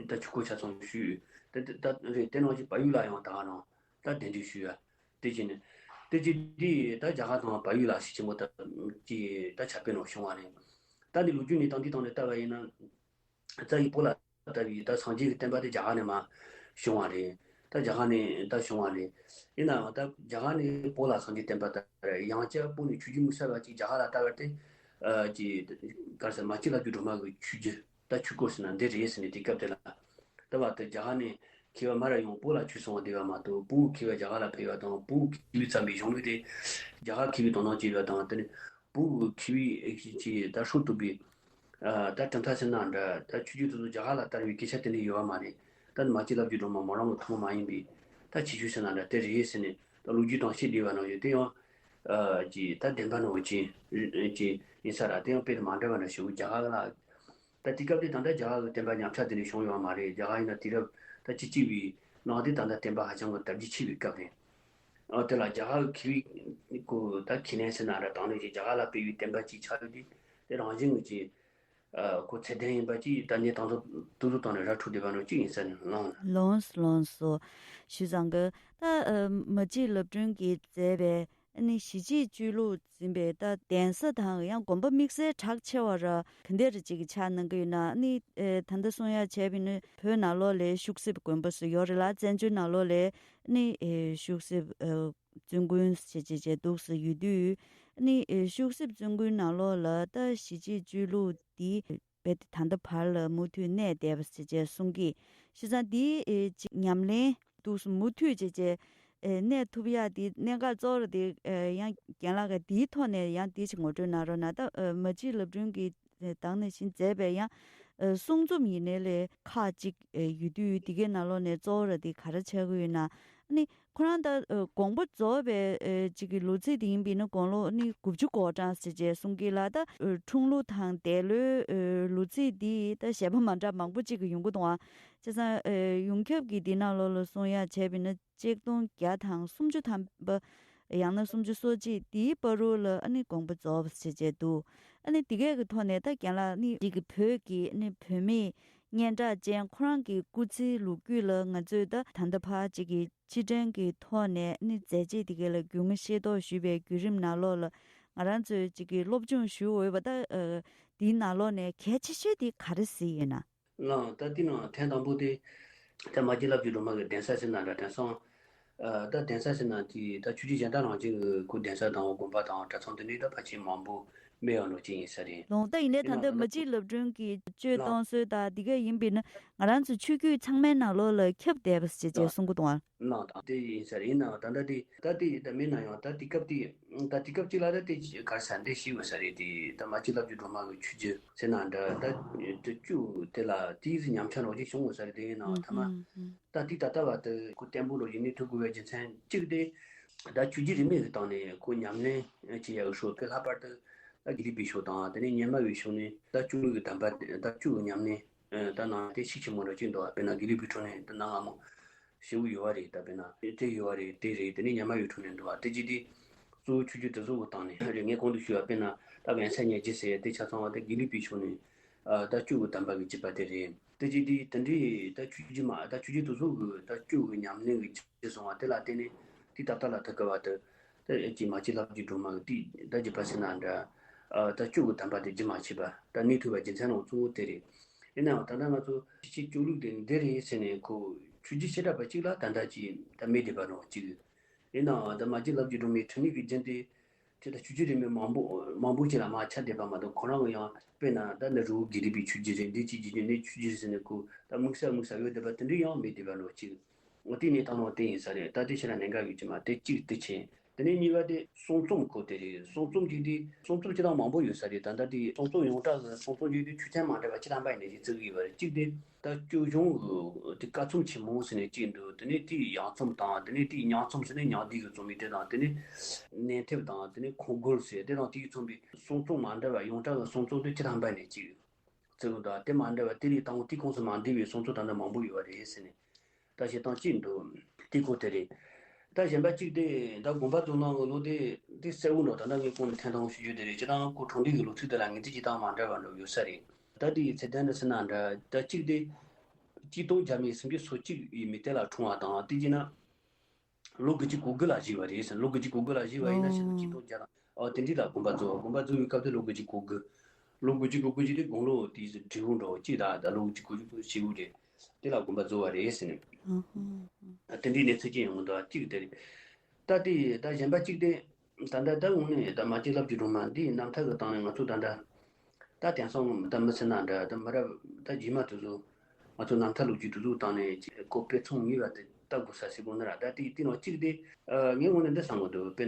ད་ཆོས་སྐོར་ཆ་ཚང་ཞུས། ད་ད་ད་རེད། དེ་ནང་བཞིན་བལ་ཡུལ་ལ་ཡང་ད་ག་ནང་། ད་གདན་འདྲེན་ཞུས་ཡ། དེ་བྱས་ནས། དེ་བྱས་དུས་ད་རྒྱ་གར་དང་བལ་ཡུལ་ལ་ཤུགས་ཆེན་པོ་ད་ཀྱི་ད་ཁྱབ་སྤེལ་ནང་བྱུང་བ་རེད། ད་འདི་ལོ་རྒྱུས་གནས་སྟངས་འདི་སྟེང་ནས་ལྟ་བ་ཡིན་ན། རྩ་བའི་བོད་ལ་ལྟ་བའི་ད་སངས་རྒྱས་ཀྱི་བསྟན་པ་དེ་རྒྱ་གར་ནས་མར་བྱུང་བ་རེད། ད་རྒྱ་གར་ནས་ད་བྱུང་བ་རེད། ཡིན་ནའང་ད་རྒྱ་གར་ནས་བོད་ལ་སངས་རྒྱས་བསྟན་པ་དར། ཡང་བསྐྱར་བོད་ནས་ཆོས་བརྒྱུད་དམིགས་བསལ་བ་ཅིག་རྒྱ་གར་ལ་དར་བ་དེ། ཨ་ཀྱི་ག་རེ་ཟེར་མ་གཅིག་ལབ་རྒྱུ་སྒྲོལ་མ་གི་ཆོས་བརྒྱུད། ད་ཆོས་སྐོར་ཟེར་ན་འདི་རེད་ཟེར་ནས་དེ་སྐབས་དེ་ལ། ད་བར་དུ་རྒྱ་གར་ནས་མཁས་པ་མར་ཡོང་བོད་ལ་ཆོས་གསུང་བ་བསྡད་པ་མ་གཏོགས་བོད་མཁས་པ་རྒྱ་གར་ལ་ཕེབས་པ་དང་བོད་མཁས་པས་བརྩམས་པའི་གཞུང་ལུགས་དེ་རྒྱ་གར་མཁས་པས་དོ་སྣང་བྱས་པ་དང་དེ་ནས་བོད་ཀྱི་མཁས་པས་ཀྱིས་ད་སྲོལ་གཏོད་པའི་ད་གྲུབ་མཐའ་ཟེར་ན་འདྲ་ད་ཆོས་བརྒྱུད་དེ་ཚོ་རྒྱ་གར་ལ་དར་བའི་སྐད་ཆ་དེ་འདྲ་ཡོད་པ་མ་རེད། ད་མ་གཅིག་ལབ་རྒྱུ་སྒྲོལ་མ་མོ་རང་གི་ཐུན་མོང་མ་ཡིན་པའི་ད་ཁྱད་ཆོས་ཟེར་ན་འདྲ་དེ་རེད་ཟེར་ནས་ད་ལོ་རྒྱུས་དང་བཤད་བསྡད་པ་ནང་བཞིན་དེ་ཡང་ཀྱི་ད་བདེན་པ་ནང་བཞིན་ཀྱི་ཡིན་ས་ར། དེ་ཡང་དཔེ་དེ་མ་འདྲ་བ་འདྲ་ཞིག་རྒྱ་གར་ལ། ད་དེ་སྐབས་དེ་ད་ལྟ་རྒྱ་གར་གྱི་བསྟན་པ་ཉམས་ཆག་དེ་འདྲ་བྱུང་ཡོད་མ་རེད། རྒྱ་གར་ཡིན་ན་དུས་རབས་ད་བཅུ་གཅིག་པའི་ནང་དེ་ད་ལྟ་བསྟན་པ་ཧ་ཅང་གི་དར་རྒྱས་ཆེ་བའི་སྐབས་རེད། ཨ་དེ་ལ་རྒྱ་གར་གྱི་མཁས་པའི་ཁོ་ད་ཁས་ལེན་ཟེར་ན་ར་དང་ལེན་གྱིས་རྒྱ་གར་ལ་སྤེལ་བའི་བསྟན་པ་ཅིག་ཆགས་ཡོད་དུས་དེ་རང་བཞིན་གྱི་ཅིག་ཨ་ཁོ་ཚད་ལྡན་ཡིན་པ་ཅིག་ད་ནས་དང་ཐོག་ཏུ་ཏུ་དང་ནས་ར་འཕྲོད་བསྡད་པ་ནང་གཅིག་ཡིན་ས་ནས་ལངས། ལོངས་ལོངས་སོ། ཞུས་ཙང་གི་ད་ཨ་མ་གཅིག་ལབ་སྒྲོན་གྱིས་མཛད་པའི་ ཨ་ནི་གཞིས་བྱེས་ཆོས་ལུགས་འཛིན་པའི་ད་གདན་ས་དང་ཡང་དགོན་པ་དམིགས་བསལ་གྲགས་ཆེ་བ་ར་ག་འདྲ་ཅིག་གི་ཆགས་གནང་གི་ཡོད་ན། ཨ་ནི་ཨེ་ད་ལྟ་གསུང་ཡ་བྱས་པ་ཡིན་ན་བོད་ནང་ལོགས་ལ་ཤུག་གསེབ་དགོན་པ་སུ་ཡོད་རེད་ལ། བཙན་བྱོལ་ནང་ལོགས་ལ་ཨ་ནི་ཨེ་ཤུག་གསེབ་ཨེ་བཙུན་དགོན་ཞེས་བྱས་བྱས་འདུག་སུ་ཡོད་དུས། ཨ་ནི་ཨེ་ཤུག་གསེབ་བཙུན་དགོན་ནང་ལོགས་ལ་ད་གཞིས་བྱེས་ཆོས་ལུགས་འདི་རྦད་དེ་ད་ལྟ་བར་ལ་མུ་མཐུད་གནས་བསྡད་པ་ཞེས་བྱས་གསུང་གི། བྱས་ཙང་འདི་ཨེ་ཅིག་ཉམས་ལེན་འདུག་སུ་མུ་མཐུད་བྱས་བྱས་ཨེ་གནས་ཐུབ་ཡག་འདི་གནད་འགག་གཙོ་བོ་འདི་ཨེ་ཡང་རྒན་ལགས་ཀྱིས་འདིའི་ཐོག་ནས་ཡང་འདི་ཅིག་ངོ་སྤྲོད་གནང་རོགས་གནང་། ད་ཨེ་མ་གཅིག་ལབ་སྒྲོན་གྱིས་ཨེ་དེ་ནང་བཞིན་མཛད་པའི་ཡང་ཨེ་གསུང་རྩོམ་ཡིན་ནའི་ལས་ཁག་ཅིག་ཨེ་ཡོད་དུས་འདི་གའི་ནང་ལོགས་ནས་གཙོ་བོ་ར་འདི་ག་རེ་ཆགས་ཀྱི་ཡོད་ན། ཨ་ནི་ཁོ་རང་ད་ཨ་དགོངས་པ་རྫོགས་པའི་ཨ་ཅིག་གི་ལོ་ཚིགས་དེ་ཡིན་པ་ཡིན་ན་དགུང་ལོ་ནི་དགུ་བཅུ་གོ་གྲངས་ཟེར་བྱས་གསུང་གི་ལ། ད་ཨ་འཁྲུངས་ལོ་དང་འདས་ལོའི་ཨ་ལོ་ཚིགས་འདི་ད་གཞས་པ་མ་འདྲ་མང་པོ་ཅིག་གི་ཡོང་གི་འདུག་ཨ། བྱས་ཙང་ཨ་ཡོངས་ཁྱབ་ཀྱི་འདི་ནང་ལོགས་ལ་གསུང་ཡ་བྱས་པ་ཡིན་ན་གཅིག་སྟོང་བརྒྱ་དང་སུམ་ཅུ་ཐམ་པ་ཡང་ན་སུམ་ཅུ་སོ་གཅིག་འདིའི་བར་དུ་ལ་ཨ་ནི་དགོངས་པ་རྫོགས་པ་ཟེར་བྱས་འདུག་ཨ་ནི་འདི་གས་ཀྱི་ཐོག་ནས་ད་རྒན་ལགས་ནི་ཅིག་གི་བོད་ཀྱི་ཨ་ནི་བུད་མེད་སྙན་གྲགས་ཅན་ཁོ་རང་གི་སྐུ་ཚེའི་ལོ་རྒྱུས་ལ་ང་ཚོས་ད་ད་ལྟ་ཕར་ཅིག་གི་ཕྱིར་དྲན་གྱི་ཐོག་ནས་ནི་མཛད་རྗེས་དེ་ག་ལ་རྒྱུས་མངའ་ཤེས་རྟོགས་ཞུས་པའི་བརྒྱུད་རིམ་ནང་ལོགས་ལ་ང་རང་ཚོས་ཅིག་གི་སློབ་སྦྱོང་ཞུ་འོས་པ་ད་ཨ་འདིའི་ནང་ལོགས་ནས་གལ་ཆེ་ཤོས་དེ་ག་རེ་གཟིགས་ཡོད་ན། ལགས། ད་དེ་ནང་ཐེངས་དང་པོ་དེ་ད་མ་གཅིག་ལབ་རྒྱུ་སྒྲོལ་མ་གི་གདན་ས་ཟེར་ན་འདྲ། དེང་སང་ཨ་ད་གདན་ས་ཟེར་ན་དེ་ད་ཆོས་བརྒྱུད་གཞན་དག་རང་བཞིན་གྱི་ཁོ་གདན་ས་དང་དགོན་པ་དང་གྲྭ་ཚང་དེ་འདྲའི་ད་ཕལ་ཆེར་མང་པོ་མེད་ཡོད་ནོ་ཅིག་ཡིན་ས་རེད། ལོང་ད་ཡིན་ནའི་ད་ཡིན་ནའང་ད་ལྟ་ད་མ་གཅིག་ལབ་སྒྲོན་གྱི་སྤྱོད་ལགས། གཏོང་སྲོལ་ད་འདི་ག་ཡིན་པ་ཡིན་ན་ང་རང་ཚོ་ཆོས་བརྒྱུད་ཚང་མའི་ནང་ལོགས་ལ་ཁྱབ་བསྡད་པ་ཞེས་བྱས་གསུང་གི་འདུག་ཨ། གནང་དང་དེ་ཡིན་ས་རེད། ཡིན་ནའང་ད་ལྟ་དེ་ད་དེ་ད་མིན་ན་ཡང་ད་དེ་སྐབས་དེ་ད་དེ་སྐབས་གཅིག་ལ་ད་དེ་གར་ས་འདི་ཤི་བ་ས་རེད། དེ་ད་མ་གཅིག་ལབ་རྒྱུ་སྒྲོལ་མ་གི་ཆོས་བརྒྱུད་ཟེར་ན་འདྲ། ད་དེ་བཅུ་དེ་ལ་དེའི་ཉམས་ཆག་རོགས་ཅིག་བྱུང་བ་ས་རེད། དེ་ཡིན་ནའང་ཐ་མ་ད་དེ་ད་ལྟ་བ་དེ་ཁོ་བརྟན་པོ་རོགས་ཡིན་ནི་ཐུབ་དགོས་པའི་རྒྱུ་མཚན་གཅིག་དེ་ད་ཆོས་བརྒྱུད་རིས་མེད་ཀྱི་སྟེང་ནས་ཁོ་ཉམས་ལེན་བྱེད་ཡག་གི་ཕྱོགས་དེ་ལྷག་པར་དུ་ད་དགེ་ལུགས་པའི་ཕྱོགས་དང་དེ་ནས་སྔོན་མ་བའི་ཕྱོགས་ནས་ད་བཅུ་གི་གདམས་པ་ད་བཅུ་གི་ཉམས་ལེན་ད་ནང་དེ་ཤུགས་ཆེན་པོ་འདྲ་གཅིག་འདུག་དཔེར་ན་དགེ་ལུགས་པའི་ཁྲོད་ནས་ད་གནའ་སྔ་མོ་ཞེ་པོ་ཡོད་པ་རེད། ད་དཔེར་ན་དེ་ཡོད་པ་རེད། དེ་རེད། དེ་ནས་སྔོན་མ་བའི་ཁྲོད་ནས་འདུག་པ། དེ་ཅི་དེ་གཙོ་བོ་ཆོས་བརྒྱུད་དེ་ཚོ་གི་སྟེང་ནས་རེད། ངས་གོང་དུ་ཞུས་པ་དཔེར་ན་ད་ཝེང་ཚ་ཉེ་རྗེ་ཟེར་ཡ་དེ་ཆ་ཚང་བ་དེ་དགེ་ལུགས་པའི་ཕྱོགས་ནས་ཨ་ད་བཅུ་གི་གདམས་པ་གི་བརྒྱུད་པ་དེ་རེད། དེ་ཅི་དེ་དེ་འདྲའི་ད་ཆོས་བརྒྱུད་མ་ད་ཆོས་བརྒྱུད་དེ་ཚོ་གི་ད་བཅུ་གི་ཉམས་ལེན་གི་རྗེས་སོང་བ་དེ་ལ་བརྟེན་ནས་དེ་ད་ལྟ་ལ་ད་ག་བ་དེ་ད་ཅི་མ་གཅིག་ལབ་རྒྱུ་སྒྲོལ་མ་གི་དེ་ད་བརྒྱུད་པ་ཟེར་ན་འདྲ། ཨ་ད་བཅུ་གི་གདམས་པ་དེ་བརྒྱུད་མ་ཆད་པ་ད་གནས་ཐུབ་པ་རྒྱུ་མཚན་ནང་གཙོ་བོ་དེ་རེད། ཡིན་ནའང་ད་ལྟ་ང་ཚོ་ཕྱི་ཕྱི་ཆོས་ལུགས་དེ་འདི་རེད་ཟེར་ནས་ཁོ་ཆོས་བརྒྱུད་བཤད་གྲྭ་པ་གཅིག་ལ་ད་ལྟ་ཅི་ད་མེད་བསྡད་པ་རང་གཅིག་ཡིན་ནའང་ད་མ་གཅིག་ལབ་རྒྱུ་སྒྲོལ་མའི་འཕྲིན་ལས་ཀྱི་རྒྱུན་དེ་དེ་ད་ཆོས་བརྒྱུད་རིས་མེད་མང་པོ་མང་པོ་ཅིག་ལ་མར་ཁྱབ་བསྡད་པ་མ་གཏོགས་ཁོ་རང་གི་ཡང་དཔེར་ན་ད་འདི་རུ་དགེ་ལུགས་པའི་ཆོས་བརྒྱུད་རེད། འདི་ཅི་བརྒྱུད་རྒྱུ་ནི་ཆོས་བརྒྱུད་རེད་ཟེར་ནས་ཁོ་ད་དམིགས་བསལ་དམིགས་བསལ་ཡོད་བསྡད་པ་དེ་འདྲ་ཡང་མེད་བསྡད་པ་རང་གཅིག་འོ་དེ་གནས་སྟངས་ནང་དེ་ཡིན་ས་རེད། ད་དེ་ཕྱིར་ལ་གནད་འགག་ཡོད་ཀྱི་མ་དེ་གཅིག་དེ་ཆེ། དེ་ནས་གཉིས་པ་དེ་གསུང་རྩོམ་སྐོར་དེ་རེད། གསུང་རྩོམ་གྱི་དེ་གསུང་རྩོམ་སྤྱི་དང་མང་པོ་ཡོད་ས་རེད། ད་ལྟ་དེ་གསུང་རྩོམ་ཡོངས་གྲགས་ཀྱི་གསུང་རྩོམ་གྱི་དེ་ཆོས་ཚན་མ་འདྲ་བ་ཅི་ཐམ་པ་ཡིན་ནས་ཅིག་བརྩི་གི་ཡོད་པ་རེད། གཅིག་དེ་ད་སྐྱོ་གཞུང་གི་དེ་སྐབས་མཚམས་ཆེན་མོ་ཟེར་ནས་གཅིག་འདུག་དེ་ནས་དེའི་ཡང་རྩོམ་དང་དེ་ནས་དེའི་ཉང་རྩོམ་ཟེར་ནས་ཉང་བསྡུས་ཀྱི་རྩོམ་ཡིག་དེ་དང་དེ་ནས་གནས་ཐེབས་དང་དེ་ནས་ཁོང་རྒོལ་ཟེར་དེ་དང་དེའི་མཚུངས་པའི་གསུང་རྩོམ་མ་འདྲ་བ་ཡོངས་གྲགས་ཀྱི་གསུང་རྩོམ་དེ་ཅི་ཐམ་པ་ཡིན་ནས་ཅིག་བརྩི་གི་འདུག་དེ་མ་འདྲ་བ་དེ་ལས་དང་པོ་དེའི་ཁོངས་སུ་མ་འདུས་པའི་གསུང་རྩོམ་ད་ལྟ་མང་པོ་ཡོད་པ་རེད་ཟེར་ནས། ད་བཤད་སྟངས་གཅིག་འདུག་དེ་ཁོ་དེ་རེད། ད་གཞན་པ་གཅིག་དེ་ད་དགོན་པ་ཚོ་ནང་གི་ལོ་དེ་དེ་གསལ་བོ་འགྲོ། ད་ལྟ་ངས་གོང་ནས་ཐེངས་དང་པོ་ཞུ་རྒྱུ་དེ་རེད། སྤྱིར་བཏང་ཁོ་འཁྲུངས་འདས་ཀྱི་ལོ་ཚིགས་དེ་ལ་ངེས་ཚིག་གཅིག་དང་མ་འདྲ་བ་འགྲོ་ཡོད་ས་རེད། ད་དེ་ཡི་ཚད་ལྡན་དུ་ཟེར་ན་འདྲ། ད་གཅིག་དེ་གཅིག་སྟོང་བརྒྱ་མེད་སུམ་ཅུ་སོ་གཅིག་ཡི་མི་དེ་ལ་འཁྲུངས་པ་དང་དེ་བྱས་ན། ལོ་དགུ་བཅུ་གོ་དགུ་ལ་བཞེས་པ་རེད་ཟེར། ལོ་དགུ་བཅུ་གོ་དགུ་ལ་བཞེས་པ་ཡིན་ན་ཕྱི་ལོ་ཆིག་སྟོང་བརྒྱ་དང་ཨོ་དེ་འདྲ་ལ་དགོན་པ་རྫོགས། དགོན་པ་རྫོགས་པའི་སྐབས་དེ་ལོ་དགུ་བཅུ་གོ་དགུ། ལོ་དགུ་བཅུ་གོ་དགུ་ཅིག་དེ་དགུང་ལོ་དེ་བགྲེས་པོ་འགྲོ་གཅིག་ད་ད་ལོ་དགུ་བཅུ་གོ་དགུ་བཞེས་པ་རེད། དེ་ལ་དགོན་པ་རྫོགས་པ་རེད་ཟེར་ནས། ཨ་དེ་འདྲའི་གནས་ཚུལ་ཅིག་ཡོང་གི་འདུག་གཅིག་དེ་རེད། ད་དེ་ད་གཞན་པ་གཅིག་དེ་ད་ལྟ་ད་དངོས་གནས་ད་མ་གཅིག་ལབ་རྒྱུ་སྒྲོལ་མ་འདིའི་རྣམ་ཐར་གྱི་སྟེང་ནས་ང་ཚོ་ད་ལྟ་ད་དེང་སང་ད་མི་ཚེ་ན་འདྲ་ད་མི་རབས་ད་རྗེས་མ་དེ་ཚོ་ང་ཚོ་རྣམ་ཐར་ལོ་རྒྱུས་དེ་ཚོའི་སྟེང་ནས་ཁོ་དཔེ་མཚོན་ངེས་པ་དེ་ལྟ་དགོས་ས་ཞིག་དགོངས་ན་ར། ད་དེ་དེ་ནང་གཅིག་དེ་ངའི་ངོས་ནས་འདི་བསམ་གི་འདུག་དཔེར་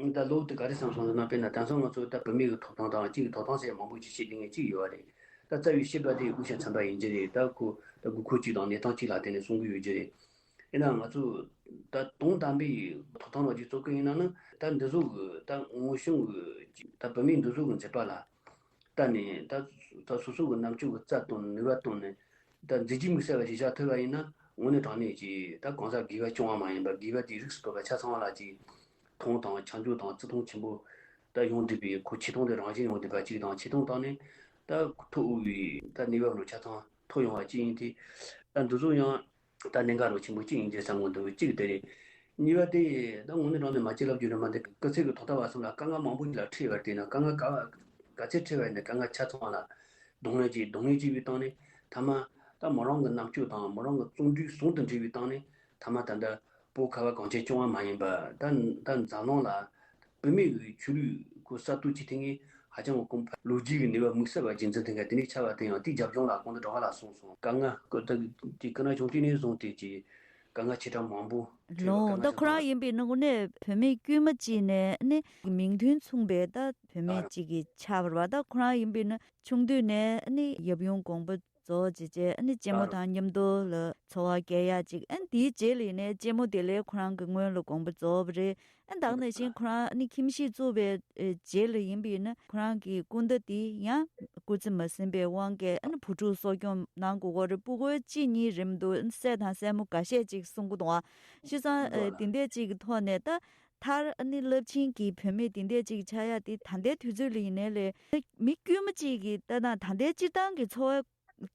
ན་ད་ལོ་དེ་ག་རེ་བསམ་སོང་ཟེར་ན། དཔེར་ན་དེང་སང་ང་ཚོ་ད་བུད་མེད་ཀྱི་ཐོབ་ཐང་དང་གཅིག་གི་ཐོབ་ཐང་ཟེར་མང་པོ་ཅིག་བཤད་ལེ་ངེས་གཅིག་ཡོད་པ་རེད། ད་རྩ་བའི་བཤད་པ་དེ་དབུས་ཤ་ཚན་པ་ཡིན་གྱི་རེད། ད་ཁོ་ད་དགོས་མཁོ་གཅིག་དང་གནས་སྟངས་གཅིག་ལ་བརྟེན་ནས་གསུང་གི་ཡོད་ཀྱི་རེད། ཡིན་ནའང་ང་ཚོ་ད་དོན་དམ་པའི་ཐོབ་ཐང་ལ་ཅིག་རྩོད་གི་ཡིན་ན་ནི། ད་འདི་ཚོ་གི་ད་དངོས་བྱུང་གི་ད་བུད་མེད་འདི་ཚོ་གི་མཛད་པ་ལ་ལྟ་ནས་ད་ད་སོ་སོ་གི་རྣམ་དཔྱོད་ཀྱི་རྩལ་བཏོན་ནུས་པ་བཏོན་ནས་ད་མཛད་རྗེས་དམིགས་བསལ་བ་ཞིག་བཞག་ཐུབ་པ་ཡིན་ན། དངོས་གནས་དྲང་གནས་ཀྱི་ད་གང་ཟག་དགེ་བ་སྐྱོང་བ་མ་ཡིན་པར་དགེ་བ་དེའི་རིགས་སུ་གཏོགས་པ་ཆ་ཚང་བ་ལ་ཅིག་མཐོང་དང་ཆ་འཇོག་དང་བརྩི་མཐོང་ཆེན་པོ་ད་ཡོང་བསྡད་པའི་ཁོ་ཆེ་མཐོང་དེ་རང་བཞིན་ཡོང་བསྡད་པ་གཅིག་དང་། ཆེ་མཐོང་བཏང་ནས་ད་ཐོབ་འོས་པའི་ད་ནུས་པ་ལོ་ཆ་ཚང་ཐོབ་ཡོང་བ་གཅིག་ཡིན་ཏེ། ད་འདི་ཚོ་ཡང་ད་གནད་འགག་རོ་ཆེན་པོ་གཅིག་ཡིན་གྱི་བསམ་གི་འདུག་གཅིག་དེ་རེད། གཉིས་པ་དེ་ད་དངོས་གནས་དྲང་གནས་མ་བྱེད་ལབ་རྒྱུ་རེད་མ་གཏོགས། སྐུ་ཚེ་གི་ཐོག་མཐའ་བར་གསུམ་ལ་དཀའ་ངལ་མང་པོ་ཞིག་ལ་འཕྲད་པ་རེད། དེ་ན་དཀའ་ངལ་ག་ག་ཚད་འཕྲད་པ་ཡིན་ན་དཀའ་ངལ་ཆ་ཚང་བ་ལ་གདོང་ལེན་བྱས། གདོང་ལེན་བྱས་པའི་སྟེང་ནས་མཐའ་མ་ད་མོ་རང་གི་རྣམ་དཔྱོད་དང་མོ་རང་གི་བརྩོན་འགྲུས་ཟུང་དུ་འབྲེལ་བའི་སྟེང་ནས་མཐའ་མ་ད་ལྟ་བོད་ཁ་བ་གངས་ཅན་ལྗོངས་པ་མ་ཡིན་པ། ད་ད་འཛམ་གླིང་ལ་བུད་མེད་ཀྱི་ཆོས་ལུགས་ཀྱི་གསར་གཏོད་ཅིག་ཐེངས་ངེས་ཧ་ཅང་གི་གོང་འཕེལ། ལོ་རྒྱུས་ཀྱི་ནུས་པ་དམིགས་བསལ་བ་རྒྱུན་འཛིན་ཐེངས་ངེས་དེ་ནས་ཆགས་པ་དེ་ཡང་དེའི་རྒྱབ་ལྗོངས་ལ་གོང་དུ་སྒྲོག་ལ་གསུངས་སོང་། དཀའ་ངལ་ཀོ་ད་དེ་སྐུ་ན་ཆུང་དུས་ནས་བཟུང་སྟེ་ཀྱི་དཀའ་ངལ་ཆེ་ཕྲ་མང་པོ་འཕྲད་པ། ལོ་དཀའ་ངལ་ད་ཆེ་ཁོ་རང་ཡིན་པའི་ནང་ནས་བུད་མེད་དཀྱུས་མ་གཅིག་ནས་ནི་མིང་དོན་མཚུངས་པའི་ད་བུད་མེད་ཅིག་གི་ཆགས་པ་རེད་བ། ད་ཁོ་རང་ཡིན་པའི་ནི་ཆུང་དུས་ནས་ནི་ཡབ་ཡུམ་དགོངས་པ་རྫོགས་བྱས་རྗེས་ཨ་ནི་གཅེན་མོ་དང་མཉམ་དུ་ལ་འཚོ་བ་སྐྱེལ་ཡག་ཅིག་ཨ་ནི་དེའི་རྗེས་ལ་ཡིན་ནའི་གཅེན་མོ་དེ་ལས་ཁོ་རང་གི་སྔོན་ལ་དགོངས་པ་རྫོགས་པ་རེད། ཨ་ནི་ད་ག་ནང་བཞིན་ཁོ་རང་ཨ་ནི་ཁྱིམ་གཞིས་བཙུགས་པའི་རྗེས་ལ་ཡིན་པ་ཡིན་ན་ཁོ་རང་གི་སྐུ་ཟླ་དེ་ཡང་སྐུ་ཚེ་མ་ཟིན་པའི་དབང་གིས་ཨ་ནི་བུ་ཕྲུག་གསོ་སྐྱོང་གནང་དགོས་ཀྱི་རེད། སྤུ་གུ་གཅིག་གཉིས་རེད་མི་འདུག་ཨ་ནི་སྲས་དང་སྲས་མོ་འགའ་ཤས་ཅིག་གསུང་གི་འདུག་ཨ་བྱས་ཙང་ཨ་དེ་འདྲས་ཅིག་གི་ཐོག་ནས་ད་མཐར་ཨ་ནི་རླབས་ཆེན་གྱི་བུད་མེད་དེ་འདྲས་ཅིག་ཆགས་ཡག་དེ་ད་ལྟའི་དུས་ཚོད་ལ་ཡིན་ནའི་ལས་མི་དཀྱུས་མ་ཅིག་གི་ལྟ་སྟངས་ད་ལྟའི་སྤྱིར་བཏང་གི་འཚོ་བ་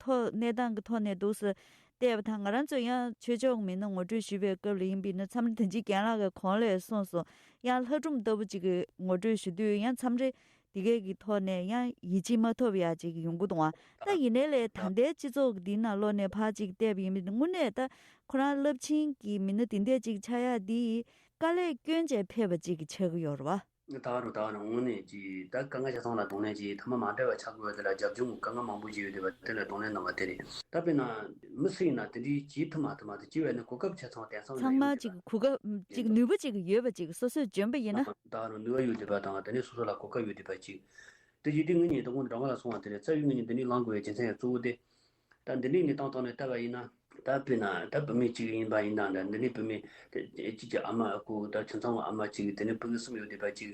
ཐོག་གནས་སྟངས་ཀྱི་ཐོག་ནས་འདུག་སེ་བལྟས་པ་དང་། ང་རང་ཚོ་ཡང་ཆོས་ཕྱོགས་མི་སྣ་ངོ་སྤྲོད་ཞུས་པའི་སྐབས་ལ་ཡིན་པ་ཡིན་ན་མཚམས་རེ་དེ་འཇིག་རྒན་ལགས་ཀྱིས་གོང་ལ་གསུངས་སོང་། ཡང་ལྷ་སྒྲུང་ལྟ་བུ་ཅིག་གི་ངོ་སྤྲོད་ཞུ་དུས་ཡང་མཚམས་རེ་དེ་གས་ཀྱི་ཐོག་ནས་ཡང་ཡིད་ཆེས་མ་ཐོབ་ཡག་ཅིག་ཡོང་གི་འདུག་ཨ་ད་ཡིན་ནའི་ལས་ད་ལྟའི་སྤྱི་ཚོགས་ཀྱི་འདི་ནང་ལོགས་ནས་ཕར་ཅིག་བལྟས་པ་ཡིན་པ་ཡིན་ན་དངོས་གནས་ད་ཁོ་རང་རླབས་ཆེན་གྱི་མི་སྣ་དེ་འདྲས་ཅིག་ཆགས་ཡག་འདི་དཀའ་ལས་སྐྱོན་བྱས་ཕེབས་པ་ཅིག་གི་ཆགས་ཀྱི་ཡོད་རེད་བ། ད་རུང་ད་རུང་དངོས་གནས་ཀྱི་ད་དཀའ་ངལ་ཆ་ཚང་ལ་གདོང་ལེན་གྱིས་མཐའ་མ་མ་འདྲ་བ་ཆགས་དགོས་པ་དེ་ལ་རྒྱབ་ལྗོངས་ཀྱི་དཀའ་ངལ་མང་པོ་ཞིག་ཡོད་བསྡད་པ་དེ་ལ་གདོང་ལེན་གནང་བ་དེ་རེད། ད་དཔེར་ན་མི་སུ་ཡིན་ན་དེ་འདྲའི་བྱེད་ཐུབ་མ་ཐུབ་མ་གཏོགས་སྤྱི་བའི་ནི་གོ་སྐབས་ཆ་ཚང་དེང་སང་ལ་ཚང་ཡོད་མ་བསྡད་ཅིག་གོ་སྐབས་ཅིག་ནུས་པ་ཅིག་ཡོད་པ་ཅིག་སོ་སོས་འཇོན་པ་ཡིན་ན། ད་རུང་ནུས་པ་ཡོད་བསྡད་པ་དང་དེ་ནས་སོ་སོ་ལ་གོ་སྐབས་ཡོད་བསྡད་པ་ཅིག་དེ་བྱས་དུས་ངེད་གཉིས་ད་དགོང་དུ་སྒྲོལ་དཀར་ལགས་གསུངས་པ་དེ་རེད། རྩ་བའི་ངེད་གཉིས་འདི་ནས་ལངས་དགོས་པའི་རྒྱུ་མཚན་ཡང་གཙོ་བོ་དེ། ད་འདི་འདྲའི་གནས་སྟངས་ཐོག་ནས་བལྟས་པ་ཡིན་ན། ད་དཔེར་ན་ད་བུད་མེད་གཅིག་ཡིན་པ་ཡིན་ན། ད་འདི་འདྲའི་བུད་མེད་གཅིག་གི་ཨ་མ་ཨ་ཁུ། ད་ཁྱིམ་ཚང་གི་ཨ་མ་གཅིག་གི་དེ་ནས་སྤུ་གུ་གསུམ་ཡོད་བསྡད་པ་གཅིག་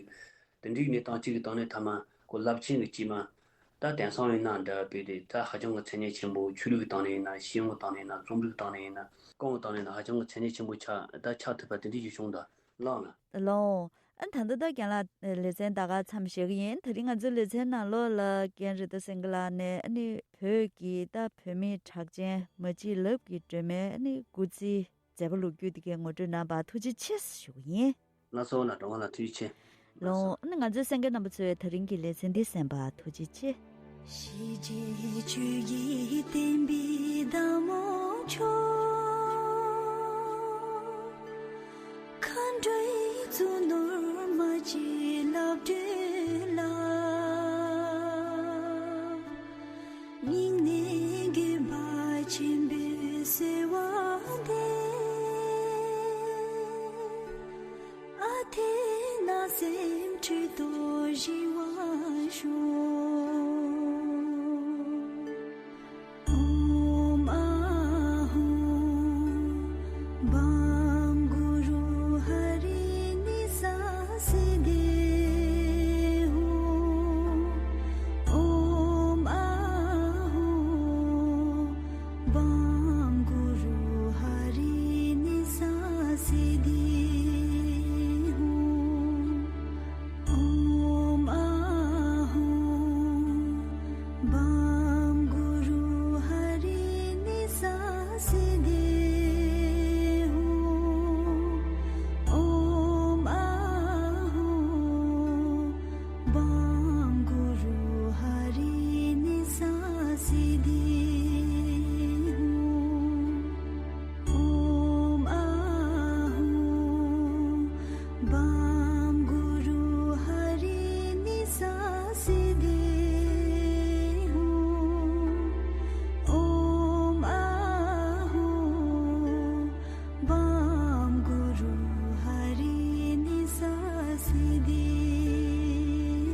དེ་འདྲའི་གནས་སྟངས་གཅིག་གི་སྟེང་ནས་མཐའ་མ་ཁོ་རླབས་ཆེན་གྱི་སྐྱེས་མ། ད་དེང་སང་ཡིན་ན་འདྲ་བས་དེ་ད་ཧ་ཅང་གི་མཚན་སྙན་ཆེན་པོ། ཆོས་ལུགས་ཀྱི་སྟེང་ནས་ཡིན་ན། ཤེས་ཡོན་གྱི་སྟེང་ནས་ཡིན་ན། རྩོམ་རིག་གི་སྟེང་ནས་ཡིན་ན། གང་གི་སྟེང་ནས་ཡིན་ན་ཧ་ཅང་གི་མཚན་སྙན་ཆེན་པོ་ཆགས། ད་ཆགས་ཐུབ་པ་དེ་འདྲའི་ཞིག་བྱུང་ད་ལགས་ལ། ལོ། ཨ་ད་ལྟ་ད་རྒན་ལགས་ལེ་ཚན་ད་ག་མཚམས་བཞག་གི་ཡིན། དེ་རིང་ང་ཚོའི་ལེ་ཚན་ནང་ལོགས་ལ་རྒན་རི་ཏ་སེང་གེ་ལགས་ནས་ཨ་ནི་བོད་ཀྱི་ད་བུད་མེད་གྲགས་ཅན་མ་གཅིག་ལབ་ཀྱི་སྒྲོལ་མའི་ཨ་ནི་སྐུ་ཚེའི་མཛད་པ་ལོ་རྒྱུས་དེ་གའི་ངོ་སྤྲོད་གནང་བར་ཐུགས་རྗེ་ཆེ་ཞུ་གི་ཡིན། ལགས་སོ་ལགས། སྒྲོལ་མ་ལགས་ཐུགས་རྗེ་ཆེ། ལགས་སོ། ལོ། ཨ་ནི་ང་ཚོའི་གསན་མཁན་རྣམ་པ་ཚོས་ད་རིང་གི་ལེ་ཚན་འདི་གསན་པར་ཐུགས་རྗེ་ཆེ། ཞི་བྱེད་ཆོས་ཀྱི་བསྟན་པའི་བདག་མོ་མཆོག་མཁའ་འགྲོའི་གཙུག་ནོར་མ་གཅིག་ལག་སྒྲོན་ལ། སྙིང་ནས་དགོངས་པ་ཆེན་པོས་གསོལ་བ་འདེབས། ཨ་ཐེ་ན་སེམས་ཁྲིད་དོ་ཞི་བ་ཤོག་ཨོཾ་ཨཱཿཧཱུྃ་བཾ་གུ་རུ་ཧ་རི་ནི་ས་སི་དྷི་ཧཱུྃ། ཨོཾ་ཨཱཿཧཱུྃ་བཾ་གུ་རུ་ཧ་རི་ནི་ས་སི་དྷི་ཧཱུྃ། ཨོཾ་ཨཱཿཧཱུྃ་བཾ་གུ་རུ་ཧ་རི་ནི་ས་སི་དྷི་ཧཱུྃ། ཨོཾ་ཨཱཿཧཱུྃ་བཾ་གུ་རུ་ཧ་རི་ནི་ས་སི་དྷི་ཧཱུྃ། ཨོཾ་ཨཱཿཧཱུྃ་བཾ་གུ་རུ་ཧ་རི་ནི་ས་སི་དྷི་ཧཱུྃ། ཨོཾ་ཨཱཿཧཱུྃ་བཾ་གུ་རུ་ཧ་རི་ནི་ས་སི་དྷི་ཧཱུྃ།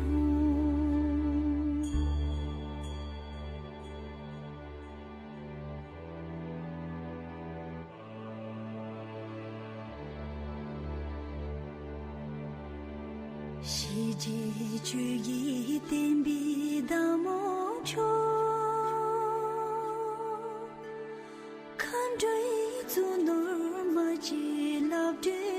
ཞི་བྱེད་ཆོས་ཀྱི་བསྟན་པའི་བདག་མོ་མཆོག་མཁའ་འགྲོའི་གཙུག་ནོར་མ་གཅིག་ལག་སྒྲོན།